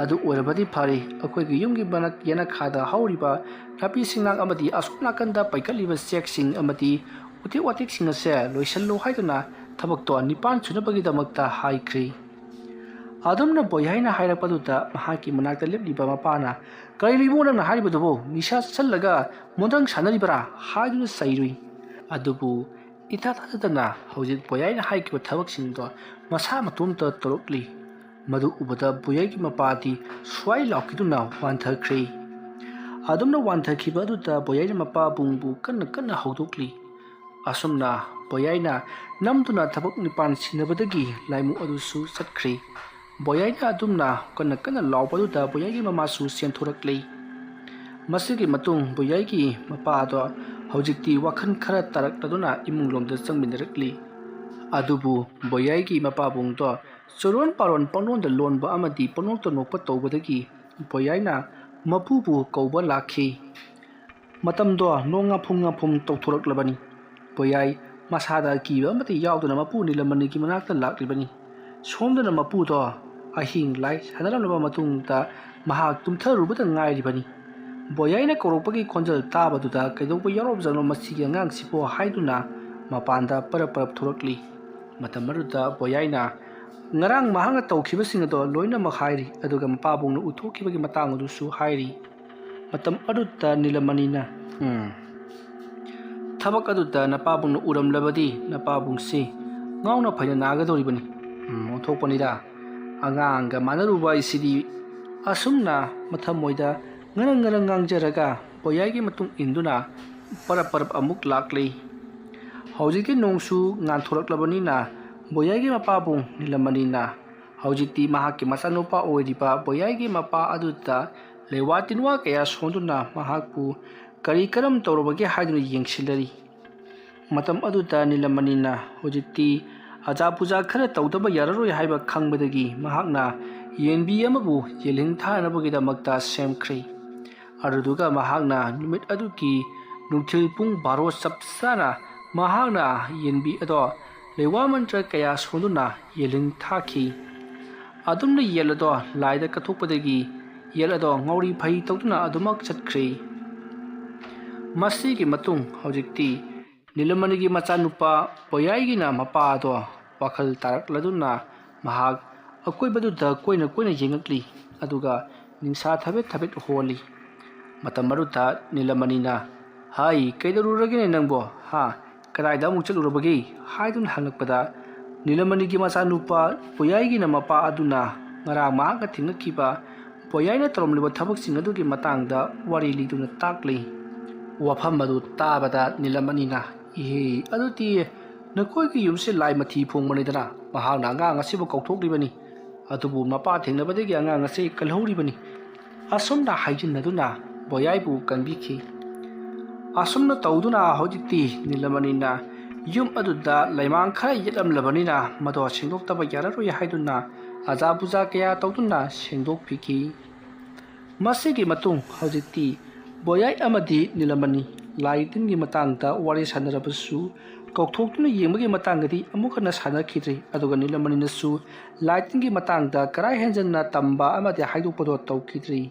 "ꯑꯗꯨ ꯑꯣꯏꯔꯕꯗꯤ ꯐꯔꯦ, ꯑꯩꯈꯣꯏꯒꯤ ꯌꯨꯝꯒꯤ ꯃꯅꯥꯛ ꯌꯦꯅꯈꯥꯗ ꯍꯧꯔꯤꯕ ꯅꯥꯄꯤ ꯁꯤꯡꯅꯥꯡ ꯑꯃꯗꯤ ꯑꯁꯣꯝ ꯅꯥꯀꯟꯗ ꯄꯩꯒꯠꯂꯤꯕ ꯆꯦꯛꯁꯤꯡ ꯑꯃꯗꯤ ꯎꯇꯦꯛ ꯋꯥꯇꯦꯛꯁꯤꯡ ꯑꯁꯦ ꯂꯣꯏꯁꯤꯜꯂꯨ" ꯍꯥꯏꯗꯨꯅ ꯊꯕꯛꯇꯣ ꯅꯤꯄꯥꯟ ꯁꯨꯅꯕꯒꯤꯗꯃꯛꯇ ꯍꯥꯏꯈ꯭ꯔꯦ꯫ ꯑꯗꯨꯝꯅ ꯕꯣꯌꯥꯏꯅ ꯍꯥꯏꯔꯛꯄꯗꯨꯗ ꯃꯍꯥꯛꯀꯤ ꯃꯅꯥꯛꯇ ꯂꯦꯞꯂꯤꯕ ꯃꯄꯥꯅ, "ꯀꯔꯤꯅꯣ ꯏꯕꯨꯡꯉꯣ ꯅꯪꯅ ꯍꯥꯏꯔꯤꯕꯗꯨꯕꯨ? ꯅꯤꯁꯥ ꯆꯥꯁꯤꯜꯂꯒ ꯃꯣꯟꯗ꯭ꯔꯪ ꯁꯥꯟꯅꯔꯤꯕꯔꯥ?" ꯍꯥꯏꯗꯨꯅ ꯆꯩꯔꯨꯏ꯫ ꯑꯗꯨꯕꯨ ꯏꯊꯥ ꯊꯥꯖꯗꯅ ꯍꯧꯖꯤꯛ ꯕꯣꯌꯥꯏꯅ ꯍꯥꯏꯈꯤꯕ ꯊꯕꯛꯁꯤꯡꯗꯣ ꯃꯁꯥ ꯃꯇꯣꯝꯇ ꯇꯧꯔꯛꯂꯤ꯫ ꯃꯗꯨ ꯎꯕꯗ ꯕꯣꯌꯥꯏꯒꯤ ꯃꯄꯥꯗꯤ ꯁ꯭ꯋꯥꯏ ꯂꯥꯎꯈꯤꯗꯨꯅ ꯋꯥꯟꯊꯈ꯭ꯔꯦ꯫ ꯑꯗꯨꯝꯅ ꯋꯥꯟꯊꯈꯤꯕ ꯑꯗꯨꯗ ꯕꯣꯌꯥꯏꯅ ꯃꯄꯥꯕꯨꯡꯕꯨ ꯀꯟꯅ ꯀꯟꯅ ꯍꯧꯗꯣꯛꯂꯤ꯫ ꯑꯁꯨꯝꯅ ꯕꯣꯌꯥꯏꯅ ꯅꯝꯗꯨꯅ ꯊꯕꯛ ꯅꯤꯄꯥꯟ ꯁꯤꯟꯅꯕꯗꯒꯤ ꯂꯥꯏꯃꯨꯛ ꯑꯗꯨꯁꯨ ꯆꯠꯈ꯭ꯔꯦ꯫ ꯕꯣꯌꯥꯏꯅ ꯑꯗꯨꯝꯅ ꯀꯟꯅ ꯀꯟꯅ ꯂꯥꯎꯕꯗꯨꯗ ꯕꯣꯌꯥꯏꯒꯤ ꯃꯃꯥꯁꯨ ꯆꯦꯟꯊꯣꯔꯛꯂꯦ꯫ ꯃꯁꯤꯒꯤ ꯃꯇꯨꯡ ꯕꯣꯌꯥꯏꯒꯤ ꯃꯄꯥꯗꯣ ꯍꯧꯖꯤꯛꯇꯤ ꯋꯥꯈꯜ ꯈꯔ ꯇꯥꯔꯛꯂꯗꯨꯅ ꯏꯃꯨꯡꯂꯣꯝꯗ ꯆꯪꯃꯤꯟꯅꯔꯛꯂꯤ꯫ ꯑꯗꯨꯕꯨ ꯕꯣꯌꯥꯏꯒꯤ ꯃꯄꯥꯕꯨꯡꯗꯣ ꯆꯨꯔꯣꯟ ꯄꯥꯔꯣꯟ ꯄꯪꯂꯣꯟꯗ ꯂꯣꯟꯕ ꯑꯃꯗꯤ ꯄꯪꯅꯣꯛꯇ ꯅꯣꯛꯄ ꯇꯧꯕꯗꯒꯤ ꯕꯣꯌꯥꯏꯅ ꯃꯄꯨꯕꯨ ꯀꯧꯕ ꯂꯥꯛꯈꯤ꯫ ꯃꯇꯝꯗꯣ ꯅꯣꯡ ꯉꯥꯐꯨꯝ ꯉꯥꯐꯨꯝ ꯇꯧꯊꯣꯔꯛꯂꯕꯅꯤ꯫ ꯕꯣꯌꯥꯏ ꯃꯁꯥꯗ ꯑꯀꯤꯕ ꯑꯃꯠꯇ ꯌꯥꯎꯗꯅ ꯃꯄꯨ ꯅꯤꯂꯃꯅꯤꯒꯤ ꯃꯅꯥꯛꯇ ꯂꯥꯛꯂꯤꯕꯅꯤ꯫ ꯁꯣꯝꯗꯅ ꯃꯄꯨꯗꯣ ꯑꯍꯤꯡ ꯂꯥꯏ ꯁꯥꯟꯅꯔꯝꯂꯕ ꯃꯇꯨꯡꯗ ꯃꯍꯥꯛ ꯇꯨꯝꯊꯔꯨꯕꯗ ꯉꯥꯏꯔꯤꯕꯅꯤ꯫ ꯕꯣꯌꯥꯏꯅ ꯀꯧꯔꯛꯄꯒꯤ ꯈꯣꯟꯖꯦꯜ ꯇꯥꯕꯗꯨꯗ "ꯀꯩꯗꯧꯕ ꯌꯥꯎꯔꯕꯖꯥꯠꯅꯣ ꯃꯁꯤꯒꯤ ꯑꯉꯥꯡꯁꯤꯕꯣ?" ꯍꯥꯏꯗꯨꯅ ꯃꯄꯥꯟꯗ ꯄꯔꯞ ꯄꯔꯞ ꯊꯣꯔꯛꯂꯤ꯫ ꯃꯇꯝ ꯑꯗꯨꯗ ꯕꯣꯌꯥꯏꯅ ꯉꯔꯥꯡ ꯃꯍꯥꯛꯅ ꯇꯧꯈꯤꯕꯁꯤꯡ ꯑꯗꯣ ꯂꯣꯏꯅꯃꯛ ꯍꯥꯏꯔꯤ, ꯑꯗꯨꯒ ꯃꯄꯥꯕꯨꯡꯅ ꯎꯊꯣꯛꯈꯤꯕꯒꯤ ꯃꯇꯥꯡ ꯑꯗꯨꯁꯨ ꯍꯥꯏꯔꯤ꯫ ꯃꯇꯝ ꯑꯗꯨꯗ ꯅꯤꯂꯃꯅꯤꯅ, "ꯎꯝ, ꯊꯕꯛ ꯑꯗꯨꯗ ꯅꯄꯥꯕꯨꯡꯅ ꯎꯔꯝꯂꯕꯗꯤ ꯅꯄꯥꯕꯨꯡꯁꯤ ꯉꯥꯎꯅ ꯐꯩꯅ ꯅꯥꯒꯗꯧꯔꯤꯕꯅꯤ꯫ ꯎꯝ, ꯑꯣꯟꯊꯣꯛꯄꯅꯤꯗ꯫ ꯑꯉꯥꯡꯒ ꯃꯥꯟꯅꯔꯨꯕ ꯍꯥꯏꯁꯤꯗꯤ꯫" ꯑꯁꯨꯝꯅ ꯃꯊꯃꯣꯏꯗ ꯉꯔꯪ ꯉꯔꯪ ꯉꯥꯡꯖꯔꯒ ꯕꯣꯌꯥꯏꯒꯤ ꯃꯇꯨꯡ ꯏꯟꯗꯨꯅ ꯄꯔꯞ ꯄꯔꯞ ꯑꯃꯨꯛ ꯂꯥꯛꯂꯤ꯫ ꯍꯧꯖꯤꯛꯇꯤ ꯅꯣꯡꯁꯨ ꯉꯥꯟꯊꯣꯔꯛꯂꯕꯅꯤꯅ ꯕꯣꯌꯥꯏꯒꯤ ꯃꯄꯥꯕꯨꯡ ꯅꯤꯂꯃꯅꯤꯅ ꯍꯧꯖꯤꯛꯇꯤ ꯃꯍꯥꯛꯀꯤ ꯃꯆꯥꯅꯨꯄꯥ ꯑꯣꯏꯔꯤꯕ ꯕꯣꯌꯥꯏꯒꯤ ꯃꯄꯥ ꯑꯗꯨꯗ ꯂꯩꯋꯥ ꯇꯤꯟꯋꯥ ꯀꯌꯥ ꯁꯣꯟꯗꯨꯅ ꯃꯍꯥꯛꯄꯨ ꯀꯔꯤ ꯀꯔꯝ ꯇꯧꯔꯕꯒꯦ ꯍꯥꯏꯗꯨꯅ ꯌꯦꯡꯁꯤꯜꯂꯔꯤ꯫ ꯃꯇꯝ ꯑꯗꯨꯗ ꯅꯤꯂꯃꯅꯤꯅ ꯍꯧꯖꯤꯛꯇꯤ ꯑꯖꯥ ꯄꯨꯖꯥ ꯈꯔ ꯇꯧꯗꯕ ꯌꯥꯔꯔꯣꯏ ꯍꯥꯏꯕ ꯈꯪꯕꯗꯒꯤ ꯃꯍꯥꯛꯅ ꯌꯦꯟꯕꯤ ꯑꯃꯕꯨ ꯌꯦꯜꯍꯤꯡ ꯊꯥꯅꯕꯒꯤꯗꯃꯛꯇ ꯁꯦꯝꯈ꯭ꯔꯦ꯫ ꯑꯗꯨꯗꯨꯒ ꯃꯍꯥꯛꯅ ꯅꯨꯃꯤꯠ ꯑꯗꯨꯒꯤ ꯅꯨꯡꯊꯤꯜ ꯄꯨꯡ ꯕꯥꯔꯣ ꯆꯞ ꯆꯥꯅ ꯃꯍꯥꯛꯅ ꯌꯦꯟꯕꯤ ꯑꯗꯣ ꯂꯩꯋꯥ ꯃꯟꯇ꯭ꯔ ꯀꯌꯥ ꯁꯣꯟꯗꯨꯅ ꯌꯦꯜꯍꯤꯡ ꯊꯥꯈꯤ꯫ ꯑꯗꯨꯝꯅ ꯌꯦꯜ ꯑꯗꯣ ꯂꯥꯏꯗ ꯀꯠꯊꯣꯛꯄꯗꯒꯤ ꯌꯦꯜ ꯑꯗꯣ ꯉꯧꯔꯤ ꯐꯩ ꯇꯧꯗꯨꯅ ꯑꯗꯨꯃꯛ ꯆꯠꯈ꯭ꯔꯦ꯫ ꯃꯁꯤꯒꯤ ꯃꯇꯨꯡ ꯍꯧꯖꯤꯛꯇꯤ ꯅꯤꯂꯃꯅꯤꯒꯤ ꯃꯆꯥꯅꯨꯄꯥ ꯄꯣꯌꯥꯏꯒꯤꯅ ꯃꯄꯥ ꯑꯗꯣ ꯋꯥꯈꯜ ꯇꯥꯔꯛꯂꯗꯨꯅ ꯃꯍꯥꯛ ꯑꯀꯣꯏꯕꯗꯨꯗ ꯀꯣꯏꯅ ꯀꯣꯏꯅ ꯌꯦꯡꯉꯛꯂꯤ꯫ ꯑꯗꯨꯒ ꯅꯤꯡꯁꯥ ꯊꯕꯦꯠ ꯊꯕꯦꯠ ꯍꯣꯜꯂꯤ꯫ ꯃꯇꯝ ꯑꯗꯨꯗ ꯅꯤꯂꯃꯅꯤꯅ, "ꯍꯥꯏ, ꯀꯩꯗꯧꯔꯨꯔꯒꯦꯅꯦ ꯅꯪꯕꯣ? ꯍꯥ? ꯀꯗꯥꯏꯗ ꯑꯃꯨꯛ ꯆꯠꯂꯨꯔꯕꯒꯦ?" ꯍꯥꯏꯗꯨꯅ ꯍꯪꯂꯛꯄꯗ, ꯅꯤꯂꯃꯅꯤꯒꯤ ꯃꯆꯥꯅꯨꯄꯥ ꯄꯣꯌꯥꯏꯒꯤꯅ ꯃꯄꯥ ꯑꯗꯨꯅ ꯉꯔꯥꯡ ꯃꯍꯥꯛꯅ ꯊꯦꯡꯅꯈꯤꯕ ꯄꯣꯌꯥꯏꯅ ꯇꯧꯔꯝꯂꯤꯕ ꯊꯕꯛꯁꯤꯡ ꯑꯗꯨꯒꯤ ꯃꯇꯥꯡꯗ ꯋꯥꯔꯤ ꯂꯤꯗꯨꯅ ꯇꯥꯛꯂꯤ꯫ ꯋꯥꯐꯝ ꯑꯗꯨ ꯇꯥꯕꯗ ꯅꯤꯂꯃꯅꯤꯅ, "ꯏꯍꯦ, ꯑꯗꯨꯗꯤ ꯅꯈꯣꯏꯒꯤ ꯌꯨꯝꯁꯦ ꯂꯥꯏ ꯃꯊꯤ ꯐꯣꯡꯕꯅꯤꯗꯅ, ꯃꯍꯥꯛꯅ ꯑꯉꯥꯡ ꯑꯁꯤꯕꯨ ꯀꯧꯊꯣꯛꯂꯤꯕꯅꯤ꯫ ꯑꯗꯨꯕꯨ ꯃꯄꯥ ꯊꯦꯡꯅꯕꯗꯒꯤ ꯑꯉꯥꯡ ꯑꯁꯤ ꯀꯜꯍꯧꯔꯤꯕꯅꯤ," ꯑꯁꯨꯝꯅ ꯍꯥꯏꯖꯤꯟꯅꯗꯨꯅ ꯕꯣꯌꯥꯏꯕꯨ ꯀꯟꯕꯤꯈꯤ꯫ ꯑꯁꯨꯝꯅ ꯇꯧꯗꯨꯅ ꯍꯧꯖꯤꯛꯇꯤ ꯅꯤꯂꯃꯅꯤꯅ ꯌꯨꯝ ꯑꯗꯨꯗ ꯂꯩꯃꯥꯡ ꯈꯔ ꯌꯦꯠꯂꯝꯂꯕꯅꯤꯅ ꯃꯗꯣ ꯁꯦꯡꯗꯣꯛꯇꯕ ꯌꯥꯔꯔꯣꯏ ꯍꯥꯏꯗꯨꯅ ꯑꯖꯥ ꯄꯨꯖꯥ ꯀꯌꯥ ꯇꯧꯗꯨꯅ ꯁꯦꯡꯗꯣꯛꯄꯤꯈꯤ꯫ ꯃꯁꯤꯒꯤ ꯃꯇꯨꯡ ꯍꯧꯖꯤꯛꯇꯤ ꯕꯣꯌꯥꯏ ꯑꯃꯗꯤ ꯅꯤꯂꯃꯅꯤ ꯂꯥꯏ ꯇꯤꯟꯒꯤ ꯃꯇꯥꯡꯗ ꯋꯥꯔꯤ ꯁꯥꯟꯅꯔꯕꯁꯨ ꯀꯧꯊꯣꯛꯇꯨꯅ ꯌꯦꯡꯕꯒꯤ ꯃꯇꯥꯡꯗꯗꯤ ꯑꯃꯨꯛ ꯍꯟꯅ ꯁꯥꯟꯅꯈꯤꯗ꯭ꯔꯦ꯫ ꯑꯗꯨꯒ ꯅꯤꯂꯃꯅꯤꯅꯁꯨ ꯂꯥꯏ ꯇꯤꯟꯒꯤ ꯃꯇꯥꯡꯗ ꯀꯔꯥꯏ ꯍꯦꯟꯖꯟꯅ ꯇꯝꯕ ꯑꯃꯗꯤ ꯍꯥꯏꯗꯣꯛꯄꯗꯣ ꯇꯧꯈꯤꯗ꯭ꯔꯤ꯫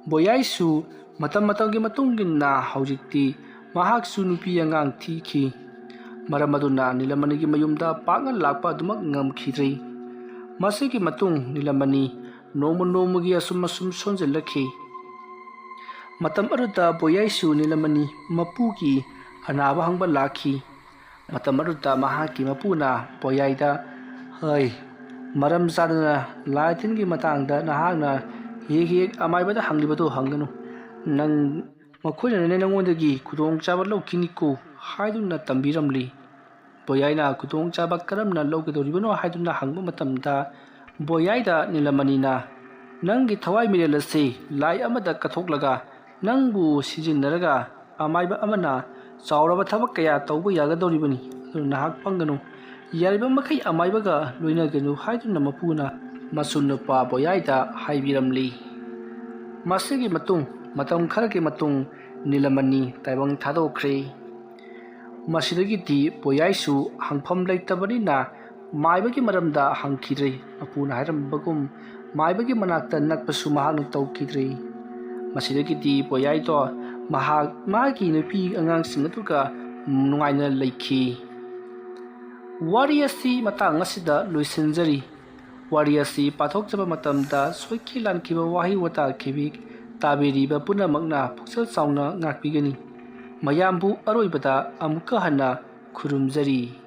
ꯕꯣꯌꯥꯏꯁꯨ ꯃꯇꯝ ꯃꯇꯝꯒꯤ ꯃꯇꯨꯡ ꯏꯟꯅ ꯍꯧꯖꯤꯛꯇꯤ ꯃꯍꯥꯛꯁꯨ ꯅꯨꯄꯤ ꯑꯉꯥꯡ ꯊꯤꯈꯤ꯫ ꯃꯔꯝ ꯑꯗꯨꯅ ꯅꯤꯂꯃꯅꯤꯒꯤ ꯃꯌꯨꯝꯗ ꯄꯥꯛꯅ ꯂꯥꯛꯄ ꯑꯗꯨꯃꯛ ꯉꯝꯈꯤꯗ꯭ꯔꯤ꯫ ꯃꯁꯤꯒꯤ ꯃꯇꯨꯡ ꯅꯤꯂꯃꯅꯤ ꯅꯣꯡꯃ ꯅꯣꯡꯃꯒꯤ ꯑꯁꯨꯝ ꯑꯁꯨꯝ ꯁꯣꯟꯖꯤꯜꯂꯛꯈꯤ꯫ ꯃꯇꯝ ꯑꯗꯨꯗ ꯕꯣꯌꯥꯏꯁꯨ ꯅꯤꯂꯃꯅꯤ ꯃꯄꯨꯒꯤ ꯑꯅꯥꯕ ꯍꯪꯕ ꯂꯥꯛꯈꯤ꯫ ꯃꯇꯝ ꯑꯗꯨꯗ ꯃꯍꯥꯛꯀꯤ ꯃꯄꯨꯅ ꯕꯣꯌꯥꯏꯗ, "ꯍꯩ, ꯃꯔꯝ ꯆꯥꯗꯅ ꯂꯥꯏ ꯇꯤꯟꯒꯤ ꯃꯇꯥꯡꯗ ꯅꯍꯥꯛꯅ ꯍꯦꯛ ꯍꯦꯛ ꯑꯃꯥꯏꯕꯗ ꯍꯪꯂꯤꯕꯗꯨ ꯍꯪꯒꯅꯨ꯫ ꯅꯪ, ꯃꯈꯣꯏꯅꯅꯦ ꯅꯪꯉꯣꯟꯗꯒꯤ ꯈꯨꯗꯣꯡꯆꯥꯕ ꯂꯧꯈꯤꯅꯤꯀꯣ" ꯍꯥꯏꯗꯨꯅ ꯇꯝꯕꯤꯔꯝꯂꯤ꯫ ꯕꯣꯌꯥꯏꯅ ꯈꯨꯗꯣꯡꯆꯥꯕ ꯀꯔꯝꯅ ꯂꯧꯒꯗꯧꯔꯤꯕꯅꯣ ꯍꯥꯏꯗꯨꯅ ꯍꯪꯕ ꯃꯇꯝꯗ, ꯕꯣꯌꯥꯏꯗ ꯅꯤꯂꯃꯅꯤꯅ, ꯅꯪꯒꯤ ꯊꯋꯥꯏ ꯃꯤꯔꯦꯜ ꯑꯁꯤ ꯂꯥꯏ ꯑꯃꯗ ꯀꯠꯊꯣꯛꯂꯒ ꯅꯪꯕꯨ ꯁꯤꯖꯤꯟꯅꯔꯒ ꯑꯃꯥꯏꯕ ꯑꯃꯅ ꯆꯥꯎꯔꯕ ꯊꯕꯛ ꯀꯌꯥ ꯇꯧꯕ ꯌꯥꯒꯗꯧꯔꯤꯕꯅꯤ꯫ ꯑꯗꯨꯅ ꯅꯍꯥꯛ ꯄꯪꯒꯅꯨ꯫ ꯌꯥꯔꯤꯕ ꯃꯈꯩ ꯑꯃꯥꯏꯕꯒ ꯂꯣꯏꯅꯒꯅꯨ ꯍꯥꯏꯗꯨꯅ ꯃꯄꯨꯅ ꯃꯁꯨ ꯅꯨꯄꯥ ꯕꯣꯌꯥꯏꯗ ꯍꯥꯏꯕꯤꯔꯝꯂꯤ꯫ ꯃꯁꯤꯒꯤ ꯃꯇꯨꯡ ꯃꯇꯝ ꯈꯔꯒꯤ ꯃꯇꯨꯡ ꯅꯤꯂꯃꯅꯤ ꯇꯥꯏꯕꯪ ꯊꯥꯗꯣꯛꯈ꯭ꯔꯦ꯫ ꯃꯁꯤꯗꯒꯤꯗꯤ ꯕꯣꯌꯥꯏꯁꯨ ꯍꯪꯐꯝ ꯂꯩꯇꯕꯅꯤꯅ ꯃꯥꯏꯕꯒꯤ ꯃꯔꯝꯗ ꯍꯪꯈꯤꯗ꯭ꯔꯦ꯫ ꯃꯄꯨꯅ ꯍꯥꯏꯔꯝꯕꯒꯨꯝ ꯃꯥꯏꯕꯒꯤ ꯃꯅꯥꯛꯇ ꯅꯛꯄꯁꯨ ꯃꯍꯥꯛꯅ ꯇꯧꯈꯤꯗ꯭ꯔꯦ꯫ ꯃꯁꯤꯗꯒꯤꯗꯤ ꯕꯣꯌꯥꯏꯗꯣ ꯃꯍꯥꯛ ꯃꯥꯒꯤ ꯅꯨꯄꯤ ꯑꯉꯥꯡꯁꯤꯡ ꯑꯗꯨꯒ ꯅꯨꯡꯉꯥꯏꯅ ꯂꯩꯈꯤ꯫ ꯋꯥꯔꯤ ꯑꯁꯤ ꯃꯇꯥꯡ ꯑꯁꯤꯗ ꯂꯣꯏꯁꯤꯟꯖꯔꯤ꯫ ꯋꯥꯔꯤ ꯑꯁꯤ ꯄꯥꯊꯣꯛꯆꯕ ꯃꯇꯝꯗ ꯁꯣꯏꯈꯤ ꯂꯥꯟꯈꯤꯕ ꯋꯥꯍꯩ ꯋꯥꯇꯥ ꯈꯤꯕꯤ ꯇꯥꯕꯤꯔꯤꯕ ꯄꯨꯝꯅꯃꯛꯅ ꯄꯨꯛꯆꯦꯜ ꯆꯥꯎꯅ ꯉꯥꯛꯄꯤꯒꯅꯤ꯫ ꯃꯌꯥꯝꯕꯨ ꯑꯔꯣꯏꯕꯗ ꯑꯃꯨꯛꯀ ꯍꯟꯅ ꯈꯨꯔꯨꯝꯖꯔꯤ꯫